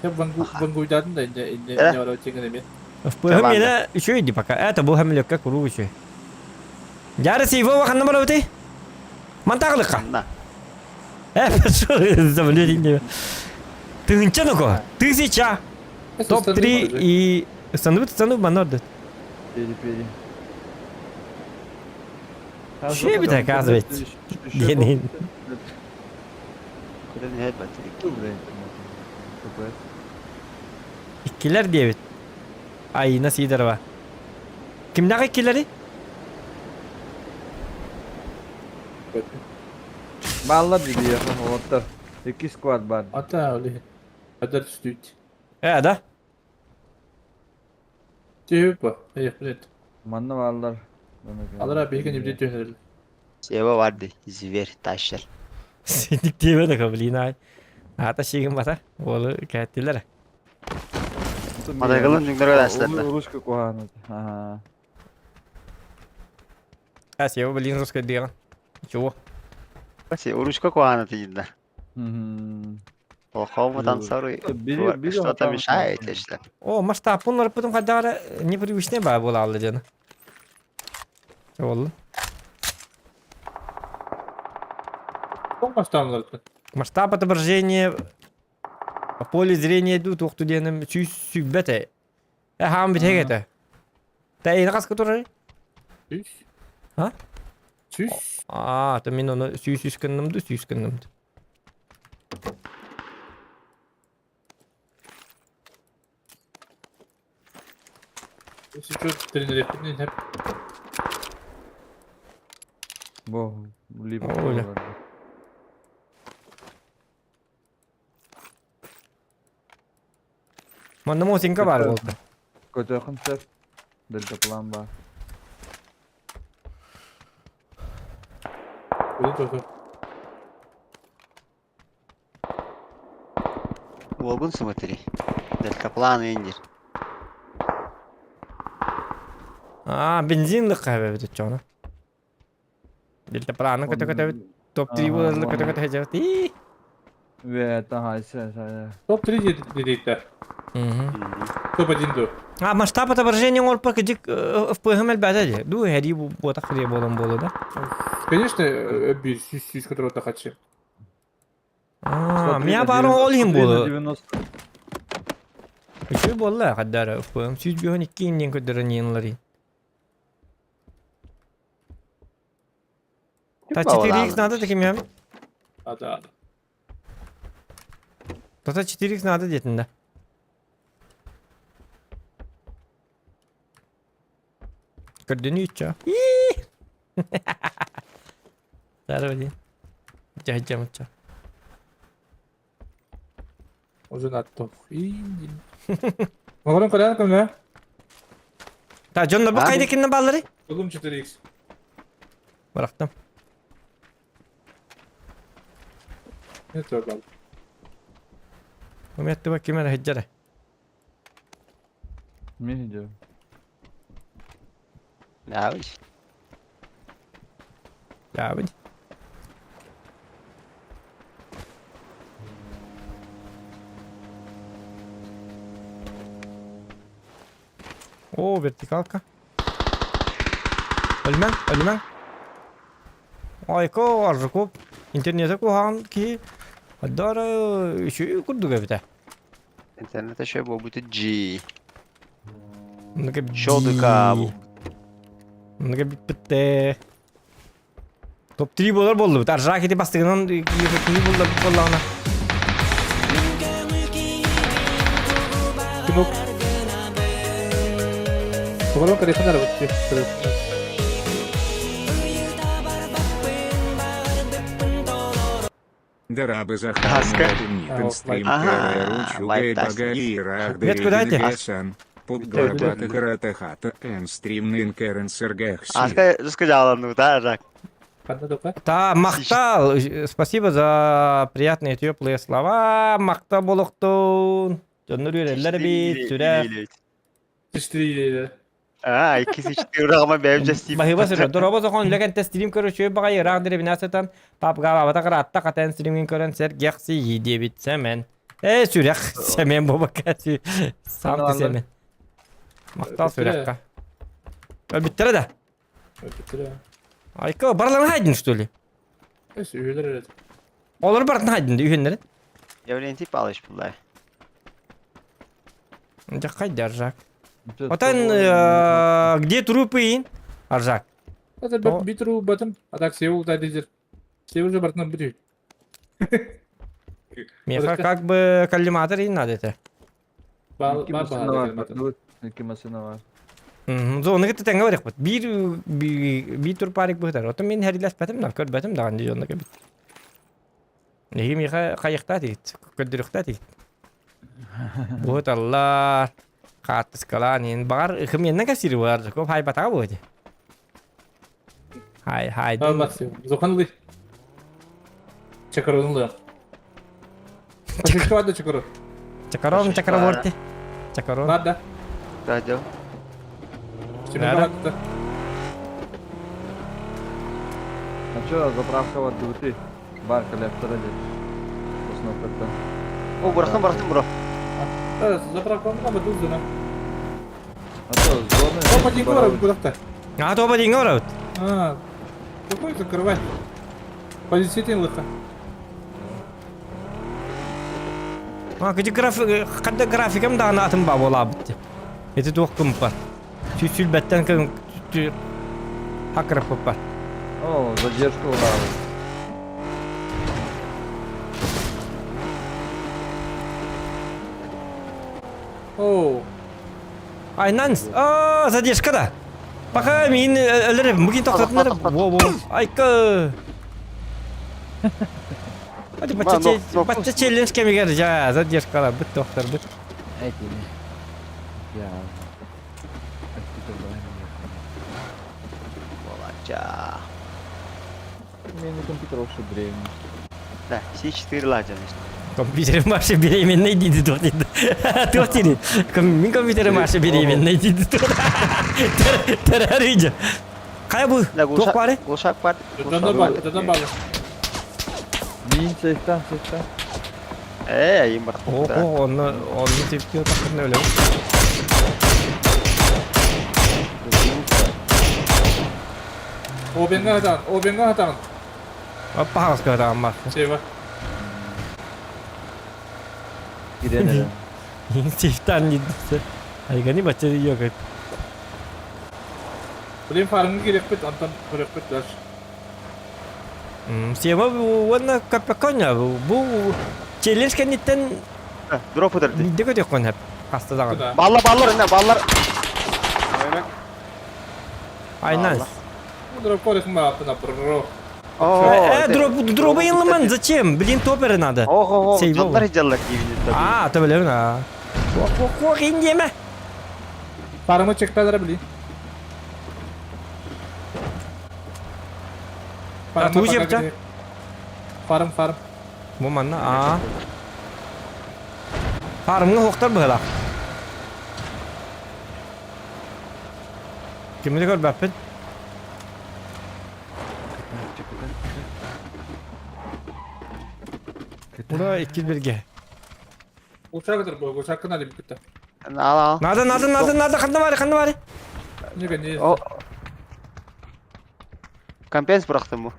Вангуйдатын да инде инде ора тиңен эме. ФПХ мена үчүгэй пока. Это был хамлекка куру үчүгэй. Жары сейфо ваханна барабыты? Мантағылыққа. Самолет не. Тыгынча ну-ка. Тысяча. Топ-3 и... Становится становится манорды. Пери-пери. Че это оказывается? Иккилер диэбит. Айна Сидорова. Кимнээх иккилэри? Баллар диye оттар. Икки сквад бар. Ата öyle. Kadar түстүйт. Э, да? Түйіп ба. Эй, билет. Манна баллар. Алар abi биһиги небде түһэрэл. Сева барды. Зверь тащер. Синик диэбэ блин ай. Ата шигин бата. Олы кәттилер. Матайгылын жүңдөргө дастарда. Русска куһааны. Ага. А, сева блин русская дыган. Чего? Се урушка куһааны тиинда. Плохому танцору что-то мешает, если. О, масштаб, он потом хотя непривычный ба була алды дені. Олы. Масштаб отображения поле зрения идут, ух ты, денем, сүйбете. Хам бит хегете. Та эйна кас который? Сүүс. А? Сүүс. А, то мен оны сүйс сүйскеннімді, сүйскеннімді. Сүүс тренер hep. Бо, либо. Оля. Манна мосинка бар болды. Көтөкүн сеп. Дельта план бар. Bunu topu. Уолгун смотри. Дельтаплан индир. А, бензин лыққа бит чоны. Дельта планы көтө көтө топ-3 болы көтө көтө хежет. И. Ве, та хайсы, са. Топ-3 дедикте. Топ-1 ду. А масштаб отображения ол пак дик в ПГМ бәдәде. Ду хәри бу тахри болан болу да. Конечно, bir сүүс сүүс которого тахачы. А, мия бары ол хим болу. Үчү болла каддар ФПМ 152 инден көдөрө ненлари. Та 4x надо таким я. Ада. Та 4x надо детин да. Көрдүнү ичча. Сары Жа-жа мыча. Озun аттым. İyi. Мағырын қаран кімді? Та жонно бу А? кайда кинне баллары? Oğlum 4x. Бырактым. Ne tör bal. Үмәтте бак кимер хеджере. Мен диyor. Да, уж. Я бит. О, вертикалка. Өлмәң, өлмәң. Айко, аржыкоп. Интернете кухан ки. Адара үші курдуга бите. Интернет еще был будет G. Мыныка Шодыка бу. Мыныка битте. Топ-3 болар болду. Аржак ити бастыгынан 3 болдар боллағына. Кім Мағырын қаран арабы. Дорабы Хаска. Захармин стрим Ага, КР лайктас. Нет, куда ты? Багаирах Пудглабата Каратахата Н стрим Нинкерен Сергахси. Аска сказала, да, Жак. Ханна дока. Та, махтал! Спасибо за приятные теплые слова. Махтал болохтун. Дьоннор үөрэллэр эбит, сүрэх. Четыре. А, иккис үчтү урагыма бэйэм дьэстиим. Баһыыба сүрэ. Доробо сохон үлэ кэнтэ стрим көрө үчүгэй баҕайы ыраах дэриэбинэ сытан папгалаабата кыраатта хатан стримин көрөн сэргэхсийии диэбит Сэмэн. Ээ сүрэх Сэмэн буолбакка сам ты Сэмэн. Махтал сүрэххэ. Өлбүттэрэ да? Өлбүттэрэ. Айка барыларын хайдын что ли? Өс үһүлэр эрэ. Олор барытын хайдын үһүннэрин. Явлентий Павлович буллай. Дьэ хайда Аржак. Отан где трупы Аржак? Это битру батым, а так сеул да дизер. Сеул же бартынан бүтүй. Меха как бы коллиматор и надо это. Бал бал Икки машина бар. Зоны кытта тэҥҥэ барыахпыт. Биир биир турпарик быһытар. Оттон мин хэрилэспэтим да, көрбөтүм даҕаны дьонно кэбит. Эһиги миэхэ хайыахтаа этигит, көрдөрүөхтээ этигит. Быһыталлар, хаартыскалаан иһин. Баҕар ыкымиэннэн кэпсиир буолар, көп хайбатаҕа буолуо дии. Хай, хайдын. Максим, зохан Чакарон ылыах. Чакарон да чакарон. Чакарон, чакараборти. Чакарон. Надо. Да, дел. Надо. А чё, заправка вот ты? Бар коллектора здесь. Основка-то. О, бырахтым, бырахтым, бро. Заправка он там тут зона. А то зоны... Опа, не город, куда-то. А, то один город. А, какой закрывай. Позитивный лыха. А, где график, когда графикам да атын ба болабыт. Эти туох кымпар. Сүлбэттэн кын хакыраппар. О, задержка улавы. Оу. Айнан, а, задержка да. Пока мин өлөрөм, бүгүн токтотунар. Во, во. Айка. Hadi бачча челлендж кемигер жа задержкалар быт доктор быт. Эти. Я. Болача. У меня компьютер вообще древний. Да, С4 ладен. Компьютер Маша беременной диди тут. Тут диди. Мин компьютер Маша беременной диди тут. Терроридж. Кая бу? Туох бары? Глушак бар. Додон бар, додон бар. Мин сейфтан, сейфтан. Э, им бар. О, онны, онны тепки отақырын өлем. Обенга хатан, обенга хатан. Аппа хаска хатан бар. Сейва. Кирен Сейфтан диди. Айгани бача yok. Блин, фармы керек бит, антон керек бит дальше. Сема уонна каппаконя бу челлендж кэнниттэн Дроп өтөрдү. биирдэ көтүөххүн сөп. Хаста даҕаны. Баллар, баллар, инне, баллар. Айнан. Дроп корехм баапына бро. Э, дроп, дробы ылыман, зачем? Блин, топеры надо. Ого, дьоннор дьаллар диибин. А, то билэбин, а. Куох, куох, индиэмэ. Фармы чекталара блин. Тугу жепча? Фарм, фарм. Бу манна, а. Фармҥа хуохтар быһыылаах. Кими да көрбөппүн. Ура, иккис бирге. Ушак бу, ушак надо битте. Ал, ал. Надо, надо, надо, надо, ханна бары, ханна бары. Неге не? О. Компенс бырахтым бу.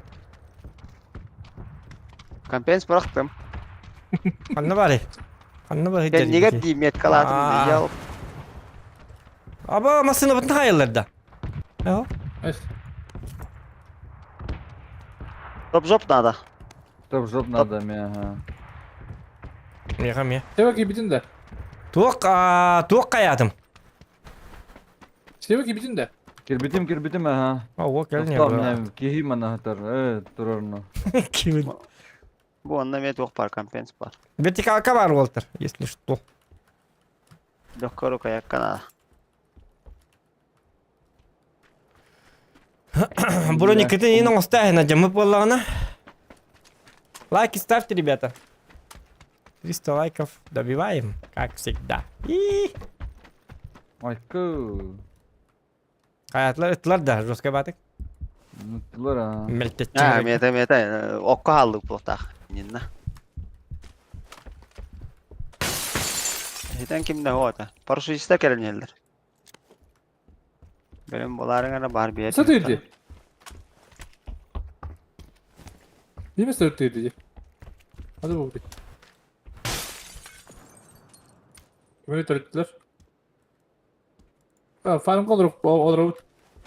Компенс бырахтым. Ханна бары. Ханна бары. Кэннигэр дии меткалаатым дии. Аба массыына бутун хайыллар да. Топ-жоп надо. Топ-жоп надо, ага. Меха ме. Себек кибитин да. Туох туох каятым. Себек кибитин да. Кирбитим, кирбитим, ага. О, кел не. Киһи манахтар, э, турарно. Кибит. Бу онно эмиэ туох баар компенс бар. Вертикалка бар Уолтер, если что. Легко рукоятка надо. Броникатын иин оҥостааһына дьаммыт буоллаҕына. Лайки ставьте, ребята. 300 лайков добиваем, как всегда. И Айкы. Хайатлар ыттылар да, жесткай батык. Ыттылар а. Мелтеччи. А, мета мета окко хааллык буолтаах. Нинна. Хитен кимде хоата. Парашютиста кэлэн иһэллэр. Бэлэм буолаарыҥ эрэ баар биэр. Сатыырди. Değil mi sırtıydı? Hadi bu bir. Kime төрөттүлэр? Фарм олоруп олоробут.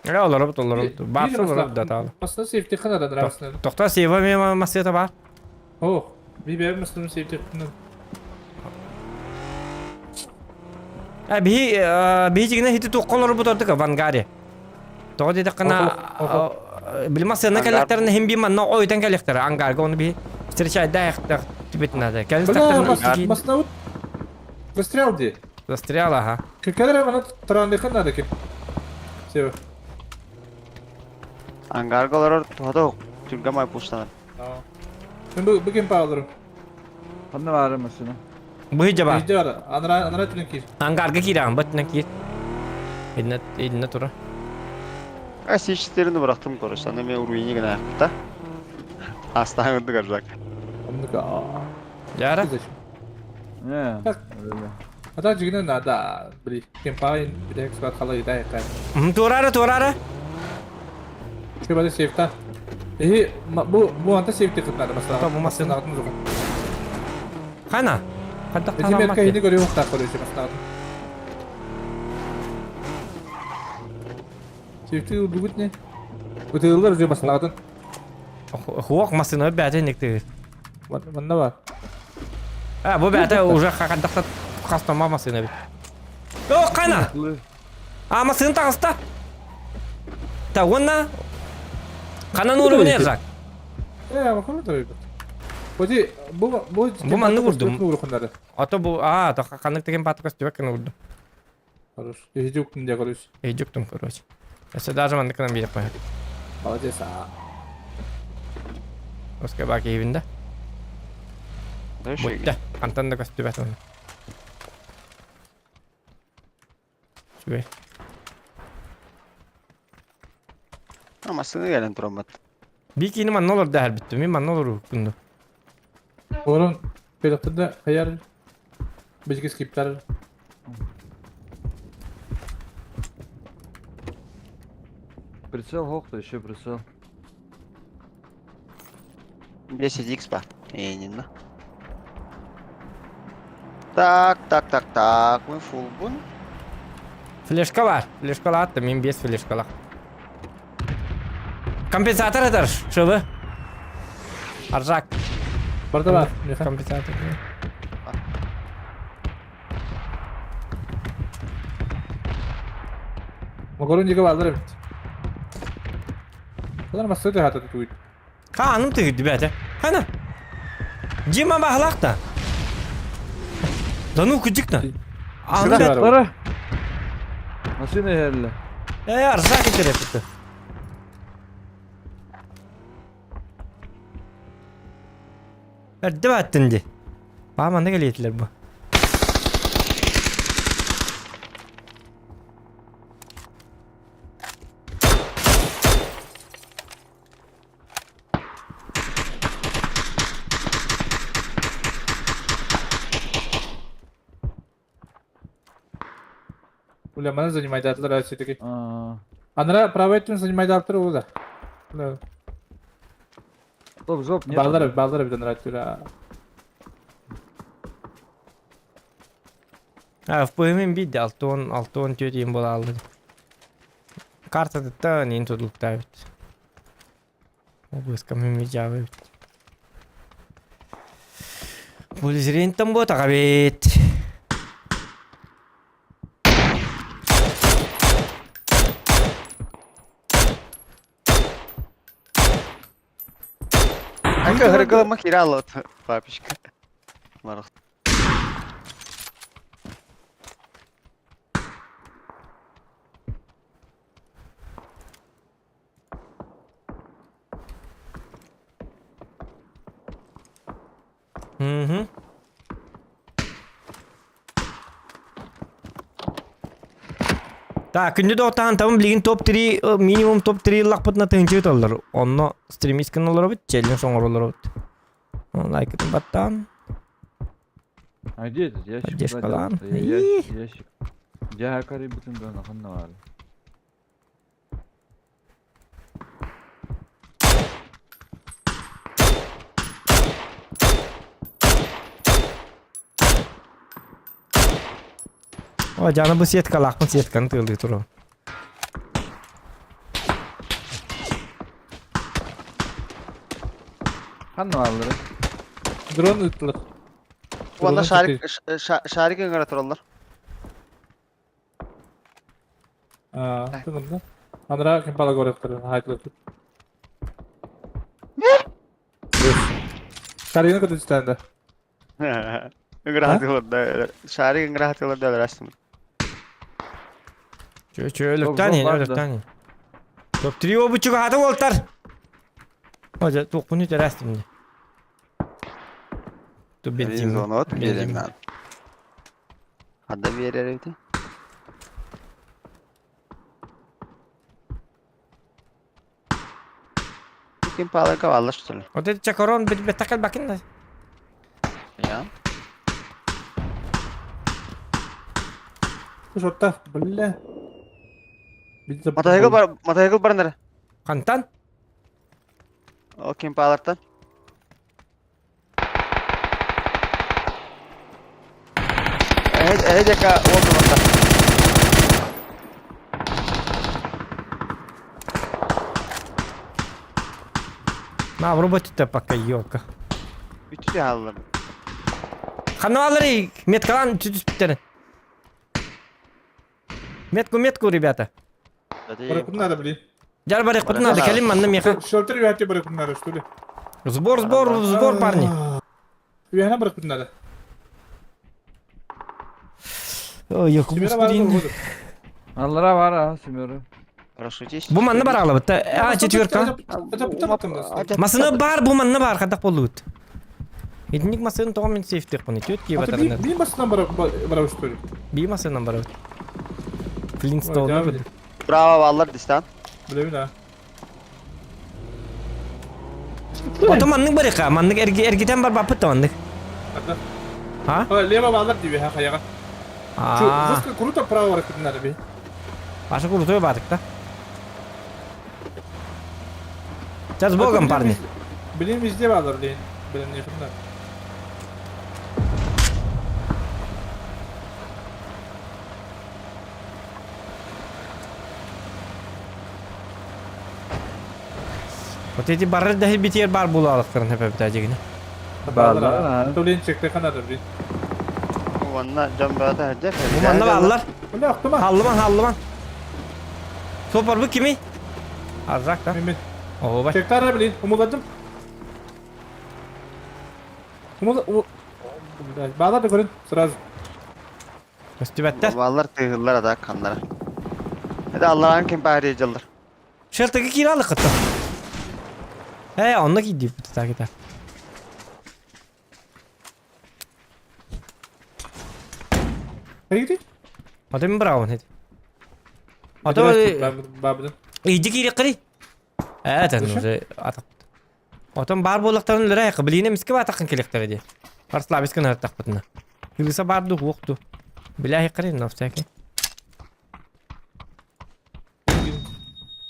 Э, олоробут, олоробут. Баарса олоробут да таалы. Масына сейфти ханадан арасынан. Тохтоо сейва мен массыата баар. Ох, би бэйэм масыным сейфти ханан. Э, биһи биһи дьигинэ хити туохха олорбут ордук в ангаре. Тоҕо диэтэххинэ били массыына кэллэхтэринэ иһин биир манна ойутан кэлиэхтэрэ ангарга ону биһи встречайдаах түбүт надо. Кэлистэхтэринэ Масына застрял дии. Застрял, аха. Кэлэр мана тараандыхан надо ким. Сева. Ангарга олорор туһата түргэн май пустанар. Мен бу ким паалырым. Ханна баара машина? Быһый дьаба. Биирдэ бара. Анара анара түнэн киир. Ангарга киирэҕин, бытынан киир. Инна инна тура. А сичтерini bıraktım короче. Аны мен уруйни гына аяқпыта. Астаһаҥ үрдүгэр жак. Оннук Яра. Не. Так. Ата жигинен надо. Били кемпайн билек склад хала идай кай. Туорара, туорара. Шөбәде сейфта. Эһи бу бу анта сейфте кытнады масла. Бу масына. Атын зуган. Хана. Ханта Эти метка хини көрү хта көрү масла. Сейфти бүгүт не? Бутыллар уже маслагатын. Хуок масына бәтен никте. Манна бар. А, бу бәтә уже хакандакта кастома масына бит. О, кана! А, масына таҕыста. Та уонна ханан уурубун Эрзак. Э, макул да Бу бу бу Бу манны урдум. Ото бу а, то ханнык деген батык көстүбэк гына урдум. Хорош. Эжи уктун дия короче. Эжи уктум короче. Өссө даже маннык гынан биэриэх қойар. Молодец. А. Оска баа киһибин да. Бүттэ. Антан да көстүбэт оны. Үчүгэй. Массыына кэлэн тураммыт. Бикини манна олордо эһэрбиттим. Мин манна олорууккун Орон педактырда хайар бизге скриптар. Прицел хохта, еще прицел. 10x бар. Эйнинна. Так, так, так, так. Мы фулбун. Флешка бар. Флешкалаатта мин без флешкалах. Компенсатор этар, шыбы. Аржак. Барда бар. Компенсатор. Могорун диге балдар эбит. Булар массы хата туйт. Хааным тыгырды бәте. Хана. Дима бахлахта. Да ну кудикна. Аны Бара. Машина иһэллэ. Э, арзак итереппит. Эрдэ бааттын ди. Баа манна кэлиэтилэр бу. Уля, маны занимайдаатылар все-таки. Анара правый өттүн занимайдааттар ула. Стоп, жоп, нет. Балдар, балдар бит анара өттүр. А, в ПМ бидди, алтон, алтон тетиин була алды. Картатыттан ин тудулуктаабит. Облыска мемижабы бит. Полизрентен ботаға бит. Кыһыргылама киирэ аллот, папочка. Барах. Мгм. Так, күндү доҕоттаһан табын билигин топ-3, минимум топ-3 ыллахпытына тыһыынча ыталлар. Онно стримискин олоробут, челлендж оҥоролоробут. Лайкытын баттаан. А где этот ящик? Поддержкалаан. Ящик, ящик. Дьэ, карибытын да наханна баар. О, дьэ, аны бу сеткалаахпын сетканы тыалыы турабын. Ханна бааллары? Дрон ыыттылар. Уонна Дрон шарик ыытыы. шарик ыҥыра тураллар. Аа, тыгында. Анараа ким пала көрөктөр, хайтлы тут. Шаригын көтө түстәнде. Ыҥыраатылар да, шарик ыҥыраатылар да өлөрөстүм. Чө чө өлөктөн Топ ин, бар да. өлөктөн ин. Топ 3 обучуга хата уолтар. О, дьэ, туохпун үтэрээстим дии. Ту бензин. Зонот Бензин. биэрэн. Хадда биэрэр эбити. Ким палка валла что ли? Вот это чакорон беттакал бакин да. Я. Шотта, бля. Мотоцикл бар, мотоцикл бар нere? Хантан? О ким палартан? Э, э, ол барда. На, врубать это пока, елка. Бүтү хааллар. Ханалары меткалан түтүспүттэр. Метку, метку, ребята. Баракун надо, блин. Дьар барыахпытын надо, кэлин манна миэхэ. Шелтер үһәтте баракун надо, что ли? Сбор, сбор, сбор, парни. Үһәне баракун надо. Ой, Семера бар якубус. Аллара бар а, семеры. Прошу здесь. Бу манна бар аҕалабыт. А, четверка. Масына бар, бу манна бар, хадах болуут. Итинник масыны тоҕо мин сейфтиэхпин, түөт киһи батарынар. Би масынан бар что ли? Би масынан барабыт. Флинстоун. Браво, аллар дистан. Билебин а. Ото маннык барыха, маннык эргитен бар баппыт маннык. А? Лево баллар диби ха хаяга. А. Жестко круто право барып надо би. Паша крутой бардык да. Сейчас с Богом, парни. Блин, везде баллар, блин. Блин, не хрена. Вот эти барыр да битер бар булалыктарын хепе битәҗигенә. Баллар, Блин, чекте ханада, блин. Онна жан бата хаджа. Бу манна баллар. Бля, автомат. Халлыман, халлыман. Сопар бу кими? Аррак да. Мен. О, бай. Чектар, блин, умуладым. Умула, Баллар да көрін, сразу. Көстүбәттер. Баллар тыгыллар ада каннара. Это Аллаһын ким баары жыллар. Шелтеге киралык кытты. Э, онна кийди так это. Хайди? Ата мен браун хет. Ата Бабыдан. иди кири кыри. Э, тен уже атак. Отон бар болуктарын лера билине миске батакын келектер ди. Барсла бискин артак бутна. Юлса барды укту. Билахи кыри на всякий.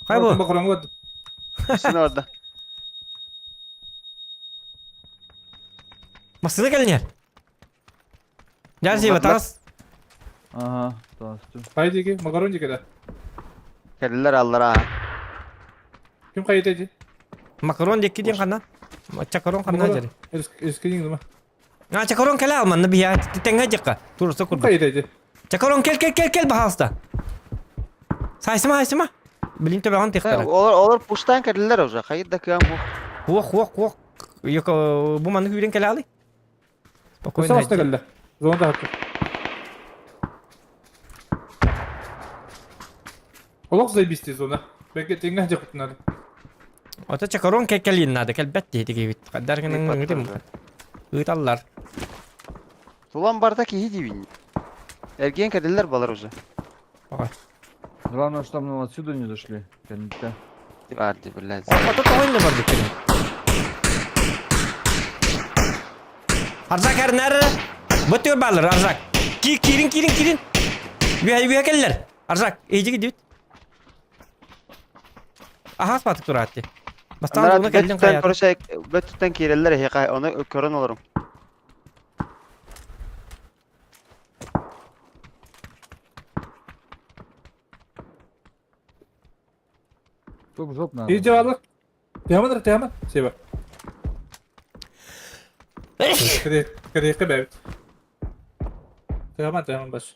Хай бу. Бакыраңлады. Син орда. Масына келинер. Жарси батас. Ага, тастым. Хайди макарон дике да. Келдилер аллара. Ким кайда Макарон декки ден кана. Чакарон кана жери. Эскинин дума. А чакарон келе алманны бия теңге жакка. Турса Ким курду. кайда Чакарон кел кел кел кел бахалста. Сайсыма хайсыма. Билин төбөгөн тихтара. Олар олар пуштан келдилер уже. Хайда кыям бу. Хуох хуох хуох. Йоко бу маннык үүрэн кэлэҕилий? Спокойно. Өссө кэллэ. Зона таһыттı. Олох заебистый зона. Бәке теңгә жакытынады. Ото чакарон кэлин надо кэлбэт диэти киһибит. Хаддар гынан ыытым. Ыыталлар. Тулан барда киһи диибин. Эргиэн кэлэллэр балар уже. Главное, чтобы мы отсюда не зашли. Кэнниттэн. Баар дии, блядь. Ото тоҕо иннэ барбыт кини. Арзак эрнэр. Бытыр балыр Арзак. Ки киирин киирин киирин. Үөһэ үөһэ кэллэр. Арзак, эйдиги дибит. Аһаас батык тураатти. Бастаан Анараа уна кэллин бөттүттэн хайаат. короче бөттүттэн киирэллэр эһиэхэ ону көрөн олоруҥ. Топ жоп надо. Иди барлык. Тыаман тыаман. Себа. Кырыйка бэбит. Тыаман тыаман бас.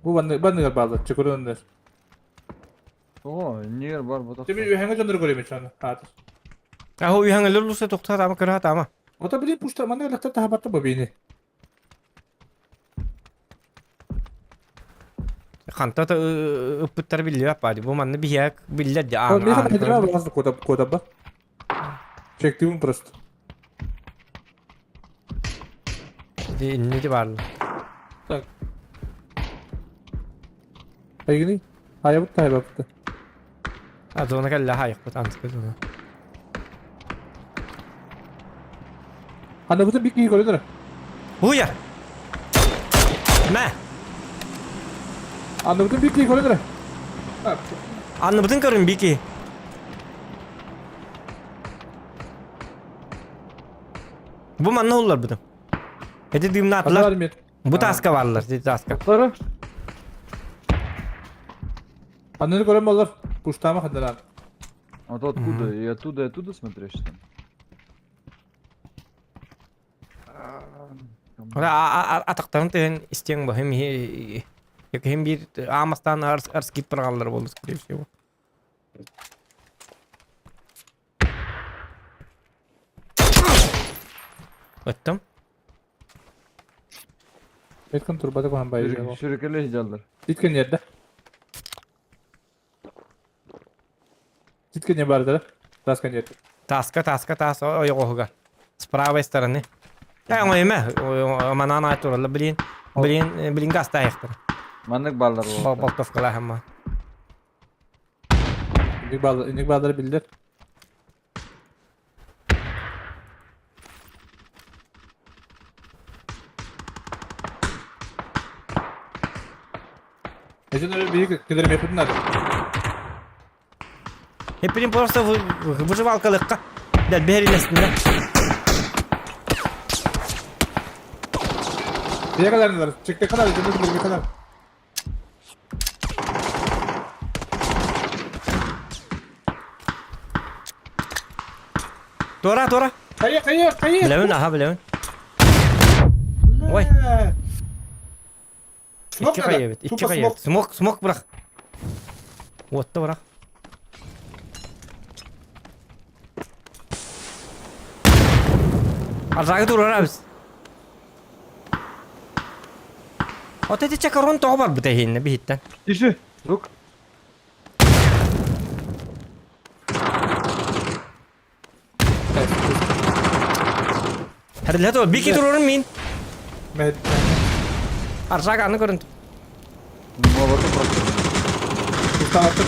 Бу банны банныгар баалар, чөкөрөннөр. О, нер бар бу Теби үһәңе дьоннору көрөмүн чаны. Аатыр. Аһу үһәңелер луса тохтаа таама көрө таама. Ото били пушта манна лахта таһабатта бу бини. Ханта та ыппыттар биллибэт баadi. Бу манна биһиэк биллэр ди аан. Меха хадра базы кода кода ба. Чективим просто. Ди инни ди баарлар. Так. Айгини. Хайабыт хайбапты. А зона кэллэ хайыппыт антыка зона. Анда бутун бик көрөдөр. Уя! Мэ! Анда бутун бик көрөдөр. Анныбытын көрүн бики. Бу манна уллар бутун. Эти дымнаатылар. Бу тааска бааллар, ити тааска. Туттары. Анны көрөн болар. Пуштама хандаран. А то откуда? И оттуда, и оттуда смотришь там? Атахтарын тыһын истиэҥ бу хим хим биир аамастаан арскит барагаллар буолла скорее всего. Ыттым. Эткин турбата куһан байы. Сүрүкэлэ сидяллар. Титкен yerде. Титкен не бар да? Таскан yerде. Таска, таска, тас, ойоҕоһугар. С правой стороны. Э, оҥойма, манан аат туралла, блин. Блин, блин гастаайахтар. Маннык баллар буолла. Болтовкалаахамма. Иник баллар, иник баллар биллер. Эжен öyle bir кедерим yapın nerede? Hepinin просто выживалкалыкка. Дәл берилесинде. Нeye kadar neler? Çıktı kadar, cümle kadar. Туора, туора. Хайа, хайа, хайа. Билэбин, аха, билэбин. Ой. Смок Икки надо. хайа эбит, икки Тупо хайа смок. эбит. Смок, смок бырах. Уотта бырах. Арзагы турарабыз. От эти чакарон тоҕо барбыта иһиннэ биһиттэн. Тише! Звук. Хәрилэ тур, бики турорун мин. Мед. Арзаг аны көрүн. Молоту просто. Уставаттык.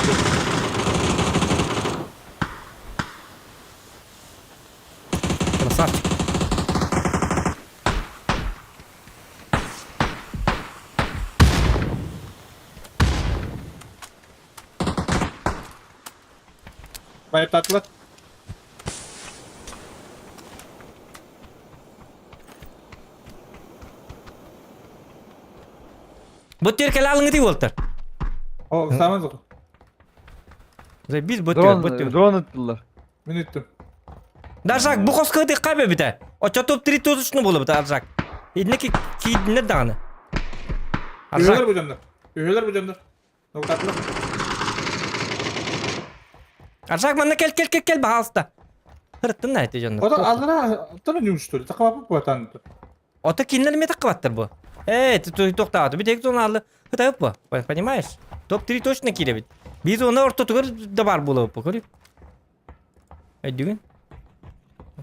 Красавчик. Байып тартылар. Бу теркел алыңы буолтар. О, саман зок. Биз бу Дрон, бу төр. дрон ыттылар. Мен үттүм. Даржак бу хоско тыкка бебите. Очо топ 3 тузушну болобут Аржак. Иднеки кийдине даганы. Үйөлөр Аржак бу жамда. Үйөлөр бу жамда. Ноктатылар. Аржак манна кел кел кел кел баҕалыста. Хырыттын да эти дьоннор. Ото аллара тоно ньуустур. Такабаппыт буотан. Ото кинилэр эмиэ таккыбаттар бу. Ээ, туохтааты бит эки зонаалы хытайып бу. Понимаешь? Топ-3 точно киирэбит. Биир зона ортотугар да бар буолуоппу, көрү. Өйдүгүн?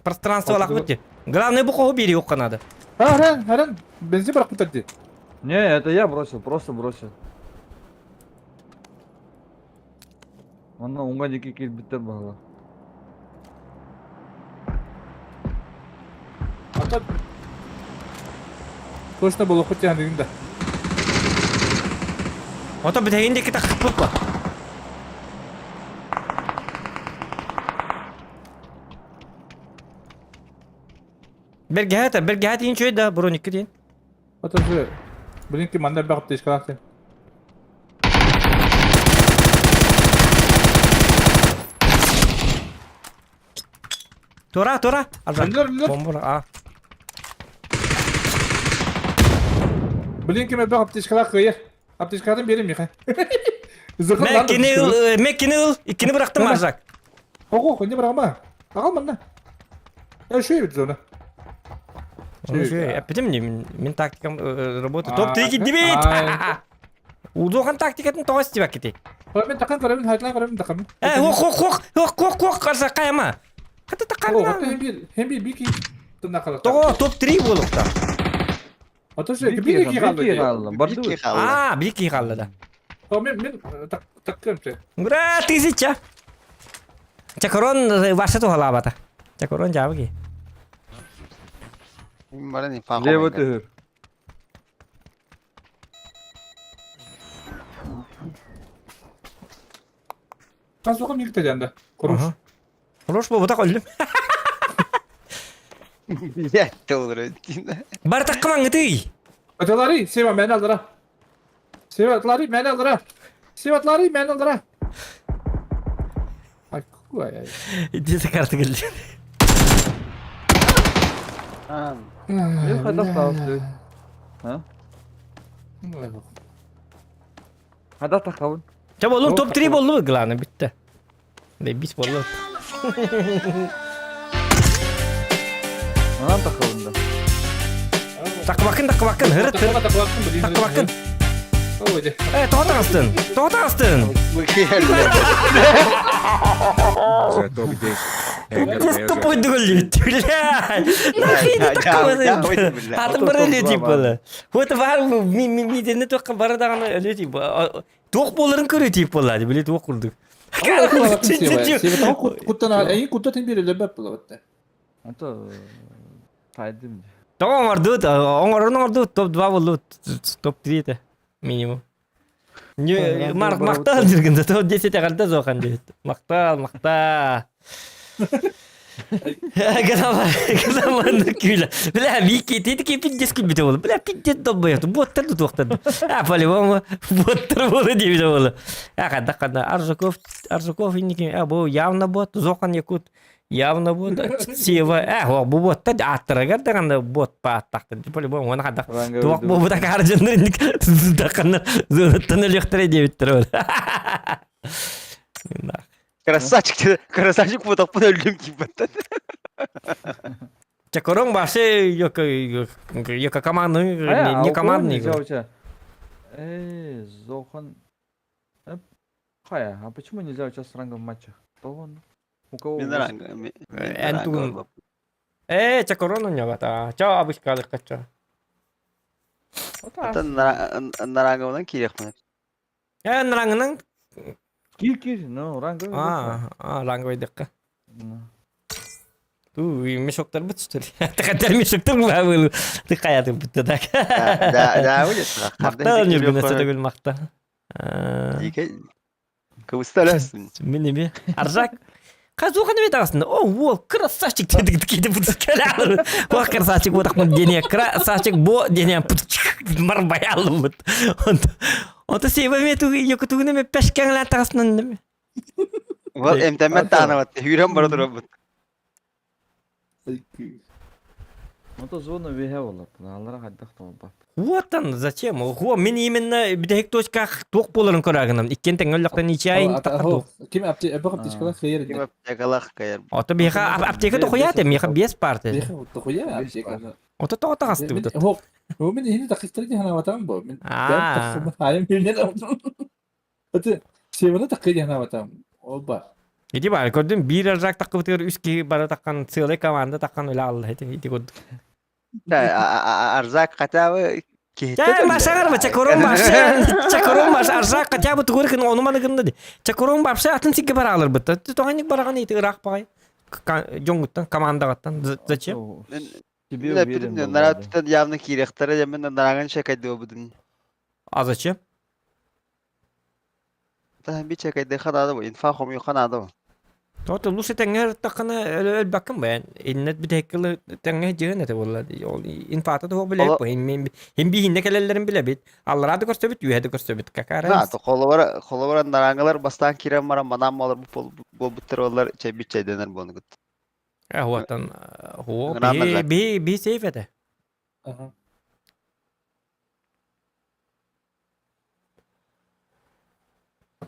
Пространство алакпыт ди. Главное бу хоһу биэри укка надо. Харан, харан, бензин бырахпыттар ди. Не, это я бросил, просто бросил. Онно уҥа диэки киирбиттэр баһыла. Ата Точно болохпут диэн да. Ото бүтэһигин диэки тахсыппыт ба. Бэргэһэ бэргэһэ тиин чөй да броникка диэн. Ото же блин ты манна бах тишкалаах Тура, тура. Аржак. Өллөр, өллөр. Бомбура, а. Блин ким элбэх аптечкалаах кыайар. Аптечкатын биэрим миэхэ. Зыкын лан Меккини ыл, меккини ыл. Иккини бырахтым Аржак. Ого, не бырагама. Аҕал манна. Э, эбит зона. Эппитим мин тактикам работа. Топ-3 киддибит! Удухан тактикатын тоҕо истибэккити. Көрөмүн такан көрөмүн хайтлаан көрөмүн такан. Э, хох хох хох хох хох хох карса кайма. Хата такан. Хем бир бики тына калар. Тоҕо топ-3 буолукта. Ото же бир ки калды. Барды. А, бир ки калды да. О, мен мен таккым че. Ура, тысяча. Чакорон ваша тухалаабата. Чакорон жабыги. Баран инфа Лево түһүр. Казуга мигте дянда. Хорош. Хорош бу бутак өлдүм. Я толры. Бар таккымаң ытый. Аталары, сева мен алдыра. Сева атлары мен алдыра. Сева атлары мен алдыра. Ай, какой ай. Иди карта келди. Мен хайдах таҕыстыы? А? Хайдах тахабын? Ча боллум топ-3 боллу главное битте. Да бис боллу. Манан тахабын да. Такыбакын такыбакын хырыт хырыт. Такыбакын. Э, тоҕо таҕыстын? Тоҕо таҕыстын? За топ-10. Пиздец тупой дөгөллүбүт. Бля! Нахуй такой. Атын бары өлө тип было. Вот бар ми ми ми дені тоққа бары дағаны өлө тип. Туох буоларын көрө тип буолла. Били туох курдук. Ото тайдым. Тоҕо оҥордут, оҥорон оҥордут, топ-2 боллут, топ-3 это минимум. Не, мактал диргин, топ-10 эҕэрдэ зохан диэбит. Мактал, мактал. Гынаман күлэ. Бля, Вики, ты такие пиздец күлбүтэ буолла. Бля, пиздец долбоёб. Буоттар да туохтар. А, по-любому, буоттар буолу диэбитэ буолла. А, хадда хадда. Аржаков, Аржаков инники, а, бу явно бот, Зохан Якут явно бот, Сева, а, бу буоттар ааттарыгар даҕаны бот пааттахтар. По-любому, оны хадда туох буолбута каардьаннар инник дахханнар зонаттан өлүөхтэрэ диэбиттэр Красавчик, красавчик буотахпын өллүм диибэттэн. Чакорон вообще ёка командный, не командный. Эй, Зохан. Хая, а почему нельзя участвовать в ранговом матчах? То он. У кого? Мин ранг. Эн тугун. Э, чакорон у него та. Ча абышкалык кача. Атын наранговынан кириэхпин. Э, рангынан. Кир, кир, ну, ранговый. А, а, ранговый дыкка. Ту, мешоктар бут, что ли? Тахаттар мешоктар был. Ты каятын бутты так. Да, да, будет. Мактал нюргүнэ сатагыл макта. Кыбысталасың. Мен неме? Аржак. Казуха неме тағасында? О, ол красавчик дедік кейде бұт О, красавчик вот так дене красавчик бо дене марбаялым бут. Онто себа ме ту йоку тугуне ме пешкәңлә тағасынан неме. Ол эмтэммэт таанабат, хүрэн бара турабыт. Ото зона үөһэ буолар. Аллара хайдах толбат. Уотан зачем? Ого, мин именно бүтэһик точка туох буоларын көрөгүнам. Иккиэн тэҥҥэ өллөхтөн ничья Ата ким апте эбэх аптечкалаах кыйар Ким аптекалаах кыйар. Ото биһиэхэ аптека тохуя миэхэ биэс парта. Биһиэхэ тохуя аптека. Ото тоҕо таҕастыбыт. Хок. Мин иһини такыктары дии санаабатаҕым бу. Мин хайым билинэн Аты севера таккы дии санаабатаҕым. Ол бар. Ити бар көрдүм биир аржак таккыбытыгар үс киһи бары таккан целый команда таккан үлэ алла ити ити курдук. Арзак хотя бы Чэ, машагар чакурум вообще чакурум арзак хотя бы тугур кын ону маны гынна ди. Чакурум вообще атын сикке баралар бытта. Тоҕанник бараган ити ыраах баҕай. Дьоҥҥуттан командагаттан зачем? Тебе уверен был. Нараттан явно киириэхтэрэ мен нарааган шекайдыабытын. А зачем? Та би чекайдыха наада бу, инфа хомуйха наада бу. Тоото лучше тэҥҥэ ырыттаххына өлбөккүн бэйэн. Иннет бүтэһик тэҥҥэ дьиһэн этэ буолла. Ол инфата туох билэбит бу. Хим биһинне кэлэллэрин билэбит. Аллараа да көрсөбүт, үөһэ да көрсөбүт. Какая разница? Холобура, холобура нараангалар бастаан киирэн баран манаан буолар буолбуттар олар чэйбит чэйдэнэр буолугут. Хуаттан хуо би би би сейф этэ.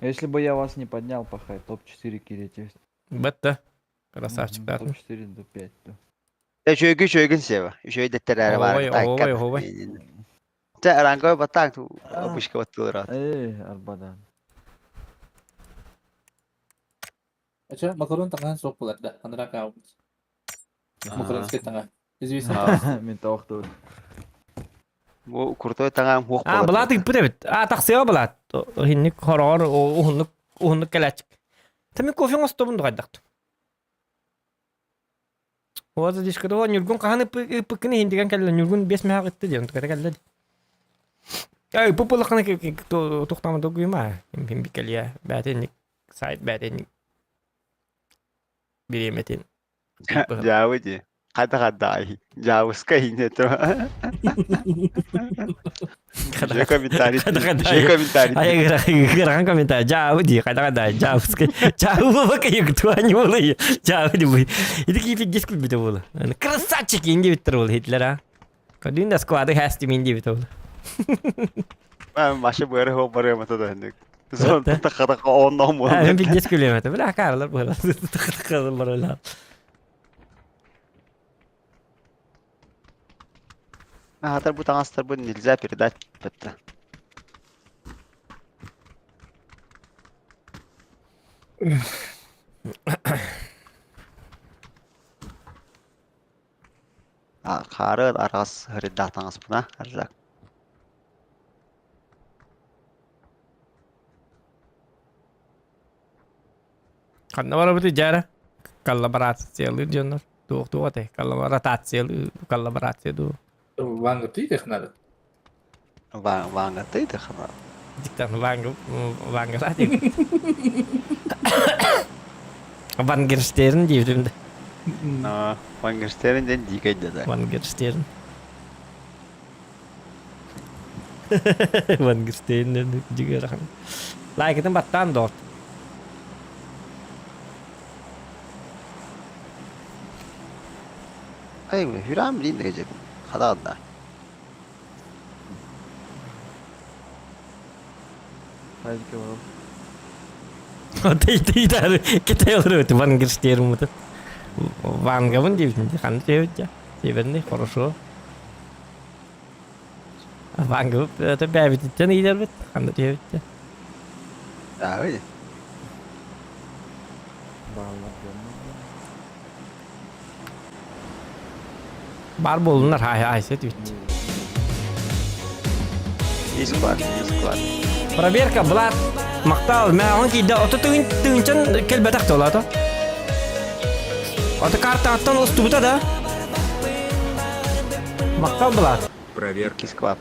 Если бы я вас не поднял, пахай, топ-4 кирете. Бетте. Красавчик да. Топ-4 до 5. Да. Үчүгэй үчүгэй сева. Үчүгэй дэттэрээри баар. Ой, ой, ой. Чэ, ранговый батаң обычка баттылар. Эй, арбадан. Ача, макарон таҥаһын суох буолар да, анараа каабыт. Макаронскай таҥа. Известно. Мин тоохтур. Бу крутой таҥаам хуох А, былаат ыппыт эбит. А, тахсыа былаат. Иһинник хороҕор уһуннук уһуннук кэлээччик. Та мин кофе оҥостобун дуҕайдахтым. Вот дишка о Ньургун хаһан ыппыккын иһин кэллэ. Ньургун биэс мэһээх ытты диэн кэтэ кэллэ. Эй, бу булаххана тухтаама догуйма. Мин бикэлиэ. Бээтинник сайт бээтинник бириэмэтин Дьаабы дии. Хата хаддаай. Дьаабыска иһинэ то. Же комментарий. Же комментарий. Айыгырахан комментарий. Дьаабы дии. Хата хаддаай. Дьаабыска. Дьаабы бака юктуани болы. Дьаабы дии. Ити кипи диск бите болы. Красавчик инди биттер болы Хитлер а. Кодин да склады хасти минди бите болы. Маша быары хоп барыам ата да. Зон тахата онно му. Мен бит диск үлем это. Бля, карлар было. Тахата барыла. Аһатар бу таҥастарбын нельзя передать бетте. Хаары араас һырыйдаах таҥаспына арзак. Ханна барабыт дьара? Коллаборациялыыр дьоннор. Туох туох этэй? Коллаборациялыы, коллаборация дуу. Вангаты технары. Вангаты технары. Диктан Ванг Вангра диэн. Вангерстерн диэбитим да. Вангерстерн диэн дикэй да. Вангерстерн. Вангерстерн дигэр Лайкытын баттаан доҕор. Ай, Hüram bilin de Хадаа да. Хайдыке барабын. Тей китай олору Вангерстерн мутат. Вангабын диэбитин ханна диэбит дьэ. Северный хорошо. Ванга это бэйэбититтэн иитэрбит ханна диэбит дьэ. Да, види. Бааллар дьоннор. Бар буолуннар хай айсет бит. Исклад, исклад. Проверка, Влад. Мактал, мэ он кийдэ ото тыын тыынчан кэлбэтэх туолаата. Ото картааттан устубута да. Мактал Влад. Проверка. Исклад.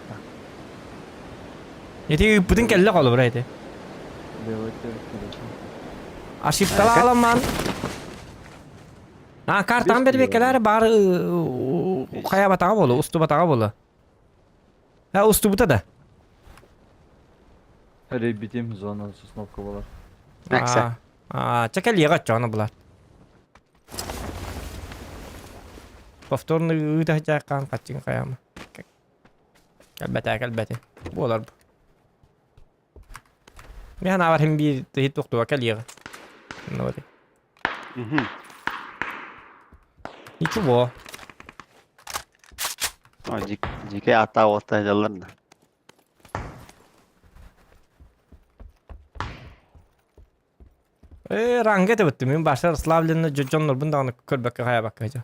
Ити ыыппытын кэллэ холобура ити. Ошибкала аламан. А картаҕын бэрбиэккэлээри баар хайаабатаҕа буолуо, устубатаҕа буолуо. Ха устубута да. Ребитим зона сосновка буолар. Эксе. Аа, чэ кэлиэҕэ оччоҕуна булар. Повторно ыыта сылдьааххаан хаччыҥ хайаама. Кэлбэтээ кэлбэтэ. Буолар бу. Мин санаабар син биир тыһы тохтуга кэлиэҕэ. Ну вот. Ничего. Дьикэй ааттаах уолтан дьаллар да. Э, ранга этэ Мин башар расслабленный дьоннорбун даҕаны көрбөккө хайабакка дьэ.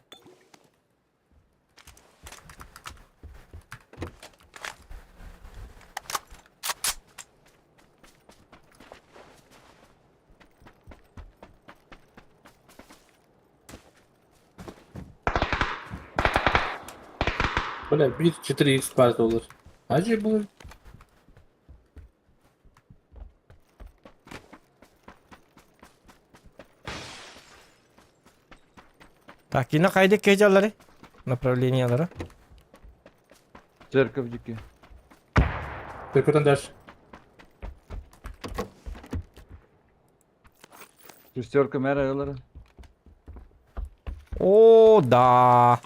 Бля, 1-4x баар доллар. Ажы бұл. Так, кини хайда кэжаллары? Направлениялары. Церковь дики. Түркөтөн дальше. Шестерка мэра ылары. О, да.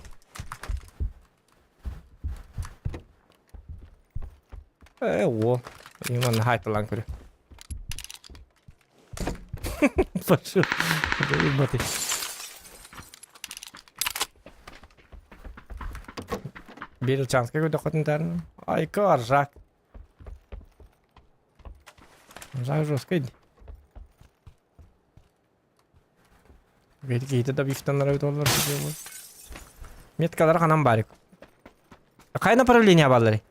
Э, о. Иман хайталан көрө. Пошел. Ебатый. Берилчанская көтөхөтүн тәрін. Айка аржак. Аржак жестко иди. Какие-то добивтаннар өтөлөр. Меткалар ханан барик. Кай направление баллары?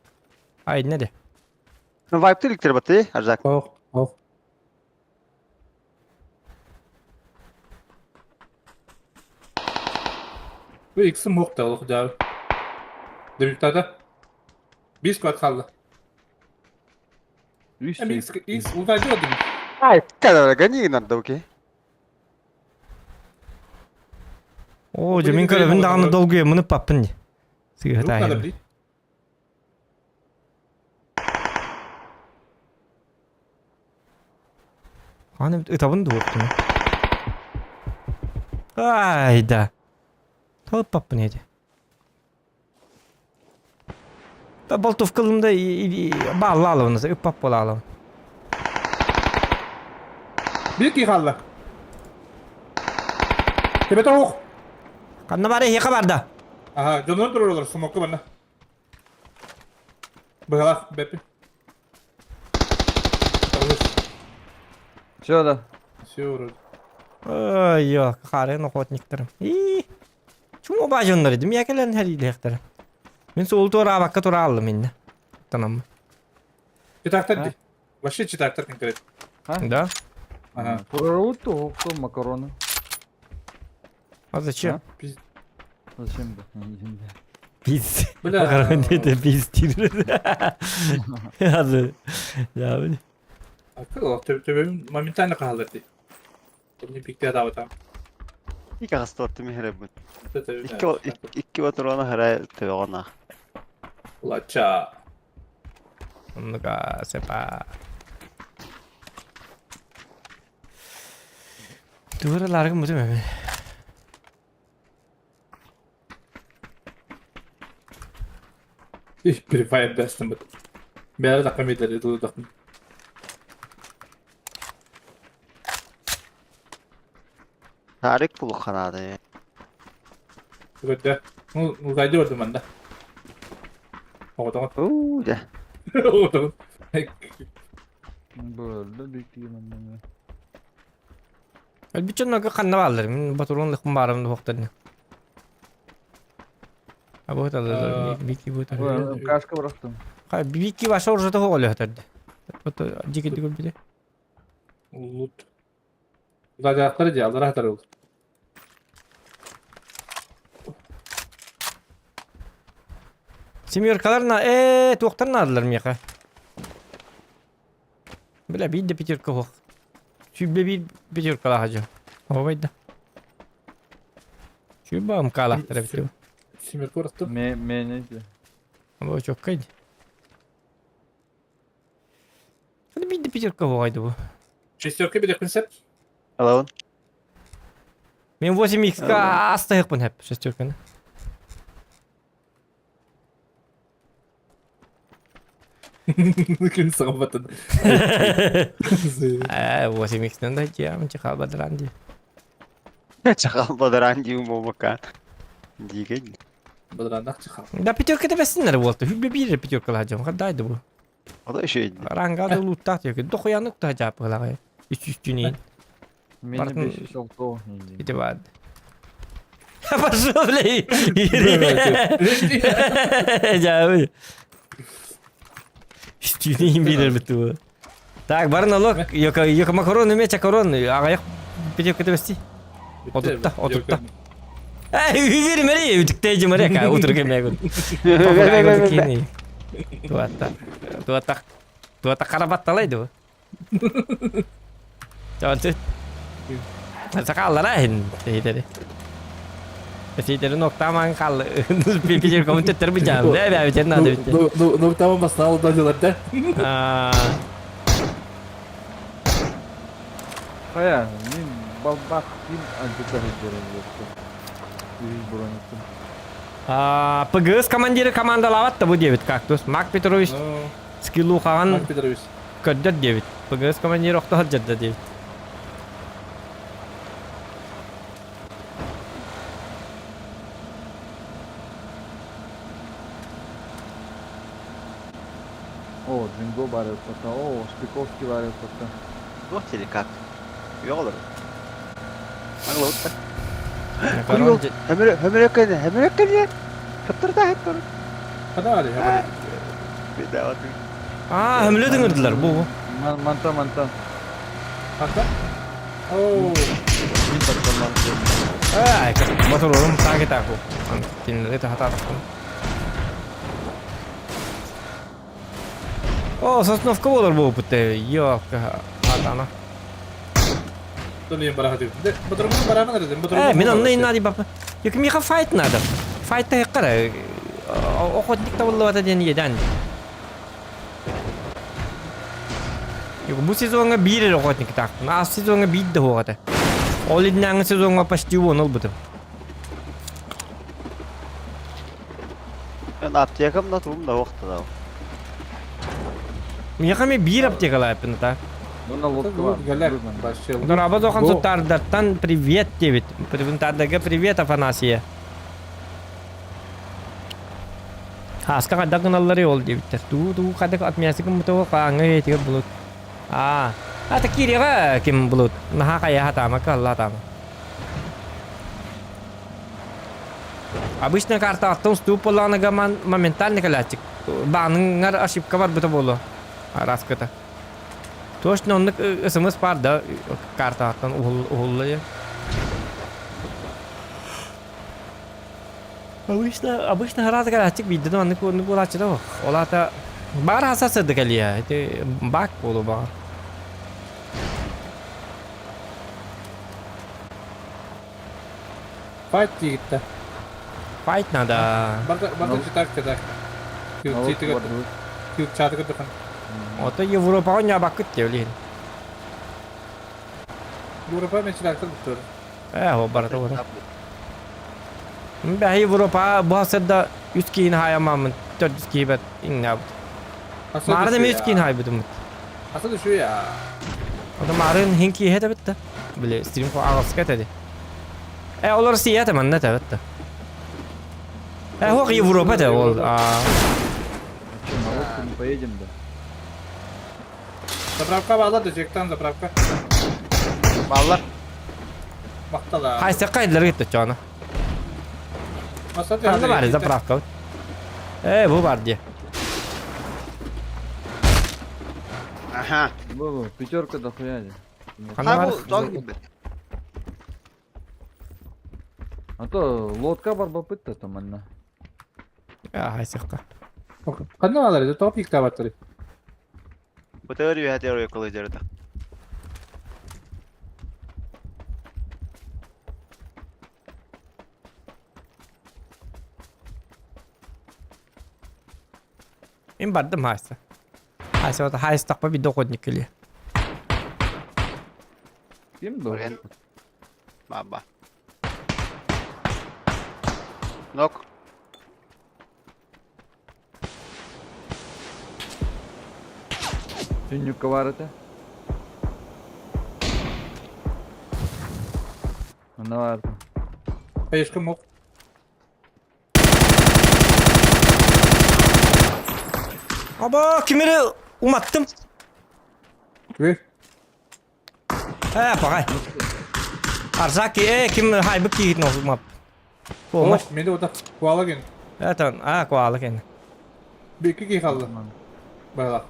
Ай, не де. Ну, вайп тиликтер баты, Аржак. Ох, ох. Bu ikisi mok da олох дьаабы. Дебютада. Биир склад хаалла. Үс. Эми X X ултайдыы одум. Ай, кадавра, гони надо, окей. О, же мен көрөбүн даҕаны долгуйа муну паппын ди. Рук надо блин. Аны ытабын дуоптун. Ай да. Толып паппын edi. Болтовкалымда бааллаалабын, ыппап буолаалабын. Биир киһи хаалла. Төбөтө оһох. Ханна бары эһиэхэ барда. Аха, дьоннор турар смокка барна. Быһалаах бэппин. Все, да. Все вроде. Ой, йо, харын охотниктарым. И Чума бажоннар дим якелен хәрилехтер. Мин суол туораабакка тура аллым инне. Танам. Читактар ди. Вообще читактар конкретно. Да? Ага. Проруту, кто макароны. А зачем? Зачем да? Пиз. Бля. Макарон это пиз Азы. Я били. Акыл, төбөм моментально хаалар ди. Мне пикте адабыта. Икки хастуатты михребин. Икки икки батурона хара төбөгона. Лача. Ну-ка, сепа. Туыраларгын бутум эми. Их префайр дастым бит. Бәрі даққа метер еді дақын. Тарик булуханады. Көтө. Ну, ну зайди ордум манда. Оғытоғын. Уу, да. Оғытоғын. Бөлді бектеген. Бүтүн ханна баалар. Мин батурун лыхым барым хуктарны. А вот алар бики бут. Кашка бырақтым. Ха бики баша уже того оле хатарды. Вот дики дигел биле. Лут. Зайдақтар ди, алдар хатар ол. Семеркалар на э туохтар наадылар миэхэ. Бля биир да пятерка хуох. Сүүрбэ биир пятеркалаах дьон. Оһуобай да. Сүүрбэ амкаалаахтар эбит дуу. Семерка ұрықтым. Мен эти. Бу чоккай дии. Hadi биир да пятерка хуоҕай дуу. Шестерка билек принцип. Алабын. Мен 8 х астайықпын хэп шестерканы. Күн саҕабатын. Э, 8x-нэн да дьиэм чахал бадран дии. Чахал бадран дии буолбакка. Диигин. Бадраннах чахал. Да пятерка да бэсиннэр буолта. Хүббэ биир пятеркалаах дьон. Хаддай да бу. Ода үчүгэй. Ранга да лууттаах диэки. Дохуянык да жаапылаҕай. Үс үстүнейин. Мені Бартын- 506 Ити баар. Пошел, бля! Дьаабы. Үстүүнейин биэрэр буту. Так, бары налог, йока, йока макарон эмиэ чакарон, аҕайах пятерка тэбэсти. Отутта, отутта. Эй, үһү мэри, үтүктээжи мэри, ка утурга мэгун. Кини. Туатта. Туатта. Туатта карабатталай ду. Чончу. Сакаллара иһин тиһитери. Ситэри ноктааман каллы. Пипижер комментаттар бу жаам. Да бә битер надо битте. Ну, ну, ну, там бастал да делать, да? Аа, Хайа, мин балбах ким антитариф берен диэхтэ. Үһүс броньуттан. Аа, ПГС командиры командалаабат да бу диэбит кактус. Мак Петрович скиллу хаҕан Марк Петрович. көрдөр диэбит. ПГС командир охто сылдьарда диэбит. О, Джинго баар эппэтэ. О, Шпиковский баар эппэтэ. Туох теле как? Йоҕолор. Маглаутта. Макарон Хөмөрө хөмөрөккө хөмөрөккө Кыттырда хеттор. Хана али, хана. Бедават. Аа, хөмлө дыңырдылар бу. Манта, манта. Хата? Оо. Мин тапталлаах Ай, моторорум таги таку. Кинилери тахатаатахпын. О, Сосновка болор буолбут Ёлка, атана. Тонуйан бараха түбү. Ботурмун барааман эрэ, Э, мин онно инна ди бапа. Юк миха файт надо. Файт та кара. Охотник табыллыбата диэн иэдэн. Юк бу сезоҥҥа биир эрэ охотник таахпын. Аас сезоҥҥа биир да суох этэ. Ол иннээҥи сезоҥҥа почти уон ылбытым. Мен аптекам да туум да уохта да. Миэхэ эмиэ биир аптекалааппын ата. Мына лодка бар. Галер вообще. Дораба дохан сутардартан привет диэбит. Привентардарга привет, Афанасия. Хаска хайдах гыналлары ол диэбиттэр. Туу туу хайдах отмясы гыммытого хааңҥа үйэтигэр булут. Аа. Ата кириэҕэ ким булут. Наһаа хайа хатаама кыһалла хатаама. Обычно картаҕыттан устуу буоллаҕына моментально кэлээччик. Бааныҥҥар ошибка барбыта буолуо. Араскыта. Точно оннук смс баар да картаҕыттан уһулла диэн. Обычно, обычно сразу кэлээччик биирдэ да маннык оннук буолааччы да Ол аата баар хаса сырдык кэлиэ. Ити бак буолуо баҕар. Файт диигиттэ. Файт надо. Барда барда читак читак. Чатыгы дыхан. Ото Европаҕа ньаабаккыт диэбилиһин. Европа мен читактар буттар. Э, ол барыта барыта. Бэһи Европа бу хасырда үс киин хаайамаммын төрдүс киһибэт иҥнээбит. Маары да үс киин хаайбытыммыт. Аса düşüyor ya. Ото маарын хин киһи этэ Били стрим аҕаска этэ Э, олор Россия этэ манна этэ битта. Э, хуох Европа этэ ол. А что, на лодку не поедем, да? Заправка bağlar da Jack'tan заправка. Баллар. Мактала. Хайса кайдылар кетти чоно. Ханна бар заправка. Э, бу бар дии. Аха. Бу, пятерка дохуя дии. Ханна бар? А то лодка бар бапытта там манна. Хайсыкка. Ханна алар топ иктабаттары. Бу теория теория кылыдырды. Мин бардым хайса. Хайса вот хайс тақпа bir доходник келе. Ким до? Баба. Нок. Сүнньүккэ баар этэ. Манна баар. Хайышка мок. Аба, кимери уматтым. Кви. Э, пагай. Арзаки, э, ким хайбык киһитин умап. О, мени ота куала ген. Это, а, куала кен. Бикки ки қалды. Бала.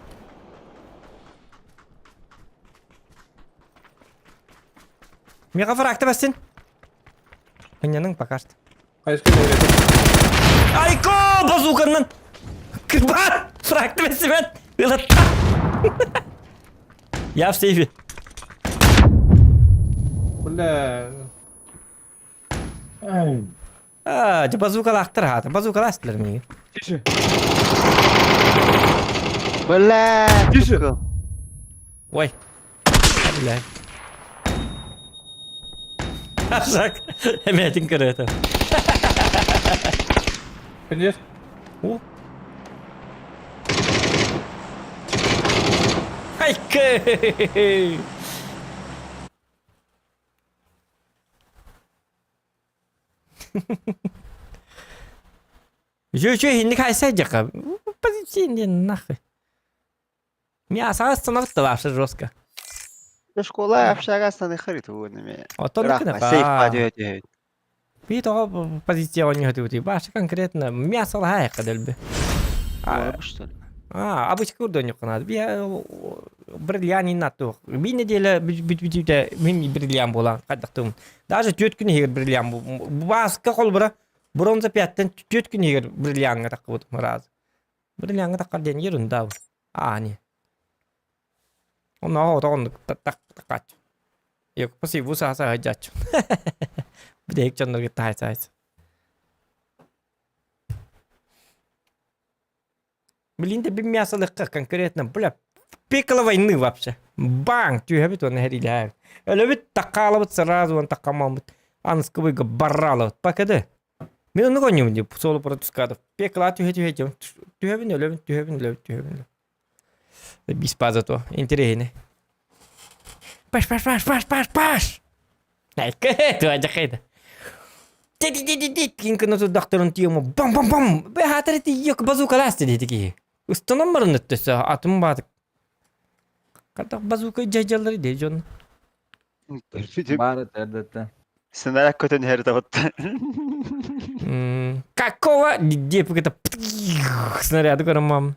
Мега фракты бассин. Хыннянын пока что. Айко, базуканнан! Кырбан! Фракты бассин! Ылатта! Я в сейфе. Бля. А, дьэ базукалаахтар хаата. Базукалаастылар миигин. Тише. Бля, Тише. тупо. Ой. Бля. Арсак, эмээтин көрөтө. Конечно. О. Айкы! Үчү инник хайса дьака. Позиция нахуй. Мясо остановится вообще жестко. Школа общага станы харит уонами. Оттон Сейф падет. Би тоҕо позиция оонньоһутубутуй баша конкретно мясо лаһаайыкка дэлби. Что ли? А, обычно курдонюк надо. Би бриллиант натух. Би неделя бүтүтэ мин бриллиант буолан хайдахтым. Даже түөрт күн иһигэр бриллиант бааска холбура бронза пяттен түөрт күн иһигэр бриллианга таххыбытым раз. Бриллианга таххар диэн ерунда. А, не. Онно отоҕоннук таххааччы. Спасибо, сааса саһыдьааччы. Бүтэһик дьоннорго таһайсаайса. Блин, да мясолыкка конкретно, бля, пекло войны вообще. Бang, түһэбит уонна хэриилэһэбит. Өлөбүт таккаалабыт сразу уон таккамаммыт. Анскыбыйга барралабыт. Пакады. Мен ону гонюм деп соло протускадов. Пекла түһэ түһэ түһэбин өлөбүн түһэбин өлөбүн түһэбин. Бис паза то. Интересно. Паш, паш, паш, паш, паш, паш! Туа Ти-ти-ти-ти-ти, кинкына турдахтарын тиому бам-бам-бам! Бэхатары тиийок базукалаас диэти киһи. Ыстанан баран өттөсө атын баатык. Хатах базука дьайдьаллары дии дьон. Баар эрдэттэн. Сценарий көтөн иһэр табытта. Какого деп это снаряды көрөн мам.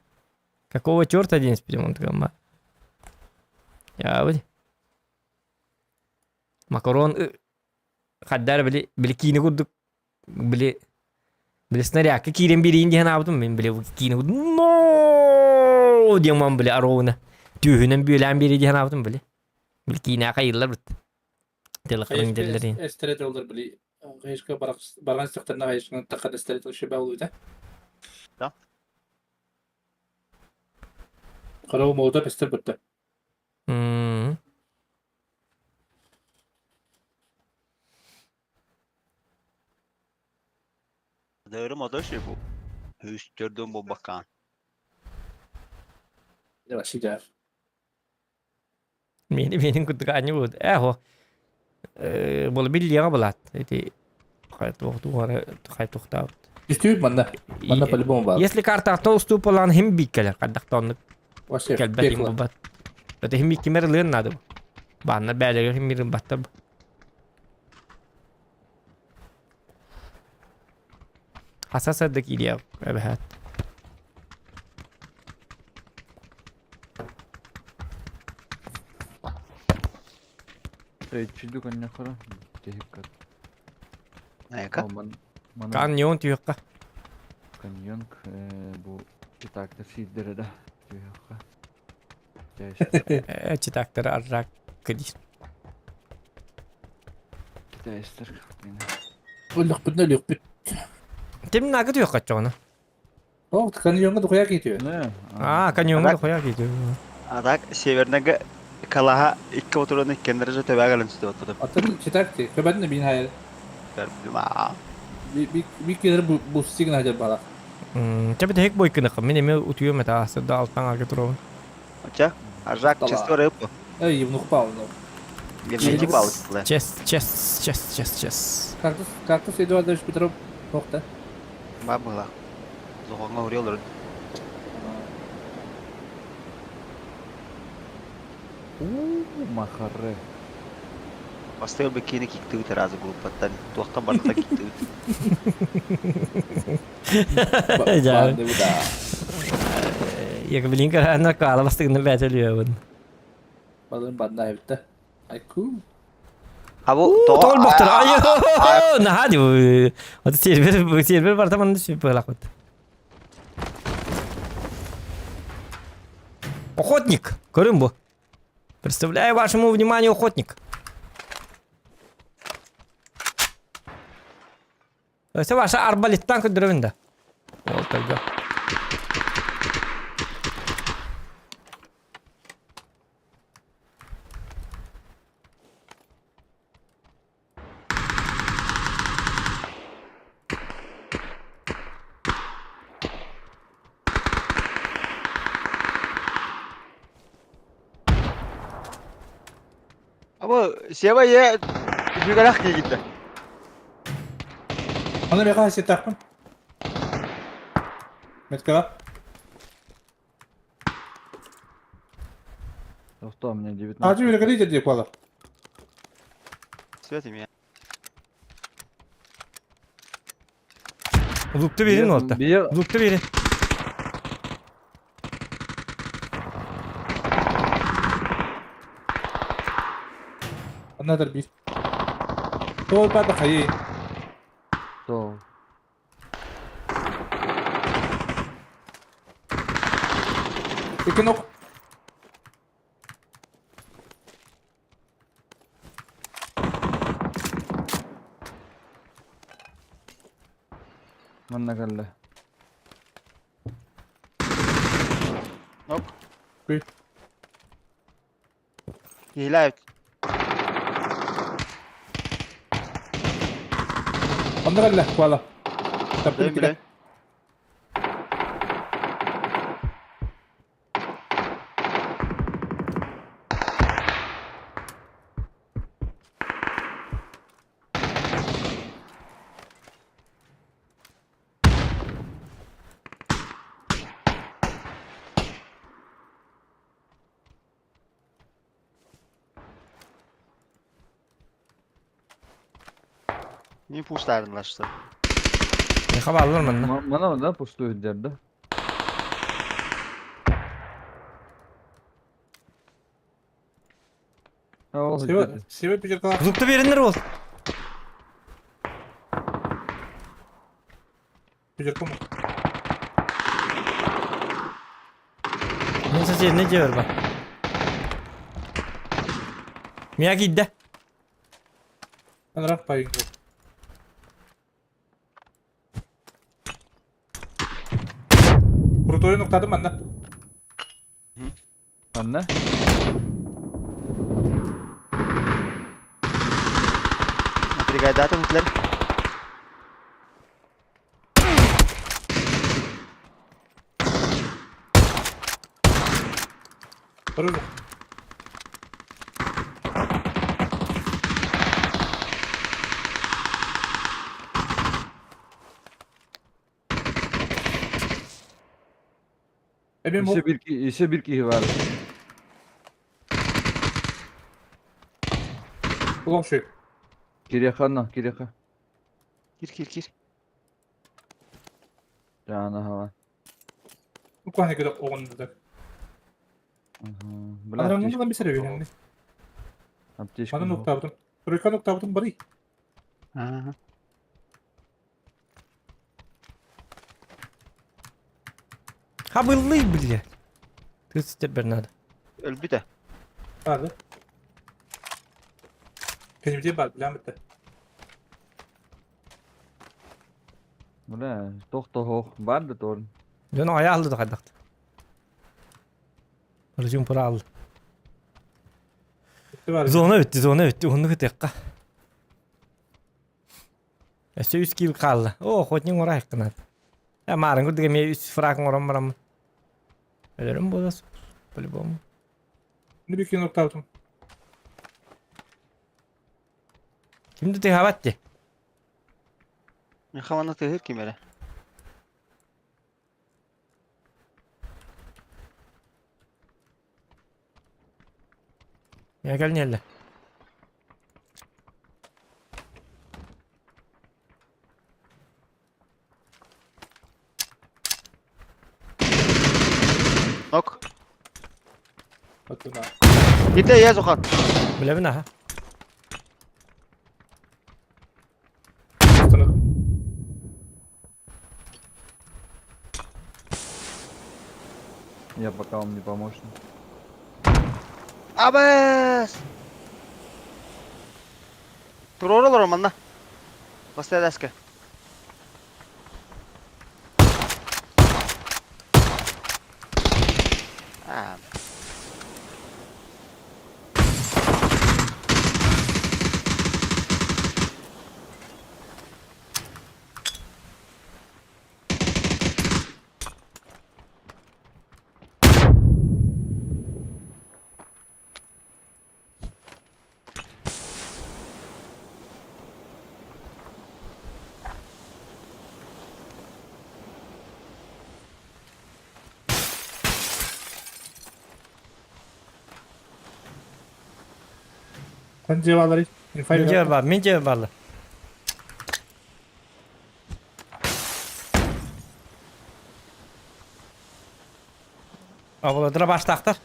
Какого черта день спидем он такой Я вот. Макарон хаддар били били киини курдук били били снарядка киирэн бириин диэн аабытым мин били киини курдук но диэн мам били ароуна түөһүнэн бүөлээн биэри диэн аабытым били били киинэ хайыллар бит телехран деллерин Эстерет олар били Хайышка барган сыктарына хайышканы такка эстерет шебе болуйда. Да. Карау молда пестер бүтті. Дөрүм ото ши бу. Үстөрдөн бу бакан. Вообще Мени менин курдук аанньа буолбут. Ээ һуох була биллиэҕэ булаат ити хайа туохтаабыт. Үстүүт манна. Манна по-любому бар. Если картаахтан устуу буоллаҕына иһин биир кэлэр хайдахта оннук Вообще кэлбэт иһин пекло. булбат. Это иһин биир кимэр ылыан наада бу. Бааннар бээлэригэр иһин биир ылбаттар бу. Хаса сырдык киириэх эбэһээт. Өйчүдү коннахара. Тиһиккат. Эка. Каньон түһүөххэ. Каньон бу читактар сиирдэрэ да түһүөххэ. Читактары арраак кыдиир. Китайстар Өлөхпүт өлөхпүт. Тим нага түһүөххэ оччоҕуна. О, каньонга духуя кетиө. Аа, каньоҥҥа дохуя кетиө. А так севернага калаха икки отуран иккеннere же төбә галын сүтө отурып. Атын читакти. Көбәдне бин хайыр. Би келер бу сигнал хажар бала. Чэ бүтэһик бойкыныхха мин эмиэ утуйуом этэ сырда алтан ага туруом. Оча. Аржак честор ыппы. Эй, евнух пал, ну. Евнухи пал. Чес, чес, чес, чес, чес. Кактус, кактус Эдуардович Петров тохта. Бабыла. Зоҕоҥҥо уруйаларын. Уу, махары. Бастыыр бикини киктибит разы группаттан. Туохтан барыта киктибит. Дьаа. Якобилин караана каала бастыгына бээтэлиэбин. Балын банна эбитте. Айку. А бу Тоҕо олбохтор. Айо, наһаа ди. Вот сервер сервер барта манна сүппэлахпыт. Охотник. Көрүм бу. Представляю вашему вниманию охотник. Өссө ваша арбалеттан көрдөрөбүн да. Уолтарга. Абы Сева е жүгәрәк кигитте. Аны меха сетахпын. Меткала. Ну что, мне 19. Ажы үрегели деді куала. Свет меня. Лукты берин олта. Бир... Лукты берин. Another beef. Тоол бата хайы. То. Икки нок. Манна кэллэ. Нок. Күй. Киһилээбит. Онно кэллэ куала. Таппын Билэн билэн. Не пустарынлашты. Не хабарлар манна. Мана да пустую дерді. Сева, Сева пятерка. Лукты бериннер ол. Пятерка. Мен соседне жебер бар. Мия кийдэ. Анарах пайын. Крутой ноктадым манна. Анна? Бригадатын үтлер. Көрөр. Эбим Еще bir, еще bir киһи бар. Улам шөй. Кириэхэ онно, кириэхэ. Кир кир кир. Жаана хава. Укваны кедок оҕоннудар. Бля, Анараммын бисер эбин. аптечка. Маны нуктаабытым. Тройка нуктаабытым барый. Ага. Хабыллый, бля. Ты теперь надо. Өлбүтэ. Барды. Кенimде бар, билем битте. Бля, тохто бар да торн. Дьон айа алды да хайдахт. Режим пора алды. Бар. Зона битти, зона битти. Онну кытыакка. Өссө үс кил хаалла. О, охотник оҥоро айыккынат. Э, маарын курдук эмиэ үс фраг оҥорон бараммын. Өлөрүм буолас, по-любому. Не бикин октаутум. Ким да тыһаабат дии. Миха манна тыһыр ким эрэ. Я кэлниэллэ. Нок. Оттуна. Ите я зухан. Билэбин аха. Я пока вам не помощник. Абас! Туруоралар манна. Бастадаска. Аа. Хан дьиэ Мин дьиэ баар, мин дьиэ бааллар. Оболодра баштаахтар.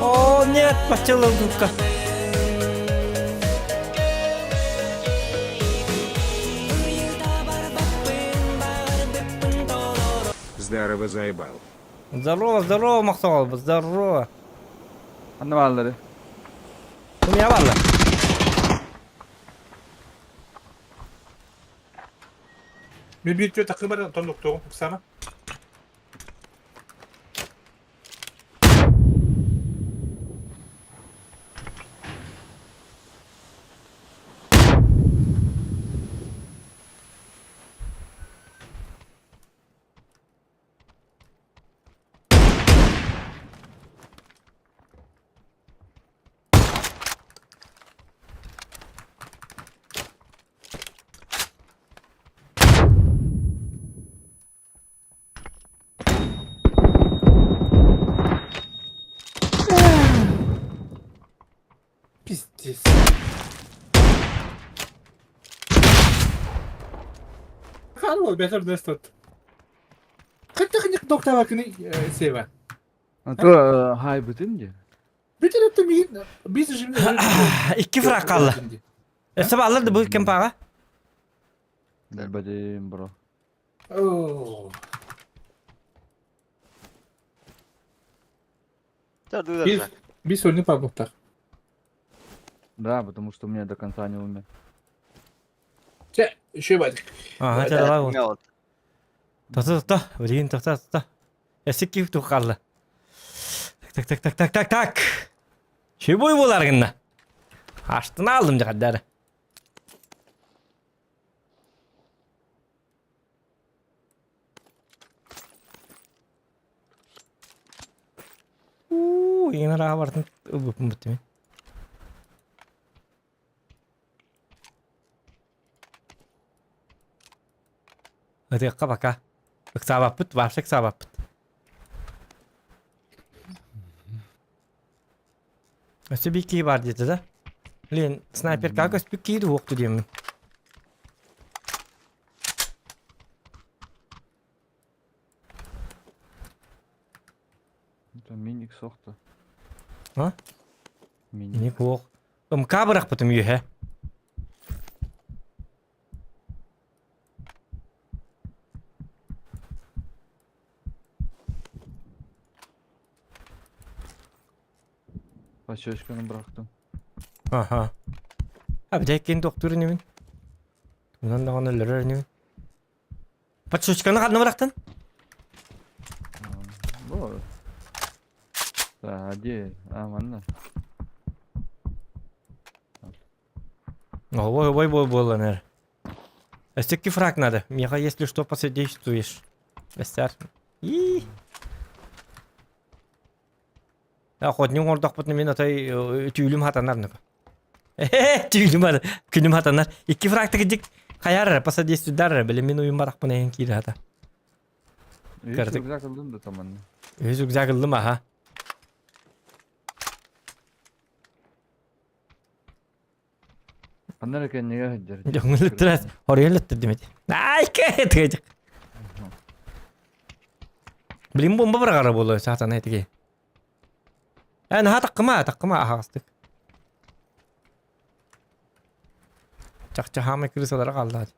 О, нет, почела губка. Здорово заебал. Здорово, здорово, Махсол, здорово. Ханна бааллары? Кумия бааллар. Мен биир түө такы бар тоннуктугум Оксана. Пиздец. Хаал бэтэр дэстот. Хаттахник доктавакны сева. А то хай бүтүн дии. Бүтүн өттө миин биз Икки фраг қалла. Өссө бааллар да бу кемпаға. Блин, бро. Биз биз өлүнүп барбыттар. Да, потому что у меня до конца не умер. Чэ, еще бадик. Ага, чэ, давай вот. Тоқта, тоқта, блин, тоқта, тоқта. Өссө икки тух қалла. Так, так, так, так, так, так. Чебой болар гынна. Аштын алдым дьахаддары. Уу, иҥэн арааһа барытын ылбыппын бүттүм. Ытыахха пока. Ыксаабаппыт, вообще ыксаабаппыт. Өссө биир киһи баар диэтэ да? Блин, снайперкаҕа көспүт киһи уохту диэммин. Это миник сохта. А? Миник. Миник уох. МК бырахпытым үөһэ. Пачечканы бырахтым. Аха. А бүтэйккин туохтуур инибин. Онон даҕаны өлөрөр инибин. Подсучканы ханна бырахтын? Бу. Да, где? А, манна. Ой, ой, ой, буолан эр. Өссө фраг надо. Миха, если что, посодействуешь. Бэстэр. И. Охотник оҥордохпутуна мин отой түүлүм хатанар нука. Түүлүм бар, күнүм хатанар. Икки фраг дик хайар посодействуйдар били мин уйум барахпын эйин киир хата. Үс рюкзак ыллым да таманны. Үс рюкзак ыллым аха. Ханна эрэ кэннигэр сылдьар. Дьоҥҥун хоруйан лөттөрдүм ити. Ай кэ Блин бомба быраҕара буолуо саатана этиги. Ээ наһаа таккыма, таккыма аһаҕастык. Чахчы хаамай крысалара хааллаат.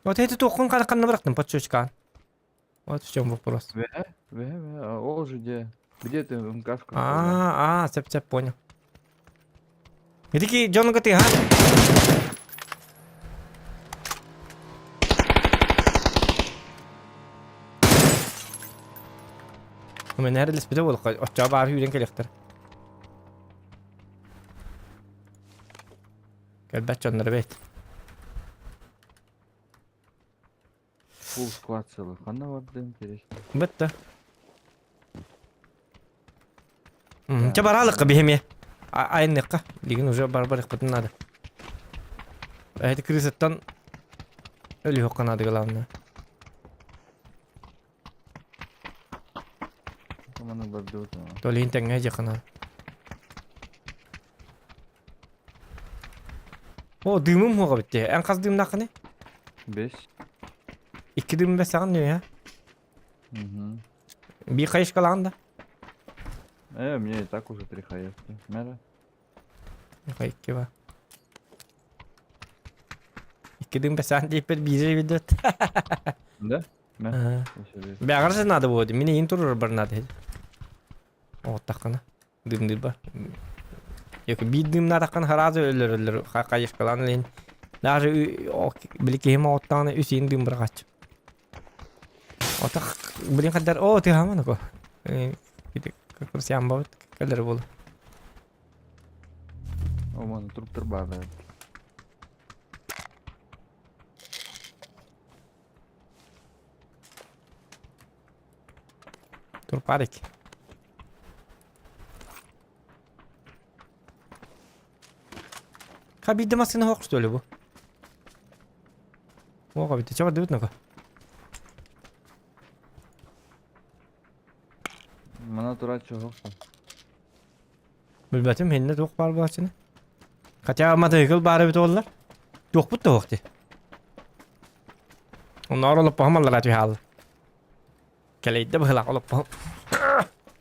Вот эти туоххун ханна бырахтым подсучкаан. Вот в чем вопрос. Ве, ве, ве, ол же где? Где ты МКшку? А, а, сеп сеп понял. Итики дьонуга тыаһа. Мен эрэлэспитэ буолуохха, оччоҕо баар үүрэн кэлиэхтэр. Кэлбэт дьоннор эбит. Full squad целых. Ханна барда интересно. Бытта. Чэ баралыкка биһиме. Айынныqqa. Билигин уже бар-барыхпытын надо. Эти крысаттан өлүөххэ надо главное. Команда бардыбыт. Толин тэҥҥэ дьахана. О, дымым хуоҕа битте. Эн хас дымнааххыный? Бес. Икки дым бэсэҕин ньүө. Угу. Биир хайышкалаҕын да? Э, мне и так уже три хаешки. Мэра. Икки ба. Икки дым бэсэҕин диэппэр биири видет. Да? Мэ. Бэҕэр же надо будет. Мин иин турар бар надо. Оттаххына. Дымдыырба. Yok биир дымнаатаххына сразу өлөр-өлөр хайышкалаан илин. Даже били киһим оҕуттаҕына үс иин дым быраҕааччы. Отах блин хаддар о тыһааман око. Курсиан бабыт кэлэр буолу. Оман труптар баар. Турпарик. Ха биирдэ массыына суох что ли бу? Оҕо битэ чабардыбыт нака. Мана турааччы суох. Билбэтим хиннэ туох баар буолааччыны. Хотя мотоцикл баар эбит буоллар. Туохпут да суох дии. Оннооҕор олоппоһум аллараа түһэ хаалла. Кэлэйдэ быһыылаах олоппоһум.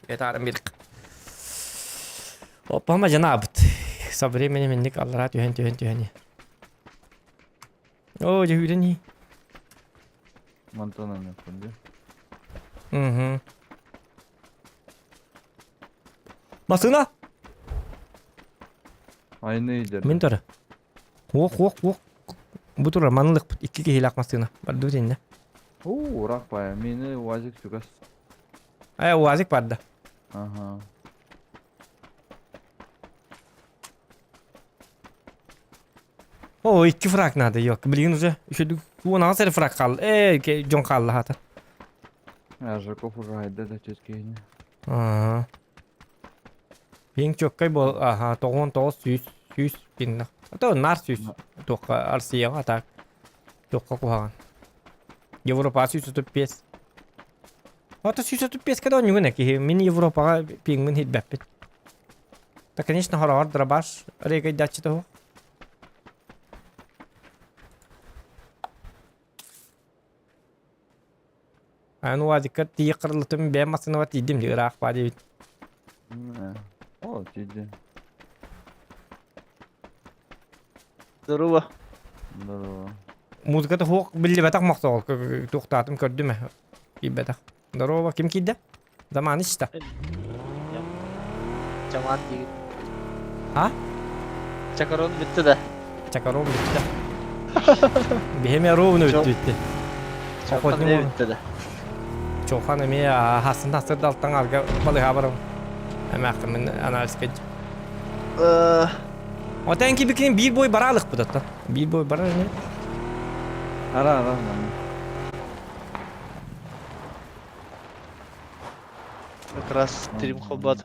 Этаарым бир. Олоппоһум адьанаабыт. Со временем инник аллараа түһэн түһэн түһэн. Оо, дьэ үүрэн ии. Мантан анньыппын дии. Угу. Массыына! Айны идер. Мин турар. Уох, уох, уох. Бу турар, манылыкпыт. Икки киһилээх массыына. Бардыбыт иннэ. Уу, урах бая. Мини УАЗик чугас. Э, УАЗик барда. Ага. О, икки фраг надо, ёк. Блин, уже еще 16 эрэ фраг хаалла. Э, дьон хаалла хата. Жаков уже хайда да чөскейне. Ага. Пиҥ чөккөй буол, аха, 99 сүүс, сүүс пиннах. А то нар сүүс. Туохха Арсияҕа так. Туохха куһаҕан. Европа 135. Ото 135 када онньугун киһи. Мин Европаҕа пиҥмин хирбэппит. Да, конечно, хороҕор дробаш рейгайдааччыта суох. Аны УАЗикка тиийэ кырылытым бэйэм массыынабар тиийдим дии ыраах баа диэбит. О, тиийдим. Здорово. Здорово. Музыката суох биллибэтэх мохсоҕол туохтаатым көрдүм ээ. Киирбэтэх. Здорово, ким киирдэ? Заман ичта. Чамаан диигин. А? Чакарон бүттэ да. Чакарон бүттэ. Биһиэми ровно бүттү бүттэ. Чохан эмиэ бүттэ да. Чохан эмиэ хасын тахсыр далтан арга балыха барам. Эмээххин анализ кэдь. Отен кибикин биир бой баралык бу датта. Биир бой барар эмиэ. Ара, ара, манна. Как раз стрим холбат.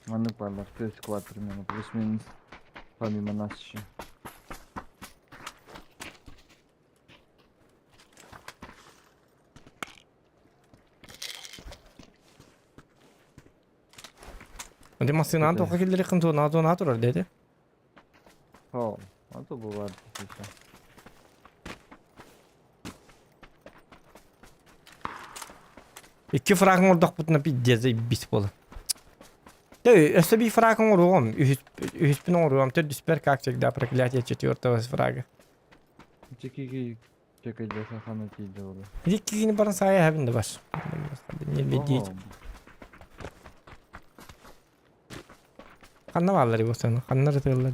Маннык бааллар, тыа склад примерно, плюс-минус, помимо нас еще. Ди массыынаан тоққа киллэриххин туонаҕа туонаҕа турар диэти. О, а то бывает еще. Икки фраг оҥордохпутуна пиздец бис буолар. Ты, өссө би фраг оҥоруом, үһүспүн оҥоруом, төрдүспэр как всегда проклятие четвертого фрага. Чекики чекайда хана тиийдэ буолуо. Иккигини баран саайа эһэбин да бас. Не бедить. Ханна бааллар буолсан, ханна ытыаллар.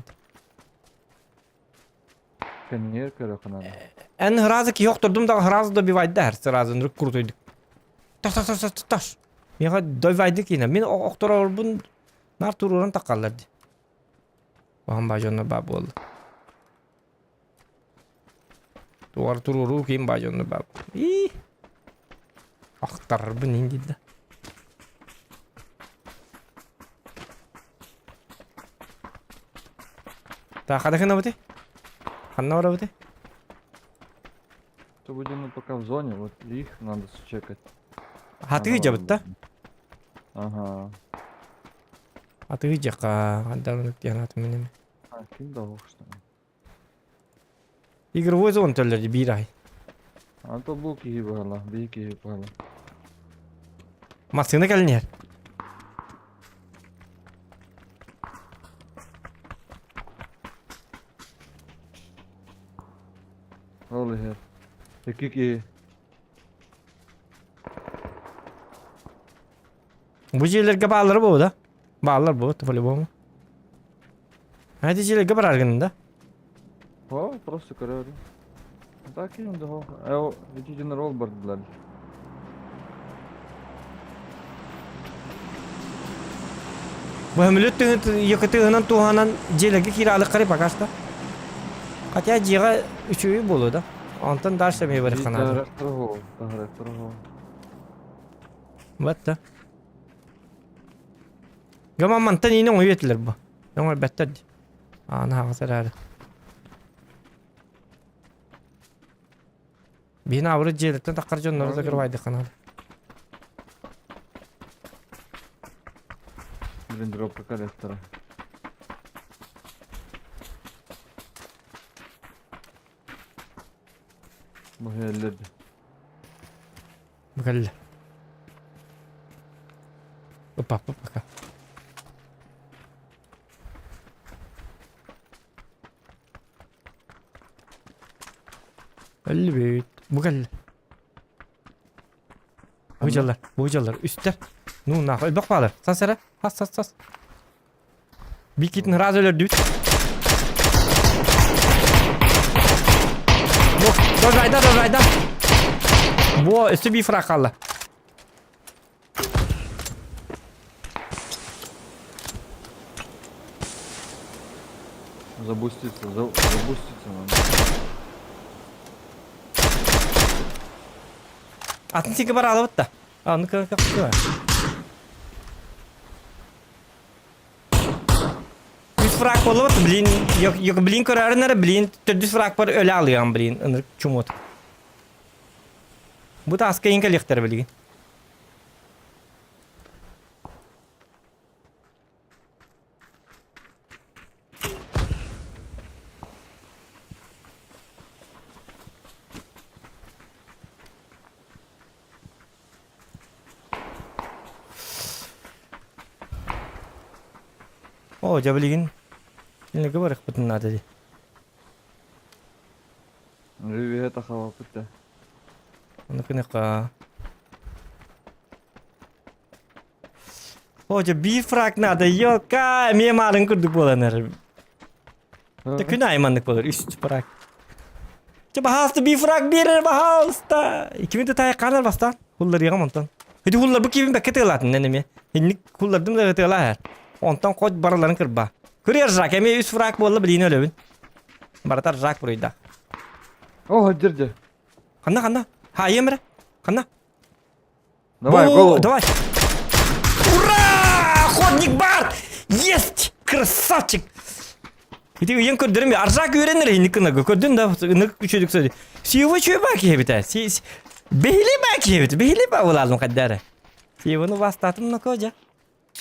Кэннигэр көрө ханана. Эн сразу киһи охтордум да сразу добивайда сразу нырык крутойдук. Таш таш таш таш. Миэхэ добивайды киинэ. Мин охторорбун нар туруоран таккаллар ди. Оһон бажонно ба буолла. Туар туруоруу ким бажонно ба. И. Ахтарбын инди да. Так, хана гынабыты? Ханна барабыты? То будем пока в зоне, вот их надо чекать. Хатыгы жабыт да? Ага. Атыгы жака, андарынык диэн атым минем. А, ким да что Игровой зон төллөрдү биир ай. А то бу киһи баһала, бии киһи баһала. Массыына кэлин иһэр. Ол иһэр. Икки киһи. Бу дьиэлэргэ бааллар буолуо да? Бааллар буолуо по-любому. А эти дьиэлэргэ барар гынын да? О, просто көрөөрү. Так им да хо. Эти генерал бардылар. Бу көмүлүт якытыгынан туһанан дьиэлэргэ киирэ алык пока что. Хотя дьиэҕэ үчүгэй буолуо да. Онтон дальше эмиэ барыхханаата. Вот да. Гаман мантан иинэ оҥойу этилэр бу. Оҥорбэттэр дии. Ааны хаҥас эрээри. Биһини абыры дьиэлэртэн таххар дьоннору да кырбайдыхханаада. Блин, дропка коллектора. Бу хэллэрди. Бу кэллэ. Ыппаппыт пока. Өллүбүт. Бу кэллэ. Бу дьаллар, бу дьаллар. Үстэр. Ну нахуй, өлбөх баалар. Сас эрэ. Хас, хас, хас. Бикитин сразу өлөрдүбүт. Бу, дожайда, дожайда. Бу, өссө биир фраг хаалла. Забуститься, за, забуститься надо. Атын сиги бар алыбыт да. А, ну-ка, как Үс фраг буоллубут, блин, блин көрөөрүн эрэ, блин, төрдүс фраг бар өлө алыам, блин, ынырык чумут. Бу тааска иин кэлиэхтэрэ билигин. Оо, дьэ билигин кинилэргэ барыахпытын наада дии. Ревиһэ тахалаппыт да. Ону гыныахха. Оо, дьэ биир фраг наада, ёка, эмиэ маарын курдук буолан эрэр. Дьэ күн аайы маннык буолар, үс фраг. Дьэ, баһаалыста биир фраг биэрэр, баһаалыста. Иккибин да таайа хаалар бастаан. Хулларыаҕым онтон. Ити хулларбы киибин бэккэ тыалаатын эн эмиэ. Инник хуллардым да тыалаа Онтон хоть барыларын кырба. Кырыар Жак, эмиэ үс фраг буолла билиини өлөбүн. Баратар Жак буруйда. О, дирде. Ханна, ханна? Хайым эрэ? Ханна? Давай, голову. Давай. Ура! Охотник бар! Есть! Красавчик! Ити ыйан көрдөрүм аржак үөрэнэр инник гына көрдүн да ынык үчүдүк сөдү. Сиева чүө баа киһибитэ. Бэһили баа киһибит. Бэһили баа улаалым каддара. Сиеваны бастатым нокожа.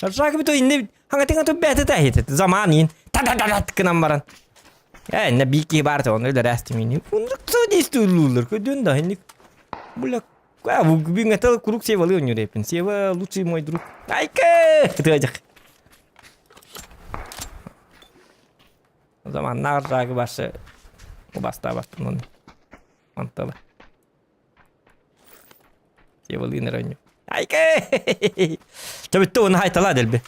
Аржак бит инни хаңатыңа ту бәте тәһит. Заман ин. Та-та-та-та кынан баран. Э, не бики бар то оны дәрәстим ини. Ундук сөдистүлүлөр көрдүн да инник. Була А, бүгүн это круг Севалы ойнуур Сева лучший мой друг. Айка! Тыгажак. Заманнар жагы башы бастабаттым оны. Манталы. Севалыын ойнуу. Айка! Төбүттө оны хайтала дэлби.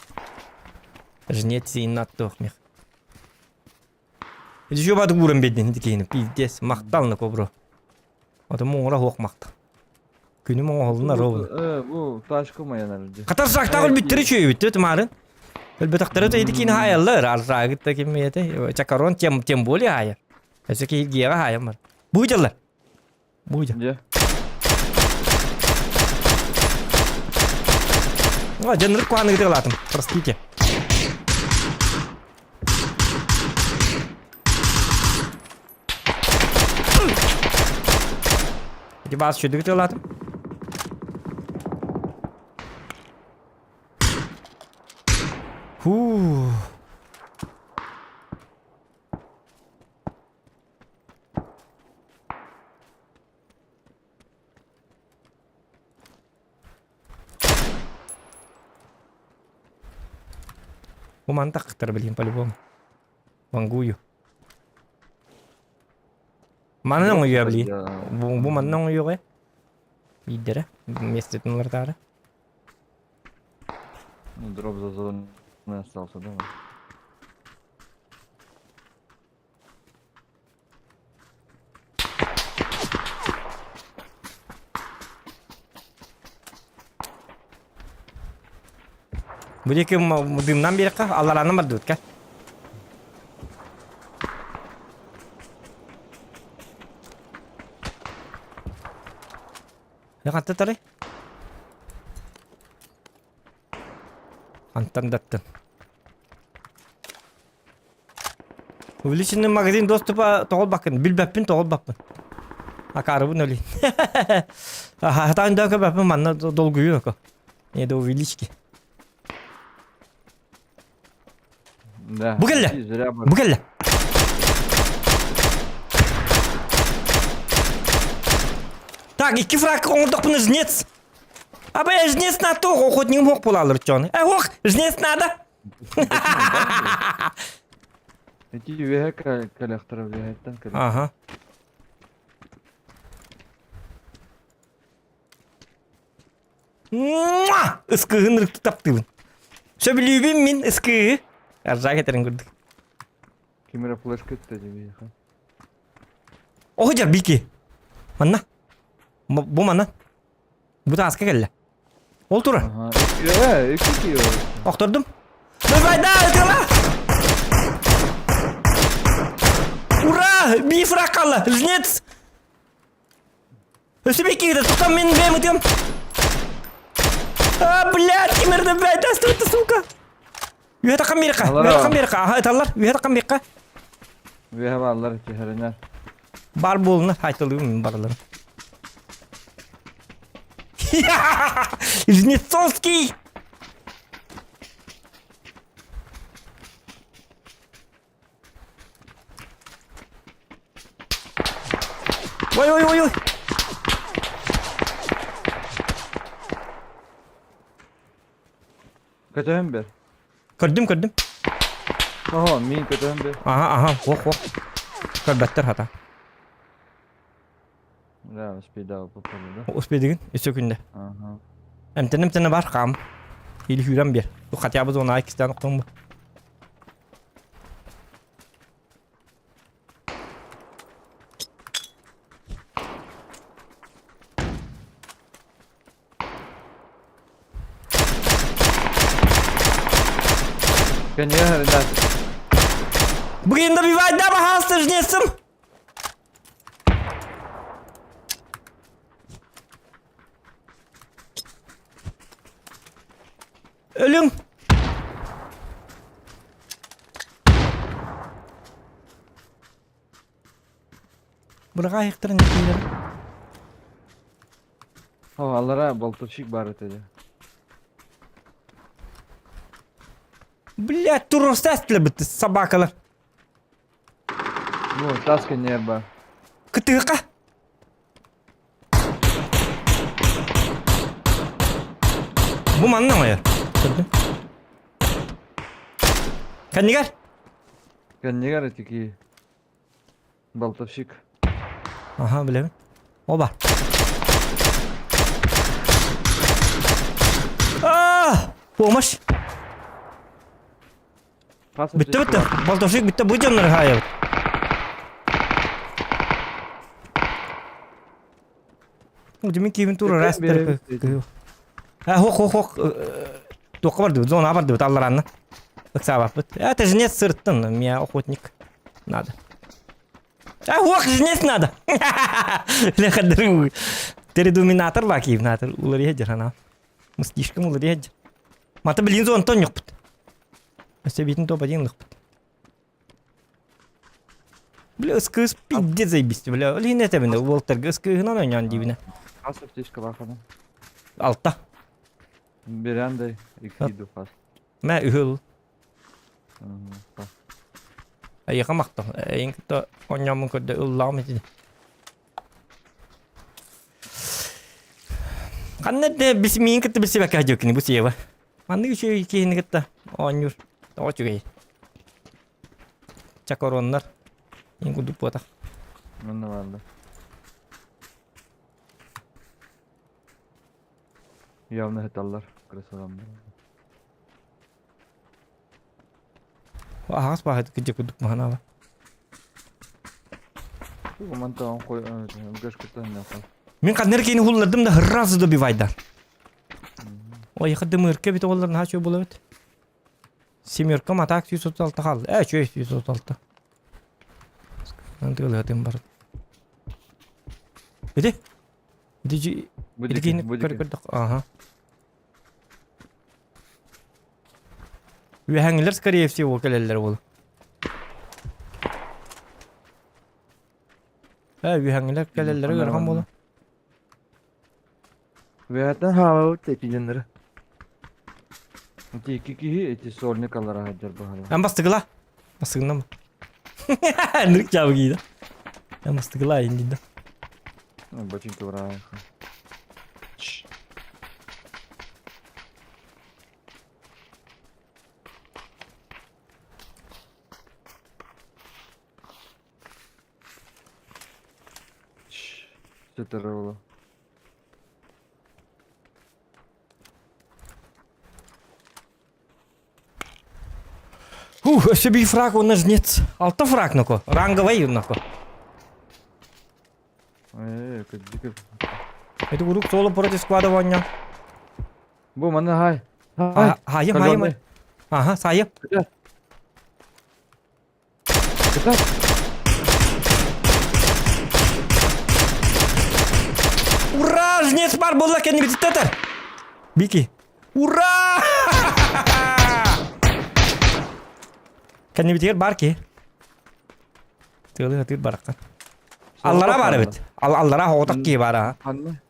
Жнец иннаттуох мех. Еще бады гурам бедин дикейни. Пиздец, мактал на кобро. Ото муңра хуох мактал. Күнүм оҥоһуллуна ровно. Э, бу тачка моя наверное. Хатар сактагыл бүттери чөйбүттү тумарын. Өлбөтөхтөрө то ити кини хаяллар, арраагыт та ким ете. Чакарон тем тем более хая. Өсө ки гега хаям бар. Буйдалар. Буйда. Где? А, жанрык куаны гытылатым. Простите. Ити баас чөдүгү тылатым. Фу. Бу мантактар, блин, по-любому. Вангую. Манан оҥуйуо блин. Бу, бу манна оҥуйуоҕа. Биирдэрэ. Миэстэтин уларытаары. Ну, дроп за зоной остался, да? Бу диэки дымнан биэрэххэ, аллараанан бардыбыт кэ. Хантан тарай? Хантан даттын? Увеличенный магазин доступа тоҕол баккын, билбэппин тоҕол баппын. Акаарыбын өлейін. Хатаан да көбөппүн манна долгуйун око. Не до увелички. Да. Бу кэллэ! И зря Бу кэллэ! Так, икки фраг оҥордохпуна жнец. Абы жнец на то охотнигым ох буолалар чоны. Э, ох, жнец надо. Эти үөһэ коллектора үөһэттэн кэлэ. Ага. Муа! Ыскыһын ырыкты таптыыбын. Сөбүлүүбүн мин ыскыһы. Аржаак этэрин курдук. Ким эрэ флешка өттө дии Оһо дьар бики. Манна. Бу манна. Бу тааска кэллэ. Ол турар. Ага. Э, икки киһи. Охтордум. Давай, да, ытыла! Ура! Бифра қалла! Жнец! Өсі бекейді, тоқтам мен бәм ытым. А, блядь, кимерді, блядь, астырты, сука! Үһэ таққан берқа, үһэ таққан берқа, аха, ыталлар, үһэ таққан берқа. Үөһэ бааллар түһэринэр. Бар буолуна, айтылыым мен барыларын. Жнецовский! Ой, ой, ой, ой! Көтөһөн бер. Көрдүм, көрдүм. Оһо, мин көтөһөн бер. Аха, аха, ох, ох. Көрбөттөр хата. Да, успейдаа попали, да? Успейдигин, өссө күндэ. Ага. Эмтэнэ эмтэнэ бар хаам. Или хүүрэн биэр. Бу хотя бы зона иккистээн охтон бу. Конечно, да. Блин, добивать да, пожалуйста, жнецем! Өлүҥ! Быраҕа айахтарын киирэр. О, аллара болтовщик бар этэ дьэ. Блядь, туруорсаастылар собакалар. Ну, таска нерва. Кытыыка. Бу манна оҥойор. Көрдүм. Кэннигэр. Кэннигэр этики болтовщик. Аха, билэбин. Оба. А! Помощь! Бүттэ бүттэ. Болтовщик бүттэ бу дьоннор хаайабыт. Димин киибин тура раз А хох хох хох туохха бардыбыт зона бардыбыт алларанна. Ыксаабаппыт. Это жнец сырттын, мне охотник надо. А ох, жнец надо. Лехадыру. Передуминатор бакиевнатор улария дирана. Мыстишкам улария. Мата блин зон тон юкпут. Өссө биитин топ-1 ылыахпыт. Бля, СКС пиздец заебись, бля. Ол иһин этэбин, уолтарга СКС-ынан ойноон диибинэ. Хас аптечка баахана? Алта. Беряндай, икки хас. Мэ үһүл. Айыха махтал. Эйин кытта оонньооммун көрдө ыллаҕым итини. Ханна да бис миин кытта билсибэккэ дьүккүнү бу Сева. Маннык үчүгэй киһини кытта оонньуур тоҕо үчүгэй. Чакороннар иин курдук буотах. Манна бааллар. Явно хыталлар красавамнар. Аһаҕас баһыт кыдьа курдук маһанаала. Мантан қой гашкыттан Мин ханнар киини хуллардым да сразу добивайдар. Ой, дымырка бит оҕолор наһаа үчүгэй буолабыт. Семерка матаак 136 хаалла. Ээ, үчүгэй 136. Антыылыһытым бар. Ити? Ити ити киини көрдөх. Ага. Үөһэҥилэр скорее всего кэлэллэр буолу. Ээ, үөһэҥилэр кэлэллэрэ ыарахан буолу. Үөһэттэн хаалабыт эти дьоннору. Эти икки киһи эти сольник аллара сылдьар баһылар. Эн бастыгыла. Бастыгынан Нырк жабы кийді. Эн бастыгыла айын дейді. Ботинки ура. Сытар оҕо. Ух, өссө биир фраг уонна жнец. Алта фраг ноко. Ранговай ноко. Э, кырдьык. Это урук соло против склада оонньоо. Бу манна хай. Хай. Хайым, хайым. Ага, сайым. Ура! Жнец бар буолла кэннибититтэтэр. Бики. Ура! Кэннибитигэр бар ки. Тыалы хатыыр бараххан. Аллара бар эбит. Аллара хоҕотох киһи бар аа. Ханна?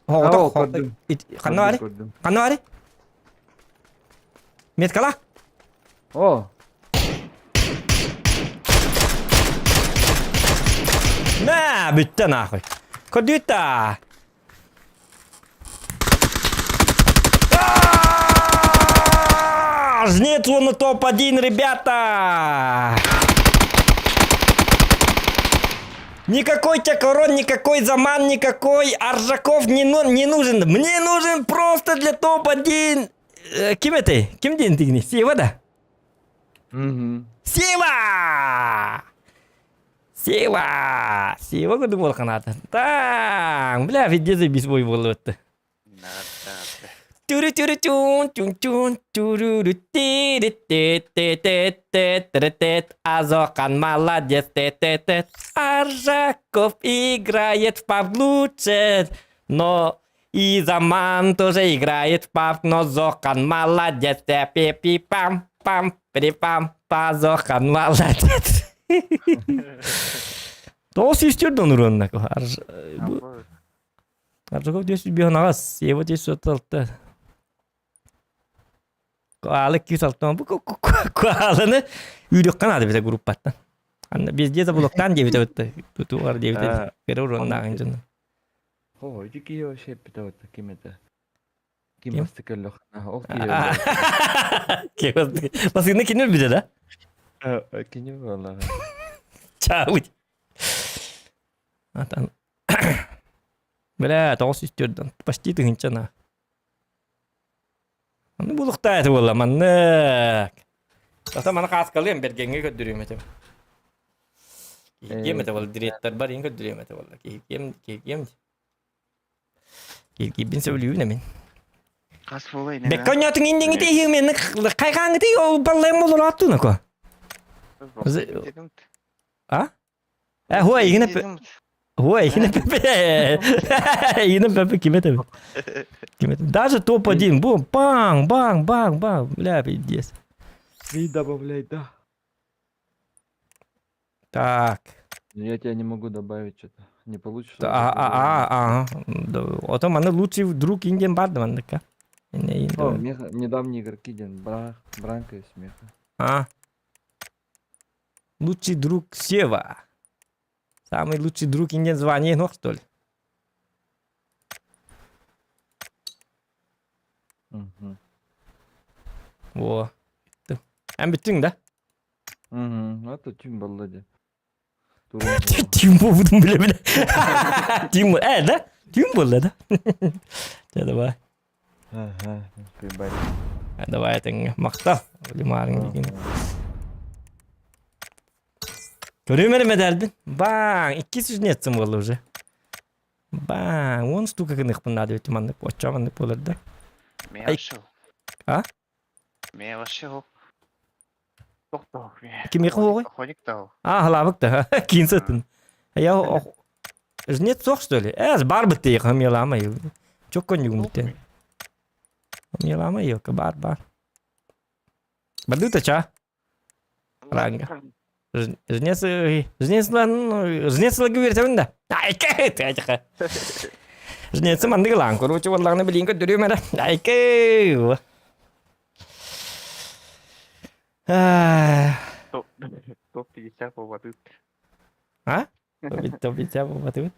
Хоҕотох ханна бары? Ханна бары? Меткала? О! Мә, бүттэ нахуй. Көрдүүт Жнец он на топ-1, ребята! Никакой Чакорон, никакой Заман, никакой Аржаков не, ну, не нужен. Мне нужен просто для топ-1. Ким это? Ким диэн тигини? Сева да? Угу. Сева! Сева! Сева курдук буолханаата. Таң, бля, везде заебись бой буолуотты. Түрү түрү тюн тюн тюн түрүрү тири те те те те те те Азохан молодец те те те Аржаков играет в PUBG лучше, но И Заман тоже играет в паб, но Зохан молодец. Пи пам пам при пам па Зохан молодец. Тоҕус үстүр донуруонна Аржаков 205 аҕас, Ева 236. Куалы 206 бу куаланы үүрүөххэ наада бите группаттан. Анна везде заблоктаан диэбитэ бытта. Тутугар диэбитэ. Кыра уруоннааҕын дьоно. О, ити киһи вообще эппитэ вот ким это? Ким Ким? бастакы өллөххүнэ ол киһи Ким бастакы? Бастакыны кини өлбүтэ да? өлөр. Кини буолла. Чаабыт. Атан. Бля, 904 почти тыһынча на. Аны булуктаа этэ буолла маннык. Ата маны хааскалыам бэргэҥҥэ көрдөрүөм этэ. Киһиргиэм этэ буолла директорбар иин көрдөрүөм этэ буолла. Киһиргиэм, киһиргиэм. Киһиргиирбин сөбүлүүбүн эмин. Хас буолай не? Бэккэ онньоотуҥ индиҥити иһиҥ хайҕааҥҥыты ол баллайым болурааттуна ко. А? Э, хуа игинэ Хуа игинэ пепе. Игинэ пепе ким это? Ким это? Даже топ-1. Бум, бang, бang, бang, бang. Бля, пиздец. Ты добавляй, да. Так. Но я тебя не могу добавить что-то. Не получится. А, а, а, ага. Ото маны лучший друг инден барды манныка. О, меха, недавние игроки, ден, бра, бранка и смеха. А. Лучший друг Сева. Самый лучший друг инден звание, ну что ли? Угу. Во. Эн бүттүҥ да? Угу. Это тюм балла де. Тюм буолбутун билэ-билэ. Тюм э да? Тюм буолла да? Дьэ давай. Ага, Давай этэҥҥэ. Махтал. Лимарың дигин. Көрүм эрэ мэдээлбин. Баң, иккис жнецым буолла уже. Баң, он штука гыныхпын наада бит маннык, оччо маннык буолар да. А? Кимиэхэ уоҕуй? А, халаабык да. Киин сытын. Я Жнец суох что ли? Эс бар бытты хамьялама. Чокконнюгум битте. Хамьялама ёка бар бар. Бадыта ча. Ранга. Жнец жнец жнец лагы да. Айка ты Жнец манныгы лаан короче валлаҕына билиин көрдөрүөм эрэ. Айка. Топ 50 буолбатыт. А? Топ 50 буолбатыбыт.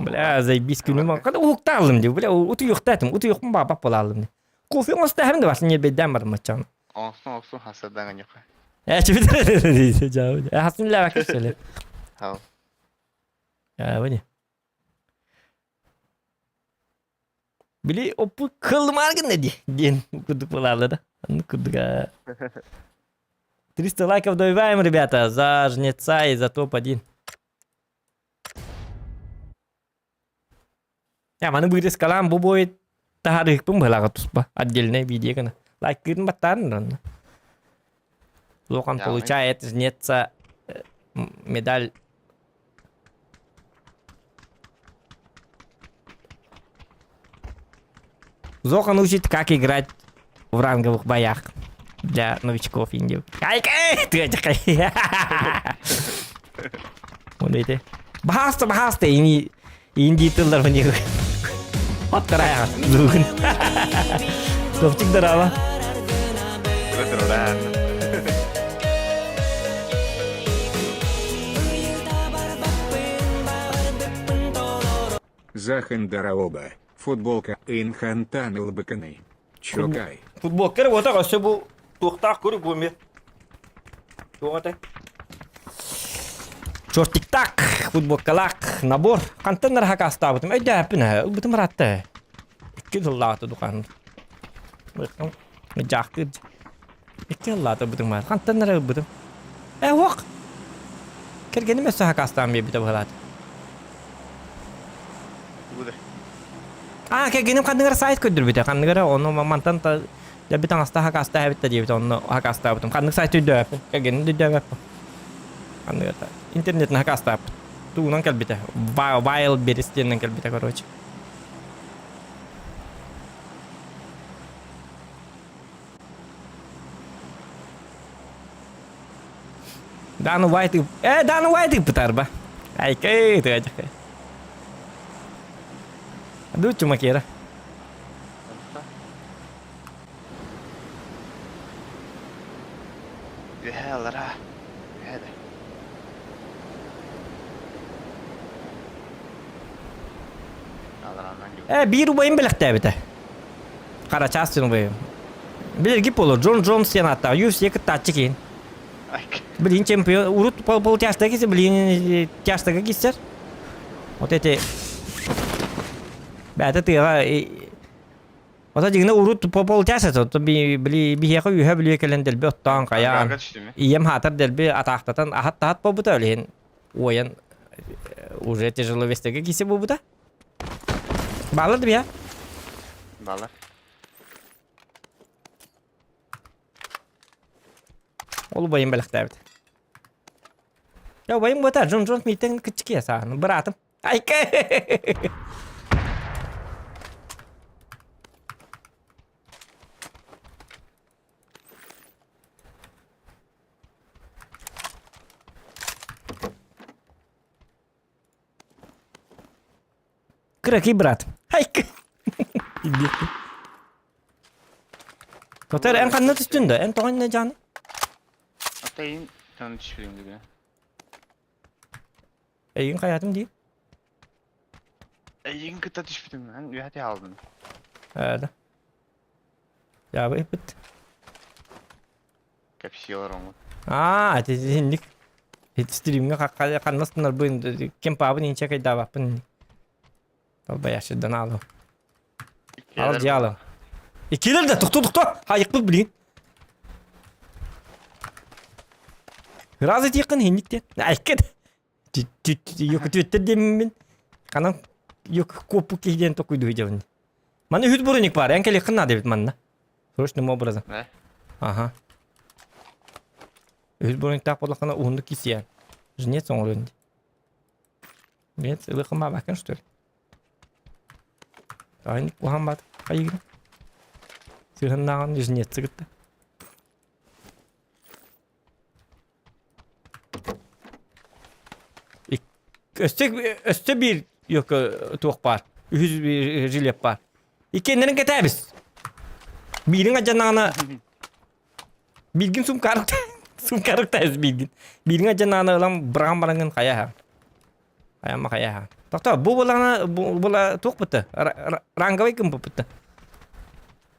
Бля, заебись күнүм. Когда уһуктаалым дии. Бля, утуйуохтаатым. Утуйуохпун баабап буолаалым дии. Кофе оҥостаһым да басын ньиэрбэйдээн барым маччаан. Оҥостон оҥостон хасардаҥа ньуха. Э, чүбүт. Хасын лээбэккэ сөйле. Хау. Э, бу не? Били оппу кылмаар гынна дии диэн курдук буолаалла да. Оннук курдук 300 лайков добиваем, ребята, за жнеца и за топ-1. Я маны вырезкалаан бу будет таһаарыһыкпын быһалаҕа туспа отдельное видео гына. Лайкын баттаан ранна. Лохан получает жнеца медаль Зохан учит, как играть в ранговых боях для новичков Индии. Вот Бахаста, бахаста, ини инди тыллар мне. Вот вторая. Топчик здорово. Захандараоба, футболка Инхантан Илбаканы. Чокай. Футболка вот так, все бу туохтаах көрүк бу эмиэ. Туох этэй? Чортиктак, футболкалаах, набор. Хантан нара хакаастаабытым. Өйдөөппүн ээ, ылбытым ыраатта. Икки сыллаата дукан. Дьаахтыыр. Икки сыллаата ылбытым баар. Хантан нара ылбытым. Э, уох! Кэргэним өссө хакаастаан биэрбитэ быһалаата. Аа, кэргэним ханныгара сайт көрдөрбүтэ. Ханныгара ону мантан та Дьэ таҥаста хакаста эбит да диэбит онно хакастаабытым. Ханнык сайт өйдөөбөппүн. Кэргэним да өйдөөбөппүн. Ханнык это интернетин хакастаабыт. Тугунан кэлбитэ. Wildberries диэннэн кэлбитэ, короче. Дааны Уайт э Дааны Уайт ыыппытар ба. Айкэй тыгачакай. Ду чумакера. Үөһээ аллараа. Үөһээ да. Аллараанан дьу. Э биир убайым бэлэхтээбитэ. Харачаас диэн убайым. Билэрги болор Джон Джонс диэн ааттаах UFC кыттааччы киин. Блин, чемпион урут полтястага кисе, блин, тястага киссер. Вот эти бэйэтэ тыаҕа Ото дьиҥинэ урут полтяс этэ, ото били биһиэхэ үөһэ бүлүө кэлэн дэлби оттоон хайаан ийэм хаатар дэлби атаахтатан аһат-таһат буолбута, ол иһин уойан уже тяжеловестеге кисе буолбута. Баалар да биһэ? Баалар. Ол убайым бэлэхтээбит. Я убайым буота, Джон Джонс мийтен кыччык сааны, быраатым. Айка! Кыракый брат. Айка! Тотер эн ханна түстүн да? Эн тоҕо иннэ жаны? Атайын таны түспүтүм дебе. Эйигин хайаатым дии? Эйигин кытта түспүтүм. Эн үөһэ алдым. Ээ да. Дьаабы ыппыт. Кэпсиэлэр оҥут. Аа, итинник. Стримҥэ ханна станарбын, кем паабын инчэ кайдаабаппын. Долбоящырдан аалым. Ал дьаалым. Иккилер да тохто тохто. Хайыкпыт билигин. Раз этиэххин хинник диэн. Айкет. Йокутүөттэр диэммин. Канан йок куоппу киһи диэн токуйдуу дьабын. Маны үһүт буруник бар. Эн кэлиэххин наада эбит манна. Срочным образом. Ага. Үһүт буруниктаах буоллаххына уһуннук кисиэн. Жнец оҥоруон. Нет, ылыхым бабакын что ли? Таайын куһаан баат хайыгын. Сыһыннааҕын жнецы кытта. Өссө өссө биир ёкө туох баар. Үһүс биир жилет баар. Иккиэннэрин кэтээбис. Биирин адьанаана Билгин сумкаарыкта сумкаарыкта билгин. Биирин адьанаана ылан быраҕан бараҥҥын хайаһа. Хайама хайаһа. Тохто бу булана була туох бутта? Ранговый кым бутта?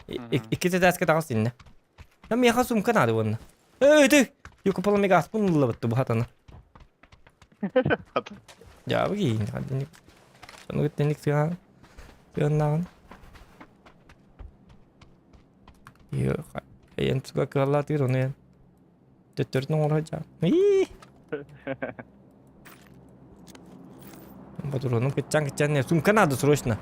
Икки тэтээскэ таҕыс иннэ. Я миэхэ сумка наада уонна. Эй, ты! Юкупала мегаспын ыллабытты бу хатана. Дьаабы киин. Сону гыттенник сыан сыаннааҕын. Эйэн туга кыаллаатыыр ону эн. Төттөрүтүн оҥоро сылдьаҕын. Ии! Патроным кытчаан-кытчаан сумка надо срочно.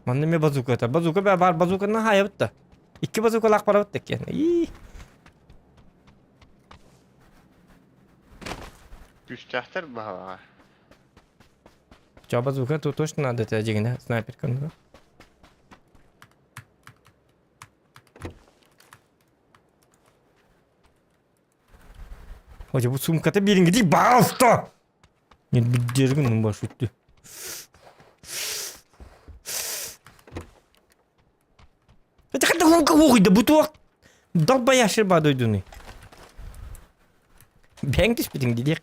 Манна эмиэ базуката. Базука баа баар базуканан хаайабыт да. Икки базукалаах барабыт да иккиэн. Ии. Күүстээхтэр баһылаҕа. Чё, базука тут точно надо это дьигинэ снайперка. Хотя бу сумката биэриҥ пожалуйста! Нет, бүддергин баш үттү. Это когда хумка хуйда бу туох долбоящер ба дойдуну. Бэҥ түспүтүҥ дириэх.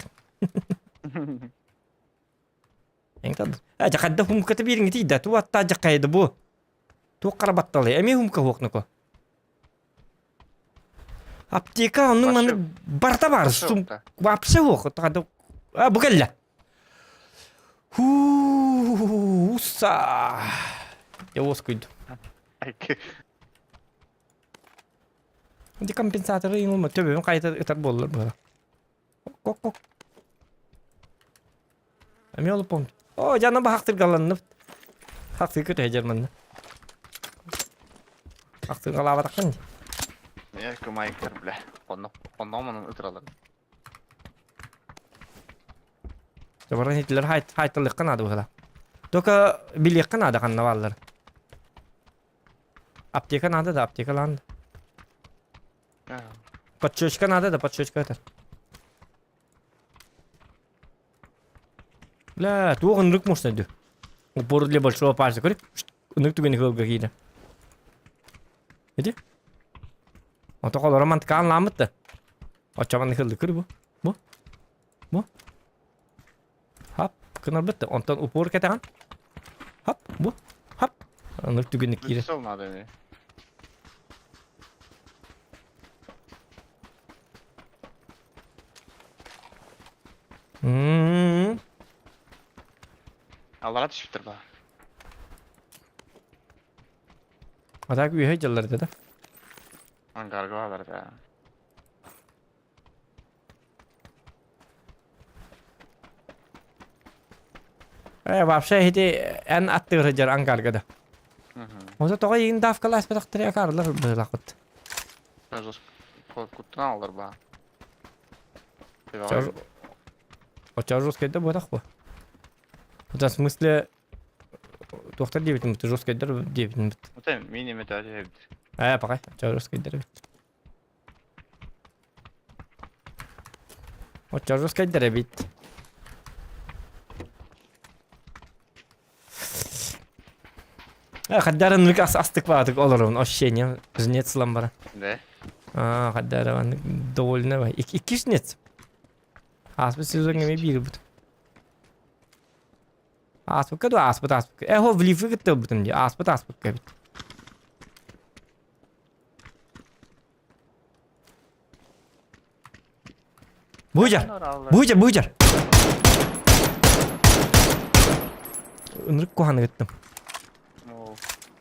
Эҥ тад. А жакадда хумката биэриҥ тиийдэ ту атта жаккайда бу. Туох хара батталай эми хумка хуокнуко. Аптека оннук маннык барыта баар. Вообще суох. А, бу кэллэ. Уса. Я уоскуйдум. Декомпенсаторы ылма төбөбүн хайта ытар буоллар быһа. Кок кок. Эмиэ олуппум. О, дьэ аны баһахтыргаланныбыт. Хахсыы көтө сылдьар манна. Ахтыргалаабатаххын дии. Э, кымайыктар, бля. Онно, онно манан ытыралар. Баран итилэр хайталыахха наада быһыла. Только билиэххэ наада ханна бааллар. Аптека надо да, аптека лаан. Подчечка надо да, подчечка это. Бля, туох ынырык мощный дүү. Упор для большого пальца. Көрүк, ынырык түгэни кылга киирэ. Иди. Ото колоро мантыкаан лаамыт да. Оччоман хылды көр бу. Бу. Бу. Хап, кынарбыт да. Онтон упор кэтэҕин. Хап, бу. Хап. Ынырык түгэни киирэ. Прицел надо мне. М-м-м. Аллара түспүттэр ба. А так үөһэ дьаллар да? Ангарга баалар да. Э, вообще ити эн аттыгар сылдьар ангарга да. Ота тоҕо иин давкаласпатахтар акаарылар быһылаахпыт. Куттан алар ба. Оччо жесткайда буотах бу. Это в смысле туохтар диэбитим бит жесткайдар диэбитим бит. Это мини металл Э, пока. Оччо жесткайдар эбит. Оччо жесткайдар эбит. Хаддарыннык астык баатык олорун ощущение жнец ылан бара. Да. Аа, хаддарабан довольна ба. Икки жнец. Ааспыт сезоҥҥа эмиэ биир ылбытым. Ааспыкка дуо ааспыт ааспыкка. Э, в лифы кытта ылбытым дии. Ааспыт ааспыкка эбит. Быдьар! Быдьар, быдьар! Ынырык куһаны гыттым.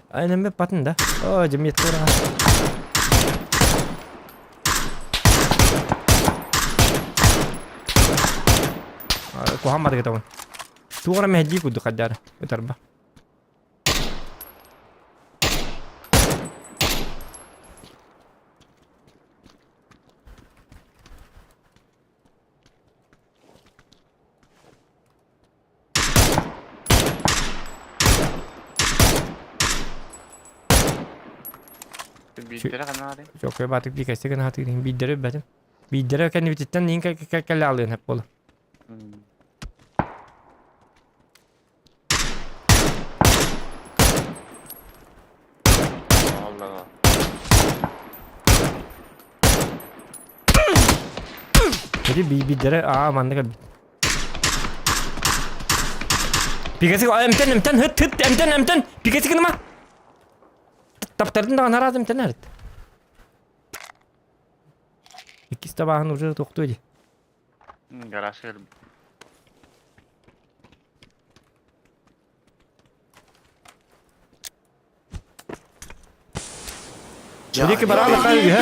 Айнамbe патын да. О, жемет тура. Куһан бары гытабын. Туора мэһдии курдук хаддара. Ытарба. Биирдэрэ ханнаары? Чоккой баатык биикэсти гына хатыырын биирдэрэ билбэтим. Биирдэрэ кэннибититтэн иин кэллэ алыан хэп буола. Allah. Ити биирдэрэ аа манна кэлбит. Пикэсик эмтэн эмтэн хыт хыт эмтэн эмтэн пикэсик гыныма. Таптардын даҕаны араас эмтэн эрит. Иккис табааһын уже тохтуо дии. Гараж кэлбит. Великий баран үһэ.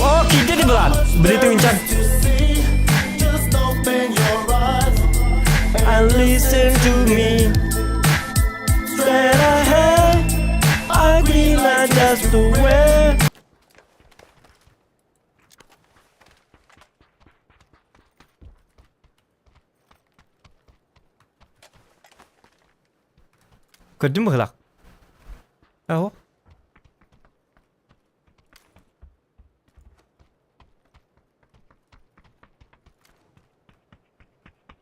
О, киирдэ ди былаат. Билитиҥчэн. And listen to me. That I have a green light just to wear. Көрдүм быһылаах. Аһо.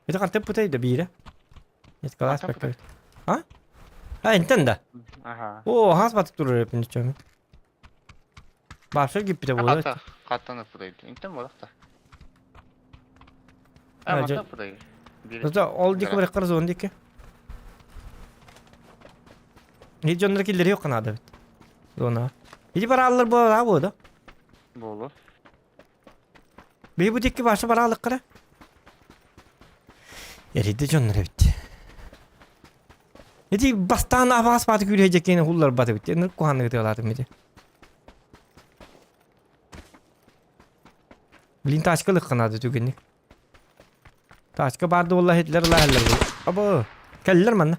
Это хантан путай да биирэ. Нет, класс Хантан пока. А? А, интен да. Ага. О, хас батык турар эпин чөмү. Баша киппите буолар. Хата, хаттан пудайды. Интен болақта. А, А, мантан пудайды. Зато ол дики бір қырыз он дики. Не дьоннор киллери yok канада бит. Зона. Иди бараллар бу а бу да. Болу. Бей бу дикки башы баралык кара. Эриди дьоннор бит. Ити бастаан абаас баты күүрэ жекени хуллар баты бит. Энер куханы гытылатым ити. Блин тачкалык канада түгенник. Тачка баар да буолла иһитлэр ылаһаллар буолла. Абы, кэллэр манна.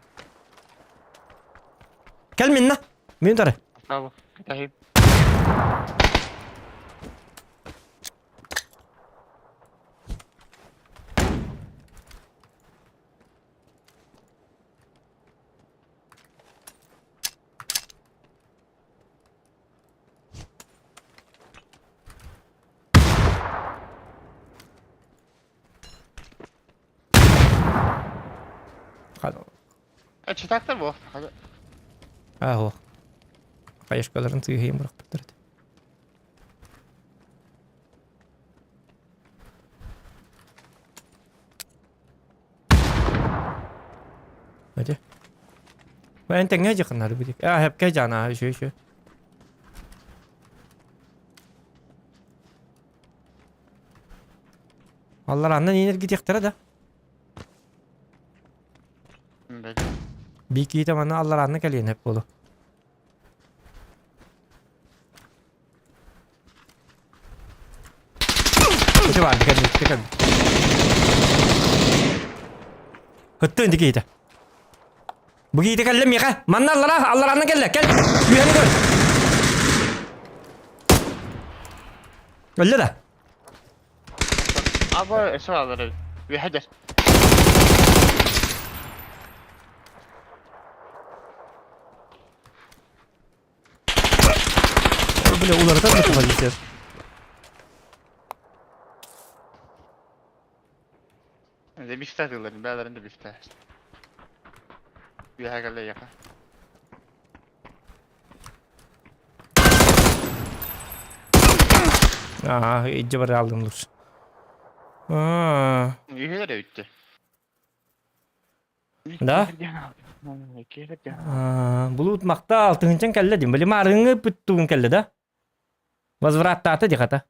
Кэл минна. Мин тары. Браво. Кытаһым. Читактар бу. Аһо. Хаешкаларын сыыһыйын бырахпыттар этэ. Hadi. Ben тэҥҥэ дьахыннары билик. А, хэпкэ жана, еще еще. Аллараннан энергетиктара да. Бикиитэ манна алларанна кэлиэн эп болу. Ити бар, кэлбит, кэлбит. Ыттын дикиитэ. Бу киитэ кэллэ миэхэ. Манна аллара, алларанна кэллэ. Кэл. Үһэни көр. Өллө да. Аба өсө алар. Үһәдер. Бля, уларытар да позиция. Дэ бифтэ тылларын, бээлэрин да бифтэ. Үөһэ кэллэ яха. Ага, иджи бар алдым лучше. Аа. Үһүлэр өттө. Да? Булут махтал, тыһынчан кэллэ дим. Били маарыҥы пыттугун кэллэ да? Возвраттаата ди хата.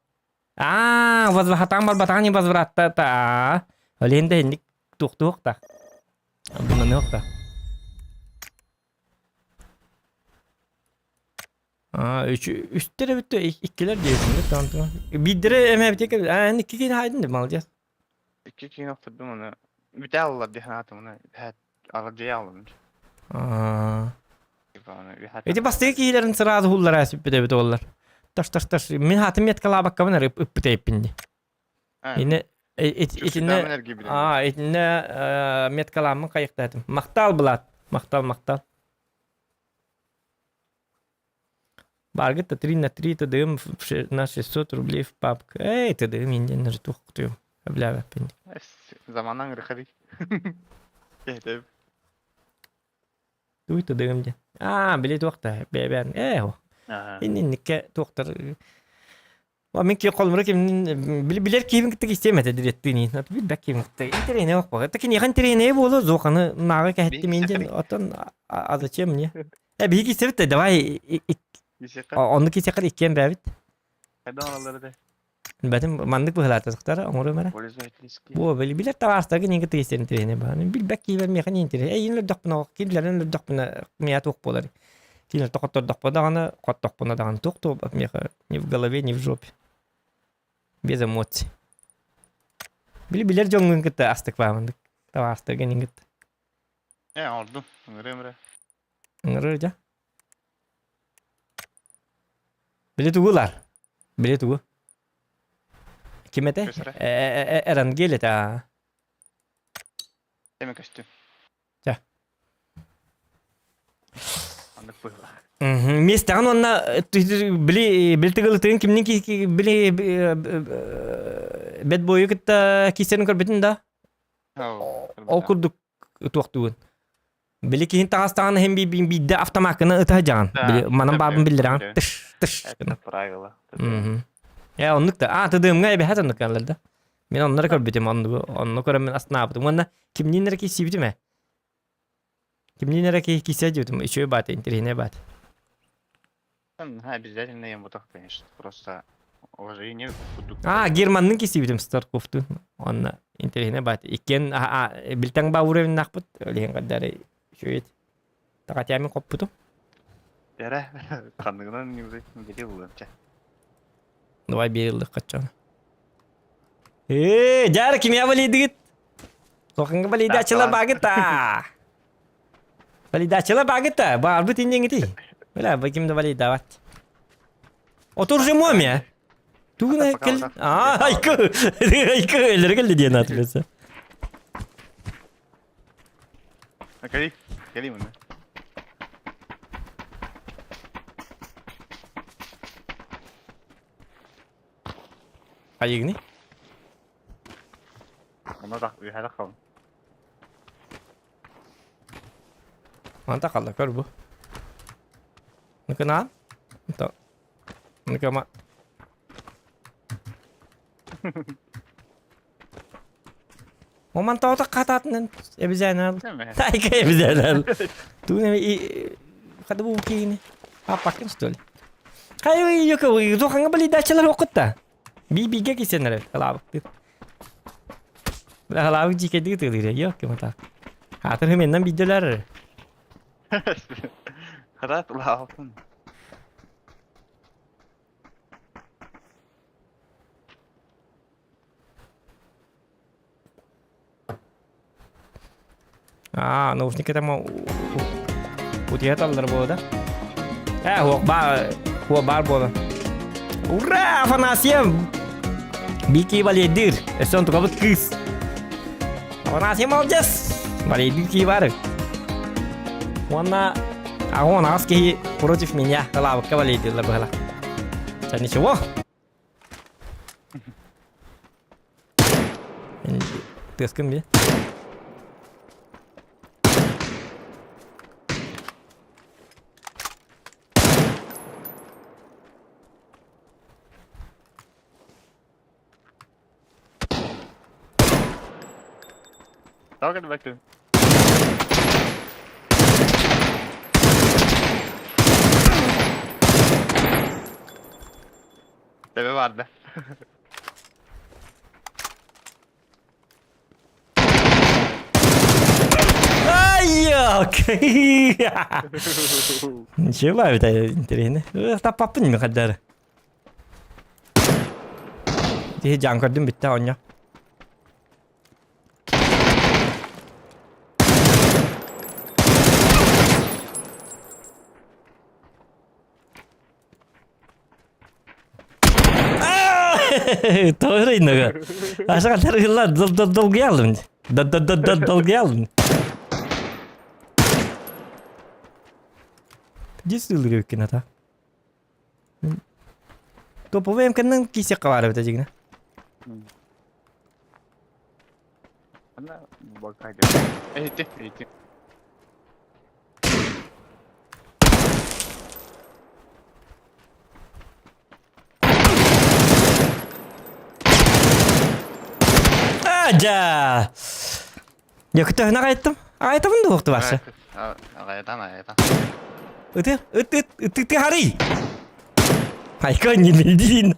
Аа, возвраттаан барбатаҕын возвраттаата. Олен да инник туохтуох та. Бунаныах та. Аа, үч үстэр эбит иккилэр диэбитим да Биирдэрэ эмээбитэ аа икки киһи хаайдын да молодец. Икки киһини охтордум оны. Бүтэ аллар дии санаатым оны. Аҕырдьыйа аллым. Аа. Эти бастыгы киһилэрин сразу хуллара сүппүт эбит оллар. Таш таш таш мин хатым меткалаабаккабын эрэ ыппыт эппин ди. Ини итинне аа итинне меткалааммын хайыктаатым. Махтал булат. Махтал махтал. Баргыт 3 на 3 ТДМ на 600 рублей в папку. Эй, ТДМ инден житух кутуем. Бля, Заманан грехари. Туй ТДМ де. А, били туохта. Бэбэн. Э, инникке туохтар Мин ки холмура ким билер киһибин кытта истиэм этэ дириэттиин билбэт киһибин кытта интэриэһинэй охпо. Это киниэхэ интэриэһинэй буолуо зооханы нааҕы кэһэттим диэн оттон а зачем мне? Э биһиги истэбит да давай оннук кисиэхэр иккиэн бээбит. Бэтим маннык быһылаатахтар оҥоруом эрэ. Буо били билер табаастарга нин кытта истэр интэриэһинэй баҕаны билбэт киһибэр миэхэ не интэриэһинэй. Эйин өлөрдөхпүнэ кинилэрин өлөрдөхпүнэ миэхэ туох буолар. Кинилэр тохоттордохпо даҕаны хоттохпуна даҕаны туох туох миэхэ Ни в голове, ни в жопе. Без эмоций. Били билер дьоҥҥун кытта астык баамындык. Табаастарга нин кытта. Э, оҥордум. Ыҥырыам эрэ. Ыҥырыр дьа. Били тугу ылар? Били тугу? Ким этэ? Эрангел этэ аа. Эме көстүм. Чэ. Аннык быһыылаах. Миэстэҕин уонна били били тыгылытыгын кимнин били бэт буойу кытта киисэрин көрбүтүн да ол курдук туохтугун били киһин таҕастаҕына иһин биирдэ автомакканы ытаһа дьаҕан били манан баабын биллэрэҕин тыш тыш Это правило. Э оннук да а тыдыымҥа эбэһэт оннук кэллэр да Мин оннора көрбүтүм, онну, онну көрөн мин астынаабытым. Уонна кимниин эрэ киирсибитим ээ. Кимниин эрэ киирсэ диэбитим, үчүгэй баата, интэриэһинэй баата. Обязательно я так, конечно. Просто уважение курдук. А, Германнын киирсибитим Старковтун. Онно интэриэһинэй баата. Иккиэн билтаҥ баа уровеннаахпыт, ол иһин кардары үчүгэй. Тахатями хоппутум. Эрэ, ханныгынан не булуом чэ. Давай биэриллих хаччана. Ээ, дьаара кимиэхэ балыйдыгыт? Тоханга балидачыла багыта. Балидачыла багыта. Баарбыт иннеңити. Бля, баким да балидават. Отур же момия. Тугуна кел. А, айкы. Айкы, элер келди диэн атылысы. Кели, кели мына. Айыгни? Онно да үһэ да қалын. Манта қалла көр бу. Ныкына? То. Ныкама. Оман тоҕото хатаатынан эбизээнэл. Тайка эбизээнэл. Тугун эми хада бу киини. Аппакын что ли? Хайы юка туханга балидачылар окутта. Би биге кисенер халабык. Халабык жикедиги тыгдыр. Yok кем так. Хатыр хеменнен биделер. Хатаат улааппын. Аа, наушник этому утияталлар буолла. Э, хуох баар, хуох баар буола. Ура, Афанасьев! Бики валейдир. Өссө онтукабыт кыыс. Афанасий молодец! Валейдир кии баар. Уонна аҕон аҕас киһи против меня талаабыкка валейдирлар быһала. Ничего. Тыаскын бile. Тоҕо кэлбэккин? Төбө баарда. Айок! Ничего, это интересно. Таппаппын мен хаддары. Тиһи дьаан көрдүм бүттэ оонньо. Тоҕо иннага. Ашаҕалар ылла долгуйалым. Долгуйалым. Десилыр өккен ата. Топовый МК-нын кисек бар эбит дьиҥэ. Ана бакай Эйти, эйти. Ажа! Я көтөһүн аҕайыттым. Аҕайтабын да уохту барса. Аҕайытан, аҕайытан. Ыты, ыт, ыт, ыт, ыты харый! Айка не билдин.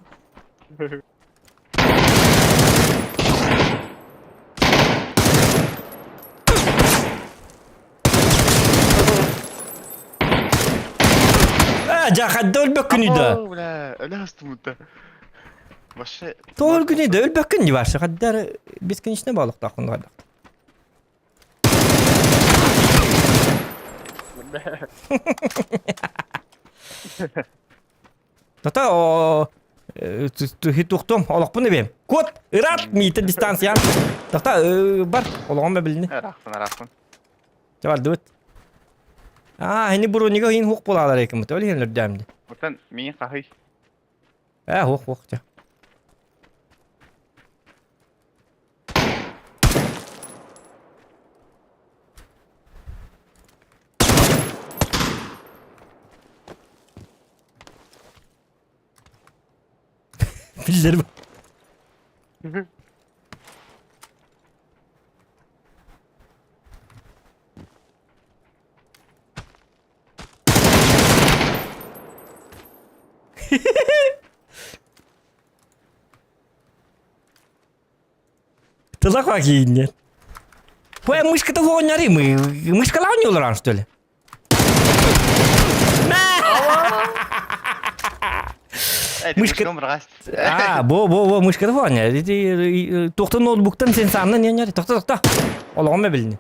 А, жахадда өлбөккүн үйдө. Бля, өлө астымыта. Вообще. Тоҕо өлгүн үйдө өлбөккүн дии Хаддар бесконечно балыктааххын хайдах. Тата о тухтум олохпун эбиэм. Кот ыраат миитэ дистанциян. Тата бар олоҕум билини. Ыраахпын, ыраахпын. Чэ бардыбыт. Аа, хини бурунига хин хук булаалар экимит. Ол иһин үрдээмди. Оттон миин хаһый. Ээ, хук хук чэ. Биллэрим. Тыла кииннен. Пой мышката оонньоруй мышкалаах оонньууллар что ли? Мышка... А, бо, бо, бо, мышка фоня. Тохта ноутбуктан сен санна не не, тохта, тохта. Олоҕум билини.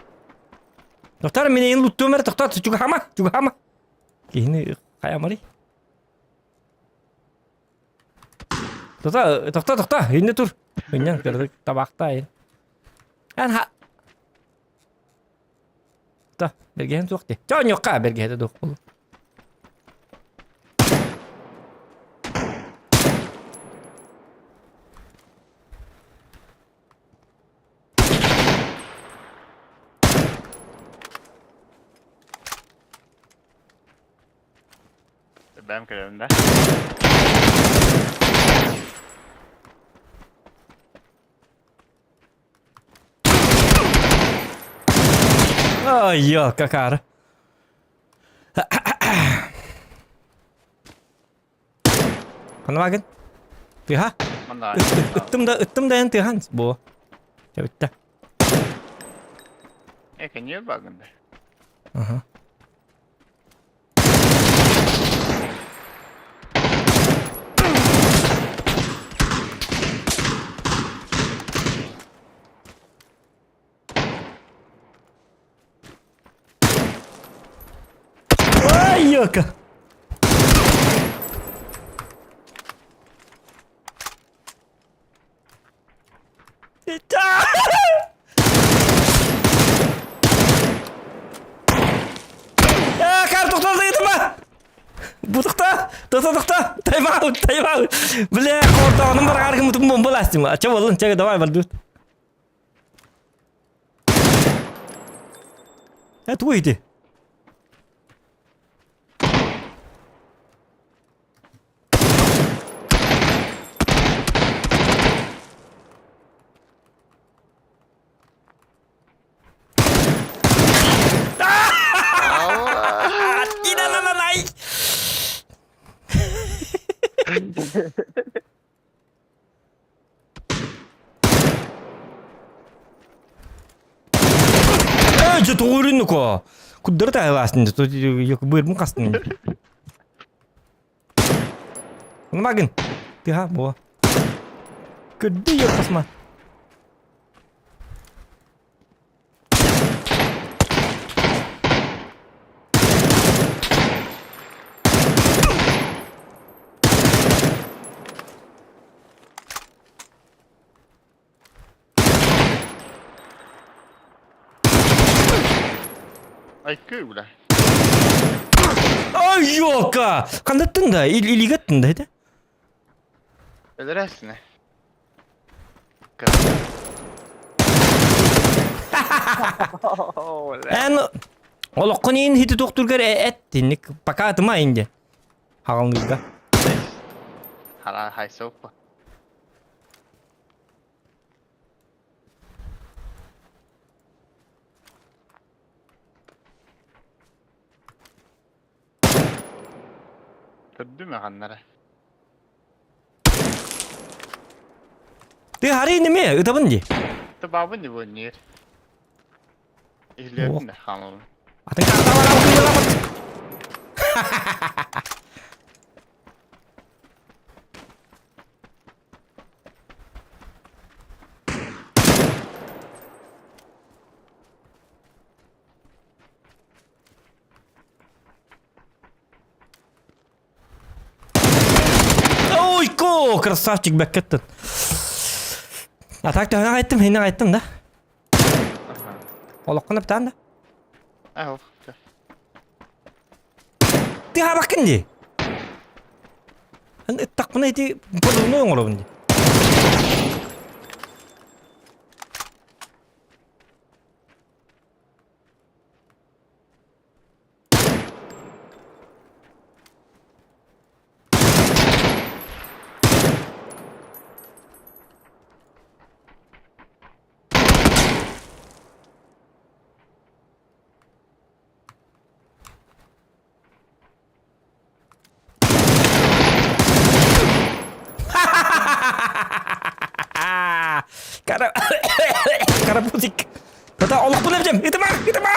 Тохтар мин эйин луттуом эрэ тохта, чугаһама, чугаһама. Киһини хайамарый? Тохта, тохта, тохта, инне тур. Иннен кырдык табахта. Эн ха Та, бэргэһэм суох дии. Чэ, онньуохха бэргэһэтэ дуох буолуо. Бэм кэлэбин да. Ай, какара. Ханамагын? Тыха? Ыттым да, ыттым да эн тыхан. Бу. Бүттэ. Эке багында. Ага. Ай, ёка! Ээ, кар тоқталды ма? Бу тоқта, тоқта, тоқта, тайм-аут, тайм-аут. Бля, қортағыным бар аргым ұтым бомба ластым. А че болдың? Че, давай, бар, Э, туй иди. Инананай! Ээ, дьэ тоҕо өрүннүк Куддары таһылаастын, быырбын хастын. Магын. Тыха, бо. Көрдү ёппасма. Ай күүлэ. Ай, ёка! Ханнаттын да, илигаттын да, это? Өлөрөсүнэ. Эн олоххун иин хити тохтургар эт тинник пока атыма инде. Хаҕалныырга. Хара хайсоппа. Көрдүм ханнара. Ты хари неме, ытабын ди. Ты бабын не бу нир. Иһлерин да хамабын. Атын карталар алып Ой, ко, красавчик бэккеттен. А так төһөнө айттым, хинен айттым да. Олоххун эптаан да. Ах, Ты хабаккын ди. Ыттакпына ити подобно оҥоробун ди. Кара... Карапузик. Тата олохпун эбдем. Ытыма, ытыма.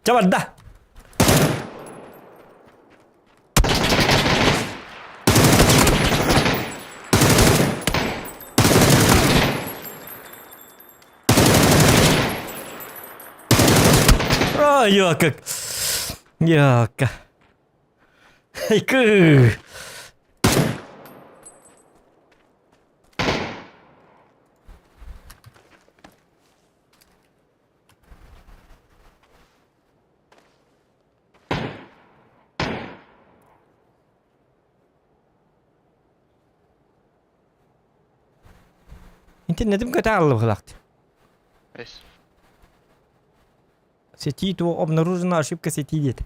Чабарда. Ой, как. Яка. Айкы. Интернетим көтө аллыбылахт. Эс. Сети то обнаружена ошибка сети диэт.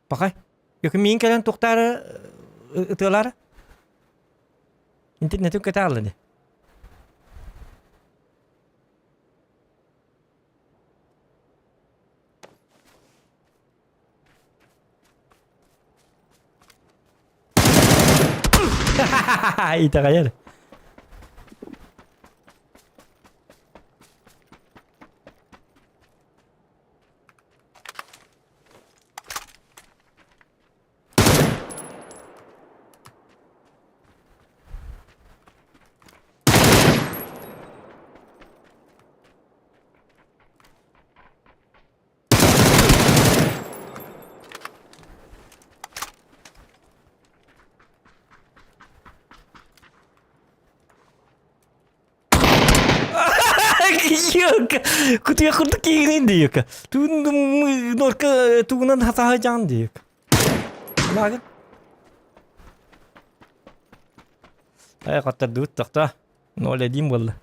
Пахай. Йөкү миин кэлэн тухтаары ытыалаары. Интернетим көтө аллыны. Итэҕэйэр. Юка, кутуя курдук киирин диюка. Туун норка тугунан хатаха жан диюк. Лагын. Ай каттардыбыт тохто. 0-1 буолла.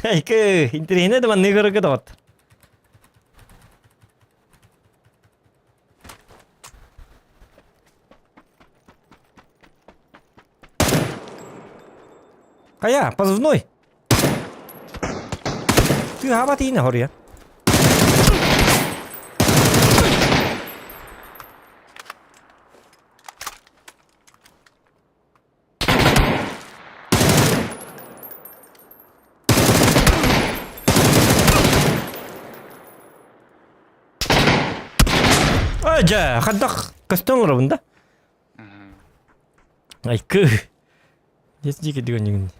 Эйке, интэриэһинэй да манныгы көрөргө доҕот. Хайа, позывной. Тыаһаабат иинэ хоруйа. Ой, дьэ, хайдах көстөн олоробун да? Айкы. Дес дики дигэн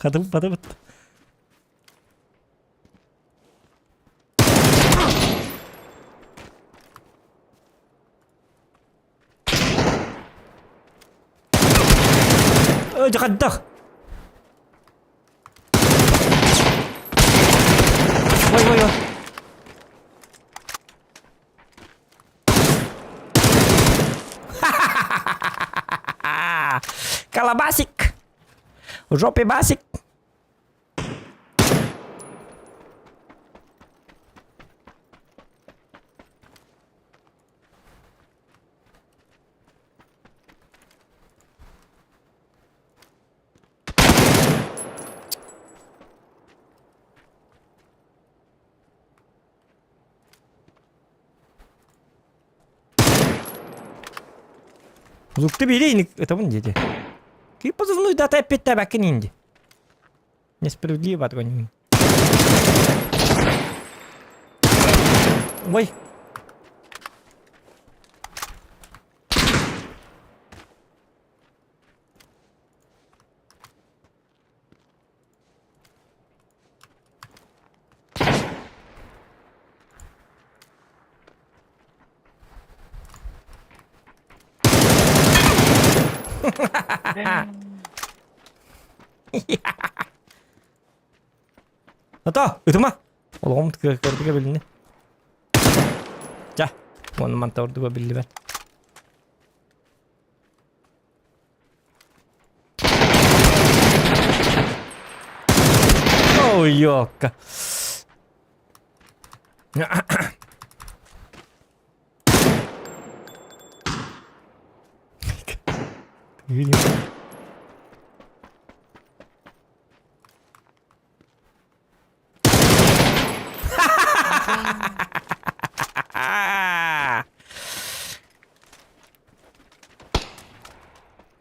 Хатым батыбыт. Хайдах? Ой, ой, ой. Колобасик! В жопе басик! Лукты бери, это вон дети. Кип позывной дата опять табаки инди. Несправедливо отгоним. Ой. Ата, ытыма! Олоҕум кырдыга билиннэ. Ча, уонна манта ордуга биллибэт. Ой, ёлка.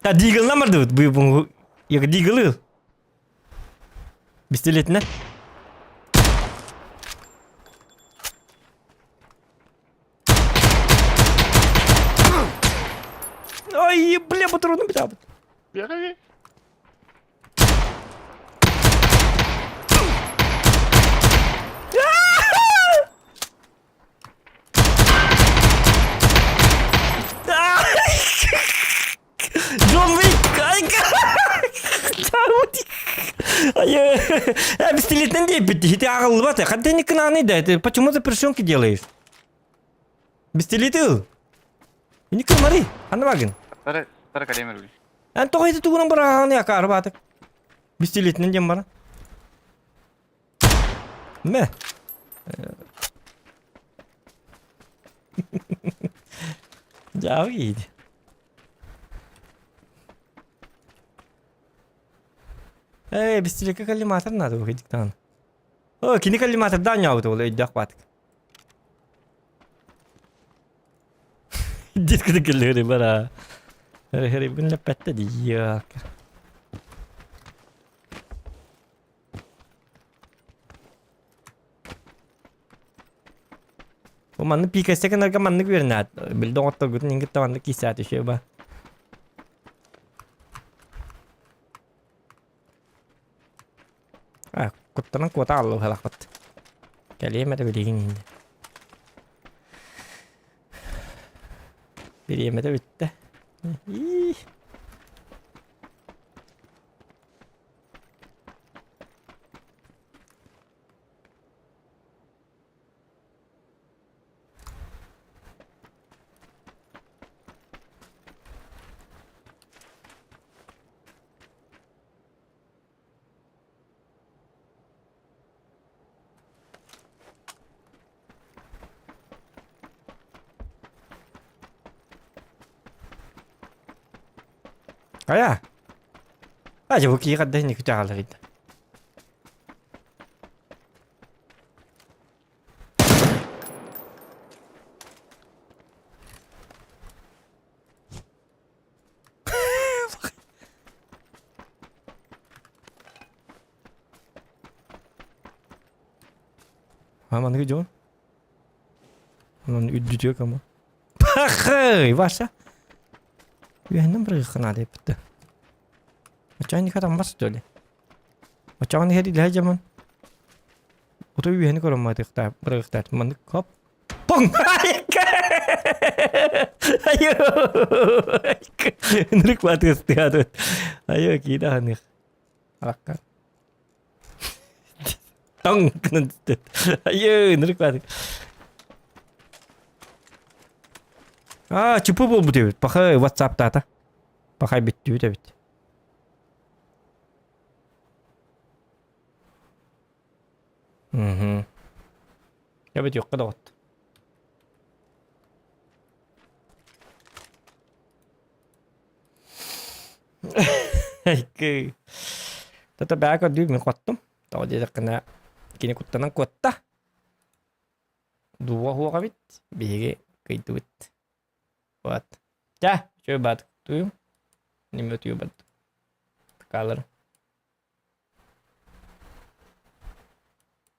Та Диглна бардыбыт бу я Диглы. Пистолетіне. Ой, бля, патроны бля. Бегай. Джон Уик! Ай, пистолетный диэбит, ити аҕыллыбат. Хантан иккинааны да, ты почему запрещенки делаешь? Пистолеты ыл. Никто смотри, ханна багын. Тара, тара калемер үл. Эн тоҕо ити тугунан быраҕаҕын акаары баатык. Пистолетинэн диэн бара. Мэ. Дьаабы киһиди. Эй, бистилекке коллиматор надо выходить даҕаны. О, кини коллиматордаан ньаабыта ол өйдөөх баатык. Дискыны кэллэри бара. Херибин лэппэттэ дии. Бу маннык пиикэстэ гынарга маннык үөрэнээт. Билдэ оҥотторгутун иҥгитте маннык киисэт үчү ба. А, куттанан куота алла быһалахпыт. Кэлиэм эрэ билигин инде. Бириэмэтэ бүттэ. Ии. Хайа? А, дьэ бу киһи хадда иһин күтэ хаалар ыйда. А манныгы дьон? Онон үрдүтүө кама. Пахай, Вася. Үөһэннэн бырыгыхха наада эппитте. Оччоҕо таммас что ли? Оччоҕо иһэр илэһэ дьаман. Отой үөһэни көрөн маатыахтаах бырыгыхтаат маннык хоп Пуҥ! Айыы! Ынырык баатыастыаат. Айыы киирэ аныах. Аракка. Тоҥ гынан түстэ. Айыы ынырык баатык. Аа, чупу буолбут эбит. Пахай WhatsApp-таата. Пахай бүттүбүт эбит. Мгм. Эбит юкка доҕот. Айкы. Тата баа көрдүү мин хоттум. Тоҕо диэтэххинэ кини куттанан куотта. Дууа хуоҕа эбит. Биһиги кыйдыбыт. Вот. Чэ, үчүгэй баатык туйум. Ниме утуйу бардым. Такааларым.